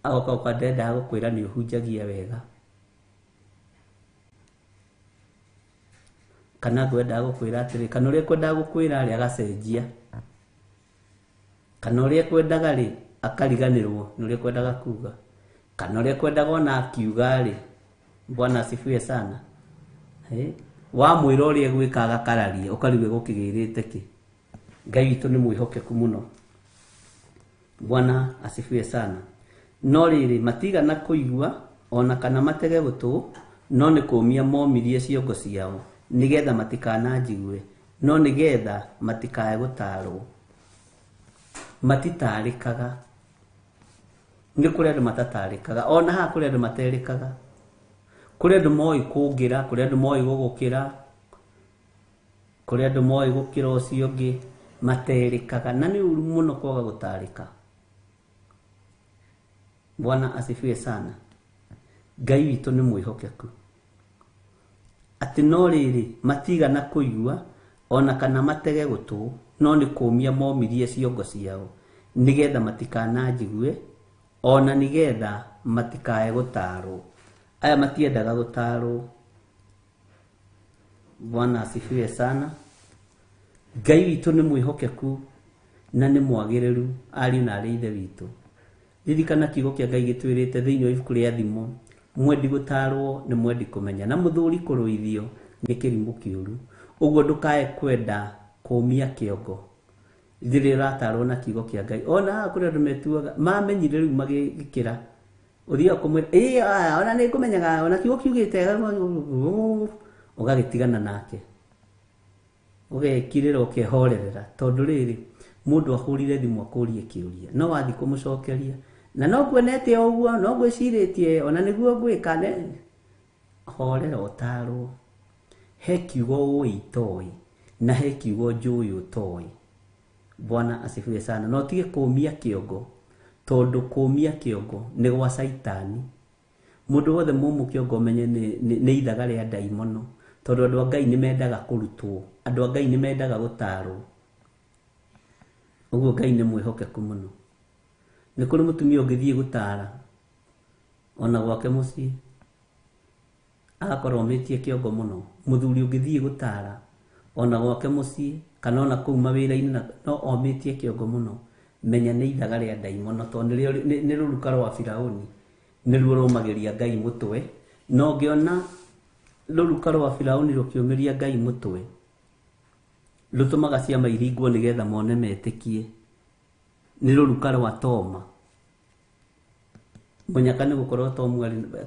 agoka gũka ndendaga gũkwĩra nĩ ũhunjagia wega, kana ngwendaga gũkwĩra atĩrĩ, kana ũrĩa kwendaga gũkwĩra rĩ agacenjia, kana ũrĩa kwendaga rĩ akariganĩrwo nĩ ũrĩa kwendaga kuga, kana ũrĩa kwendaga ona akiuga rĩ. Bwana asifiwe sana. Wamwĩra ũrĩa egwĩka agakararia, ũkarigwo egũkĩgĩrĩte kĩ. Ngai witũ nĩ mwĩhokeku mũno. Bwana asifiwe sana. No rĩrĩ, matigana kũigua ona kana matege gũtũ, no nĩ kũũmia momirie ciongo ciao nĩgetha matikananjigue, no nĩgetha matikae gũtaarwo. Matitarĩkaga. Nĩ kũrĩ andũ matatarĩkaga, ona haha kũrĩ andũ materĩkaga, kũrĩ andũ moĩ kũngĩra, kũrĩ andũ moĩ gũgũkĩra, kũrĩ andũ moĩ gũkĩra ũcio ũngĩ, materĩkaga. Na nĩ ũru mũno kwaga gũtarĩka. Bwana asifiwe sana. Ngai witũ nĩ mwĩhokeku. Atĩ no rĩrĩ, matigana kũigua ona kana matege gũtũ, no nĩ kũũmia momirie ciongo ciao nĩgetha matikananjigue, ona nĩgetha matikae gũtaarwo. Aya matiendaga gũtaarwo. Bwana asifiwe sana. Ngai witũ nĩ mwĩhokeku na nĩ mwagĩrĩru, ariũ na arĩ ithe witũ. Ririkana kiugo kĩa Ngai gĩtwĩrĩte thĩinĩ wa ibuku rĩa Thimo, mwendi gũtaarwo nĩ mwendi kũmenya, na mũthuri kũrũithio nĩ kĩrimũ kĩũru. Ũguo ndũkae kwenda kũũmia kĩongo rĩrĩa ũratarwo na kiugo kĩa Ngai. Ona haha kũrĩ andũ metuaga mamenyire rĩu magĩkĩra, ũthiaga kũmwĩra ĩĩ, aya, ona nĩ ngũmenyaga, ona kiugo kiugĩte, ũgagĩtigana nake, ũgekirĩra, ũkehorerera, tondũ rĩrĩ mũndũ ahũrire thimũ akũrie kĩũria, no wathiĩ kũmũcokeria na no nguonete o ũguo, no ngwĩcirĩtie, ona nĩguo ngwĩka. Horera ũtarwo. He kiugo ũĩ itoĩ na he kiugo njũĩ ũtoĩ. Bwana asifiwe sana. No tige kũũmia kĩongo, tondũ kũũmia kĩongo nĩ gwa caitani. Mũndũ wothe mũmũ kĩongo menye nĩ ithaga rĩa ndaimono, tondũ andũ a Ngai nĩ mendaga kũrutwo, andũ a Ngai nĩ mendaga gũtarwo. Ũguo Ngai nĩ mwĩhokeku mũno. Nĩ kũrĩ mũtumia ũngĩthiĩ gũtara ona gwake mũciĩ agakorwo omĩtie kĩongo mũno. Mũthuri ũngĩthiĩ gũtara ona gwake mũciĩ kana ona kũu mawĩra-inĩ no omĩtie kĩongo mũno, menya nĩ ithaga rĩa ndaimono, tondũ nĩ rũruka rwa Firaũni, nĩruo rũmagĩria Ngai mũtwe. Na ũngĩona rũruka rwa Firaũni rũkĩũmĩria Ngai mũtwe, rũtũmaga ciama iringwo nĩgetha mone metĩkie. Nĩ rũruka rwa Toma. Mũnyaka nĩ gũkorwo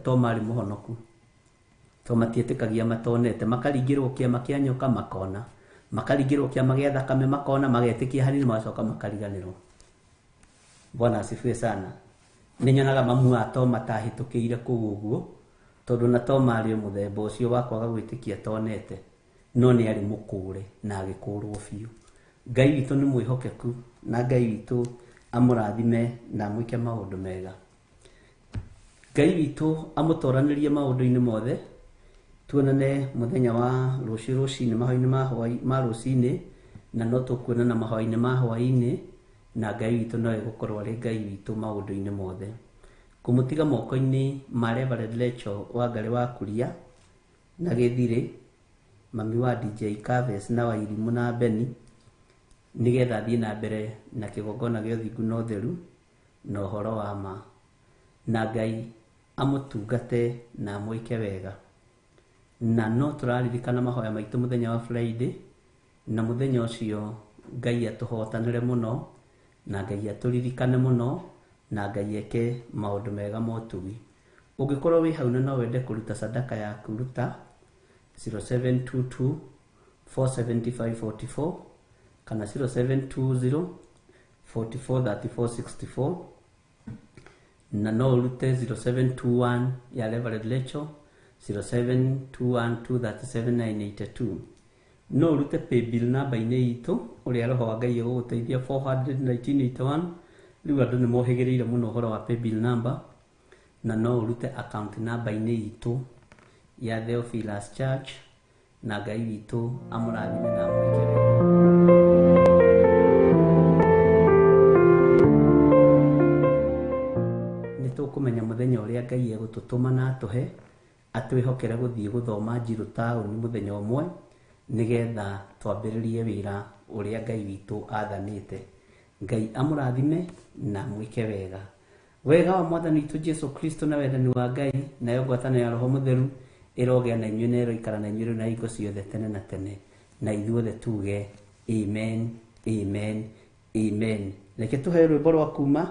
Toma arĩ mũhonoku, to matiĩtĩkagia matonete, makaringĩrwo kĩama kĩa nyoka makona, makaringĩrwo kĩama gĩa thakame makona, magetĩkia hanini, magacoka makariganĩrwo. Bwana asifiwe sana. Nĩ nyonaga mamu wa Toma tahĩtũkĩire kũu ũguo, tondũ na Toma arĩ o mũthemba ũcio wa kwaga gwĩtĩkia tonete, no nĩ arĩ mũkũũre na agĩkũũrwo biũ. Ngai witũ nĩ mwĩhokeku, na Ngai witũ amũrathime na amwĩke maũndũ mega. Ngai witũ amũtoranĩrie maũndũ-inĩ mothe. Tuonane mũthenya wa rũciũ rũcinĩ mahoya-inĩ ma rũcinĩ, na no tũkuonana mahoya-inĩ ma hwaĩ-inĩ, na Ngai witũ no egũkorwo arĩ Ngai witũ maũndũ-inĩ mothe. Kũmũtiga moko-inĩ ma Reverend Rachel Wangarĩ wa Kuria na Gĩthirĩ, mami wa DJ Caves na Wairimũ na Beni, nĩgetha athiĩ na mbere na kĩgongona gĩa ũthingu na ũtheru na ũhoro wa ma, na Ngai amũtungate na amwĩke wega. Na no tũraririkana mahoya maitũ mũthenya wa Friday, na mũthenya ũcio Ngai atũhotanĩre mũno, na Ngai atũririkane mũno, na Ngai eke maũndũ mega ma ũtugi. Ũngĩkorwo wĩ hau na no wende kũruta sadaka yaku, ruta 0722 475 44 kana 0720 44 34 64, na no ũrute 0721 ya Reverend Rachel, 0721 237 982. No ũrute paybill namba-inĩ itũ, ũrĩa Roho wa Ngai egũgũteithia, 41981. Rĩu andũ nĩ mohĩgĩrĩire mũno ũhoro wa paybill number, na no ũrute account namba-inĩ itũ ya Theophilus Church Na Ngai witũ amũrathime na amwĩke wega. Nĩ tũkũmenya mũthenya ũrĩa Ngai egũtũtũma na atũhe atwĩhokere gũthiĩ gũthoma Njirũ taũni mũthenya ũmwe, nĩgetha twambĩrĩrie wĩra ũrĩa Ngai witũ athanĩte. Ngai amũrathime na amwĩke wega. Wega wa Mwathani witũ Jesu Kristo na wendani wa Ngai nayo ngwatanĩro ya Roho Mũtheru ĩrogĩa na inyuĩ na ĩroikara na inyuĩ rĩu na hingo ciothe tene na tene. Na ithuothe tuge amen, amen, amen. Reke tũheo rwĩmbo rwa kuma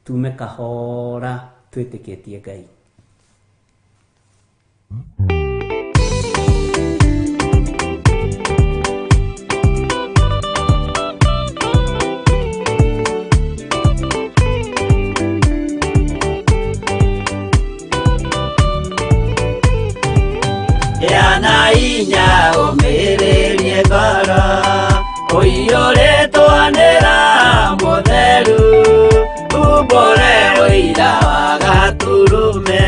tume kahora twĩtĩkĩtie Ngai. Yana inya ũmĩrĩrie ngoro ũiyũrĩtwo nĩ Roho Mũtheru, umbũre ũira wa Gatũrũme,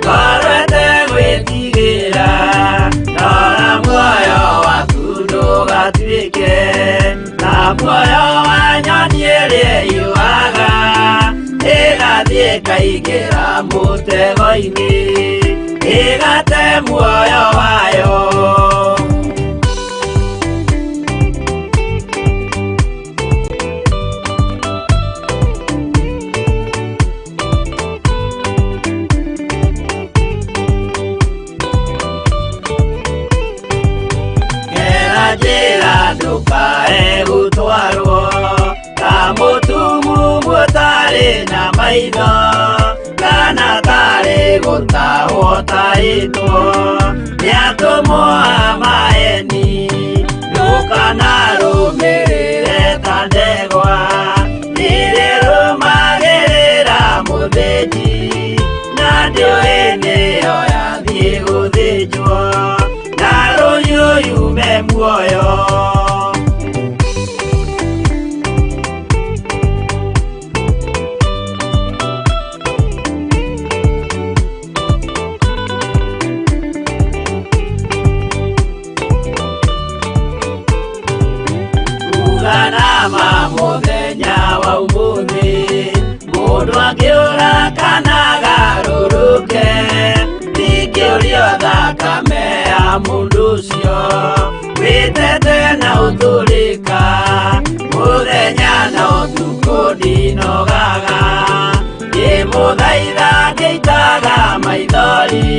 ngoro ĩtegwĩtigĩra, rora muoyo waku ndũgatuĩke ta muoyo wa nyoni ĩrĩa ĩũaga, ĩgathiĩ ĩkaingĩra mũtego-inĩ, ĩgate muoyo wayo. Gera njĩra ndũkae gũtwarwo ta mũtumumu ũtarĩ na maitho, kana tarĩ gũtahwo tahĩtwo nĩ atũmwo a maeni. Ndũkanarũmĩrĩre ta ndegwa irĩrũmagĩrĩra mũthĩnji, na ndĩũĩ nĩyo yathiĩ gũthĩnjwo, na rũhiũ yume muoyo. Uganama mũthenya wa ũmũthĩ, mũndũ angĩũra kana agarũrũke, ndingĩũrio thakame ya mũndũ ũcio, wĩtete na ũtũrĩka, mũthenya na ũtukũ ndinogaga, ngĩmũthaitha ngĩitaga maithori,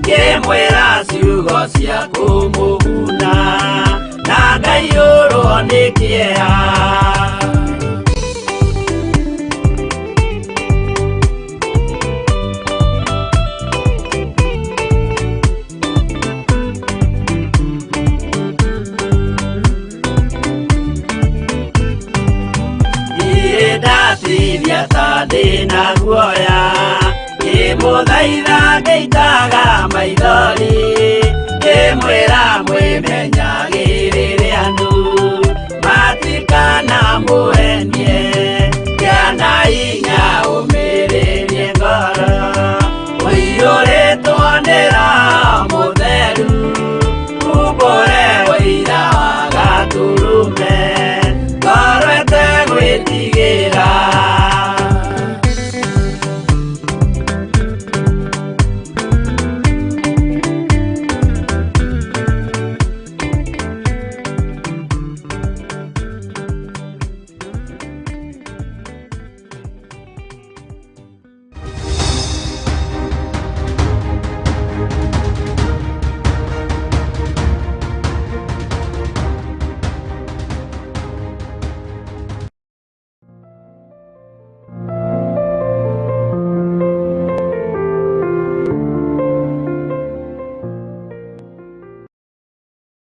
ngĩmwĩra ciugo cia kũmũguna, na ngaiyũrwo nĩ kĩeha. Ndirĩ ndatithia ta ndĩna guoya, ngĩmũthaitha ngĩitaga maithori, ngĩmwĩra mwĩmenyagĩrĩre andũ matikanamũhenie, kĩana inya ũmĩrĩrie ngoro ũiyũrĩtwo nĩ Roho Mũtheru, umbũre ũira wa Gatũrũme, ngoro ĩtegwĩtigĩra.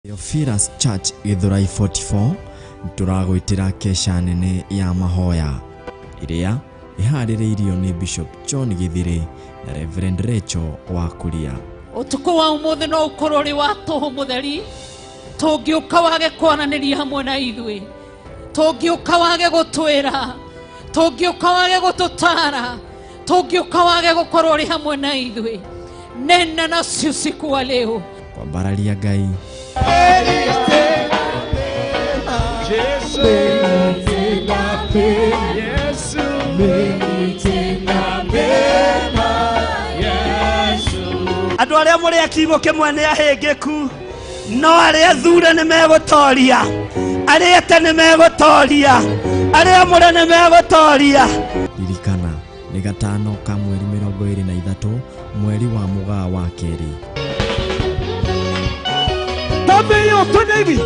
Theophilus Church Githurai 44 tũragwĩtĩra kesha nene ya mahoya ĩrĩa ĩharĩrĩirio nĩ Bishop John Githiri na Reverend Rachel wa Kuria. Ũtukũ wa ũmũthĩ no ũkorwo ũrĩ wa tũhũ mũtheri, tũngĩũka wage kwaranĩria hamwe na ithuĩ, tũngĩũka wage gũtwĩra, tũngĩũka wage gũtũtara, tũngĩũka wage gũkorwo ũrĩ hamwe na ithuĩ. Nena nasi usiku wa leo. Kwambararia Ngai. Andũ arĩa mũrĩ a kiugo kĩmwe nĩ ahĩngĩku, no arĩa thure nĩ megũtoria, arĩa ete nĩ megũtoria, arĩa amũre nĩ megũtoria. Ririkana nĩ gatano ka mweri 23 mweri wa Mũgaa wa kerĩ. Tambĩyo twende hivi.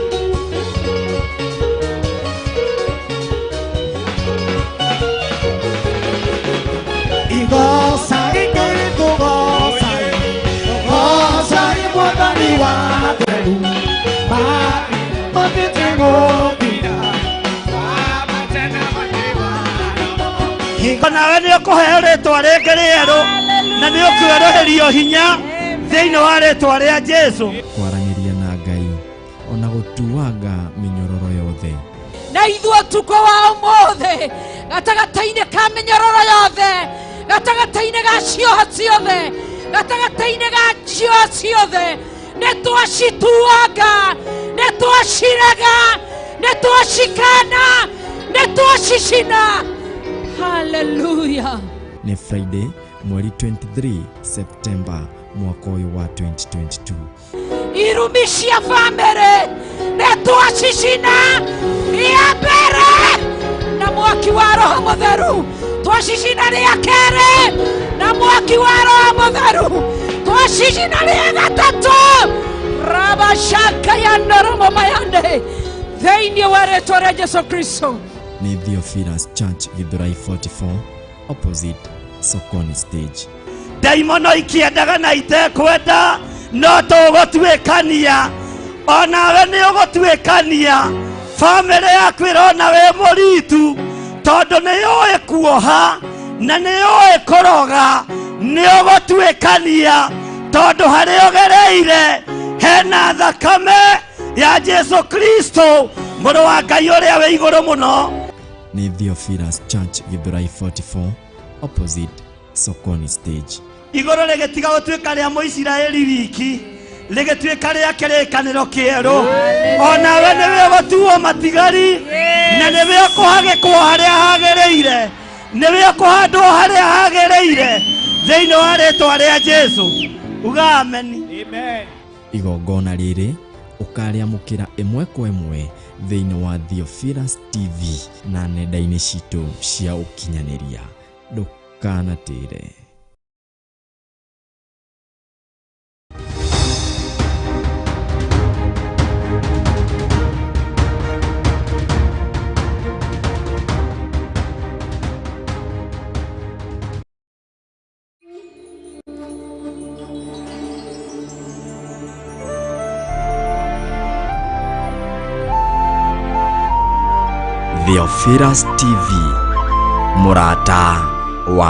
Hingo nawe nĩ ũkũheo rĩtwa rĩngĩ rĩerũ na nĩ ũkwerũhĩrio hinya thĩinĩ wa rĩtwa rĩa Jesũ. Kwaranĩria na Ngai ona gũtuanga mĩnyororo yothe. Na ithuĩ ũtukũ wa ũmũthĩ gatagatĩ-inĩ ka mĩnyororo yothe, gatagatĩ-inĩ ga cioha ciothe, gatagatĩ-inĩ ga cioha ciothe, nĩ twacituanga, nĩ twacirega, nĩ twacikana, nĩ twacicina. Hallelujah. Nĩ Friday mweri 23 September mwaka ũyũ wa 2022. Irumi cia bamĩrĩ nĩ twacicina rĩa mbere na mwaki wa Roho Mũtheru, twacicina rĩa kerĩ na mwaki wa Roho Mũtheru, twacicina rĩa gatatũ rabashaka ya noromo mayande thĩinĩ wa rĩtwa rĩa Jesu Kristo. Nĩ Theophilus Church Githurai 44 opposite Sokoni stage. Ndaimono ikĩendaga na itekwenda no tũgũtuĩkania, onawe nĩ ũgũtuĩkania. Bamĩrĩ yaku ĩrona wĩ mũritu tondũ nĩ yũĩ kuoha na nĩ yũĩ kũroga. Nĩ ũgũtuĩkania tondũ harĩa ũgereire hena thakame ya Jesu Kristo mũrũ wa Ngai ũrĩa wĩ igũrũ mũno. Nĩ Theophilus Church Githurai 44 opposite Sokoni stage. Igũrũ rĩgĩtiga gũtuĩka rĩa Mũisiraeli wiki, rĩgĩtuĩka rĩa kĩrĩkanĩro kĩerũ. Onawe nĩwe ũgũtuo matigari na nĩwe ũkũhagĩkwo harĩa hagĩrĩire, nĩwe ũkũhandwo harĩa hagĩrĩire thĩinĩ wa rĩtwa rĩa Jesũ. Uga ameni. Amen. Igongona rĩrĩ ũkarĩamũkĩra ĩmwe kwa ĩmwe thĩinĩ wa Theophilus TV na nenda-inĩ citũ cia ũkinyanĩria. Ndũkanatĩre. Theophilus TV, mũrata wa